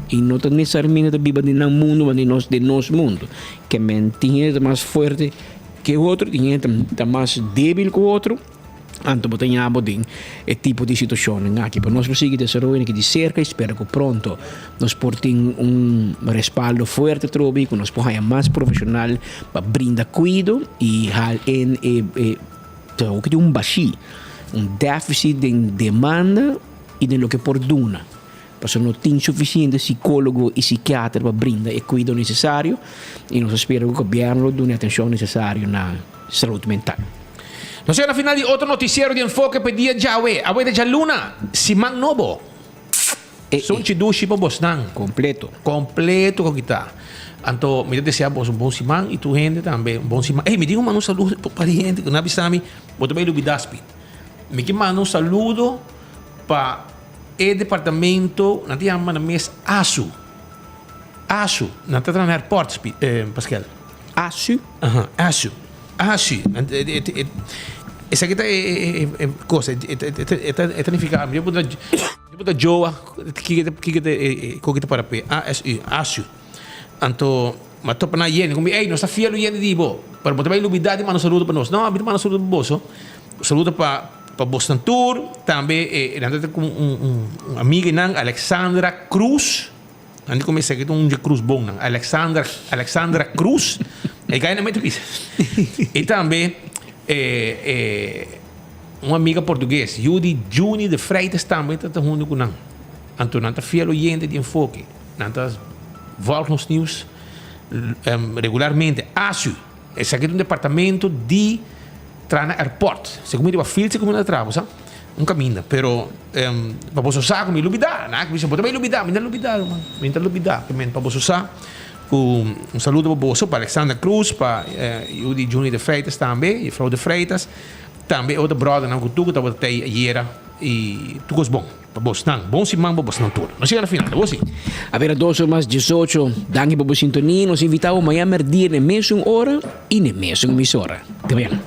y no ta nesesariamente ta biba den nan mundo ma den nos den nos mundo ke men tin hende ta mas fuerte ke otro tin hende ta mas debil ku otro anto bo ta ña bo den e tipo di situacionnan aki pero nos por sigui desaroyo aki di serka y spera ku pronto nos por tin un respaldo fuerte atrobe y ku nos por haña mas profesional pa brinda kuido y hal en e e ta hopi tin un bashí, un deficit den demanda y den loke por duna. Pasobra no tin suficiente psicólogo y psikiater pa brinda e kuido necesario y nos ta spera ku gobierno lo duna e atencion necesario na salud mental. Nos yega na final di otro noticiero di Enfoke pa e dia djawe. Awe ta djaluna, siman nobo. Sunchi dushi pa bosnan. Completo. Completo con kita. Anto mi ta desea bos un bon siman y tur hende tambe un bon siman. Ey, mi tin un manda un saludo pa di hende cu na bisa mi, bo ta bay lubida Speed. Mi ke manda un saludo pa e departamento, nan ta yama nan mes ASU. ASU, nan ta traha na airport Speed, Paskel. ASU? Aha, ASU. Ah si, esaki ta e cosa, e ta nifica, mi puntra, mi puntra Joa kiko kiko ta e koki ta para p'e, A-S-U, asu. Anto mi a topa nan yende, mi ey nos ta fiel yende di bo, pero bo ta bay lubida di manda un saludo pa nos. No, mi ta manda un saludo pa boso, un saludo pa pa bosnan tur, tambe e nan ta ku un un amiga di nan Alexandra Cruz. Nan di kuminsá ki ta un dje krus bon nan. Alexandra, Alexandra Cruz. E gai nan mete bisa. I tambe e e un amiga portugues, Judy Juni de Freitas tambe ta ta huntu ku nan. Anto nan ta fiel oyente di Enfoke. Nan ta volg nos nieuws regularmente. ASU, esaki ta un departamento di traha na airport. Segun mi riba filtro ku mi ta traha, bo sa. Un caminda, pero pa boso sa cu mi lubida, na cu mi bisa bo ta bay lubida, mi ta lubida ruman, mi ta lubida, ke men pa boso sa cu un saludo pa boso, pa Alexander Cruz, pa yu di Juni de Freitas tambe, juffrouw de Freitas, tambe e otro brothernan cu tur cu tabata tey ayera y tur cos bon pa bosnan, bon siman pa bosnan tur. Nos yega na final, ta bo si? A bira dos or mas diesocho, danki pa bo sintonia, nos invita bo mañana merdia na e mesun ora y na e mesun emisora. Te mañana.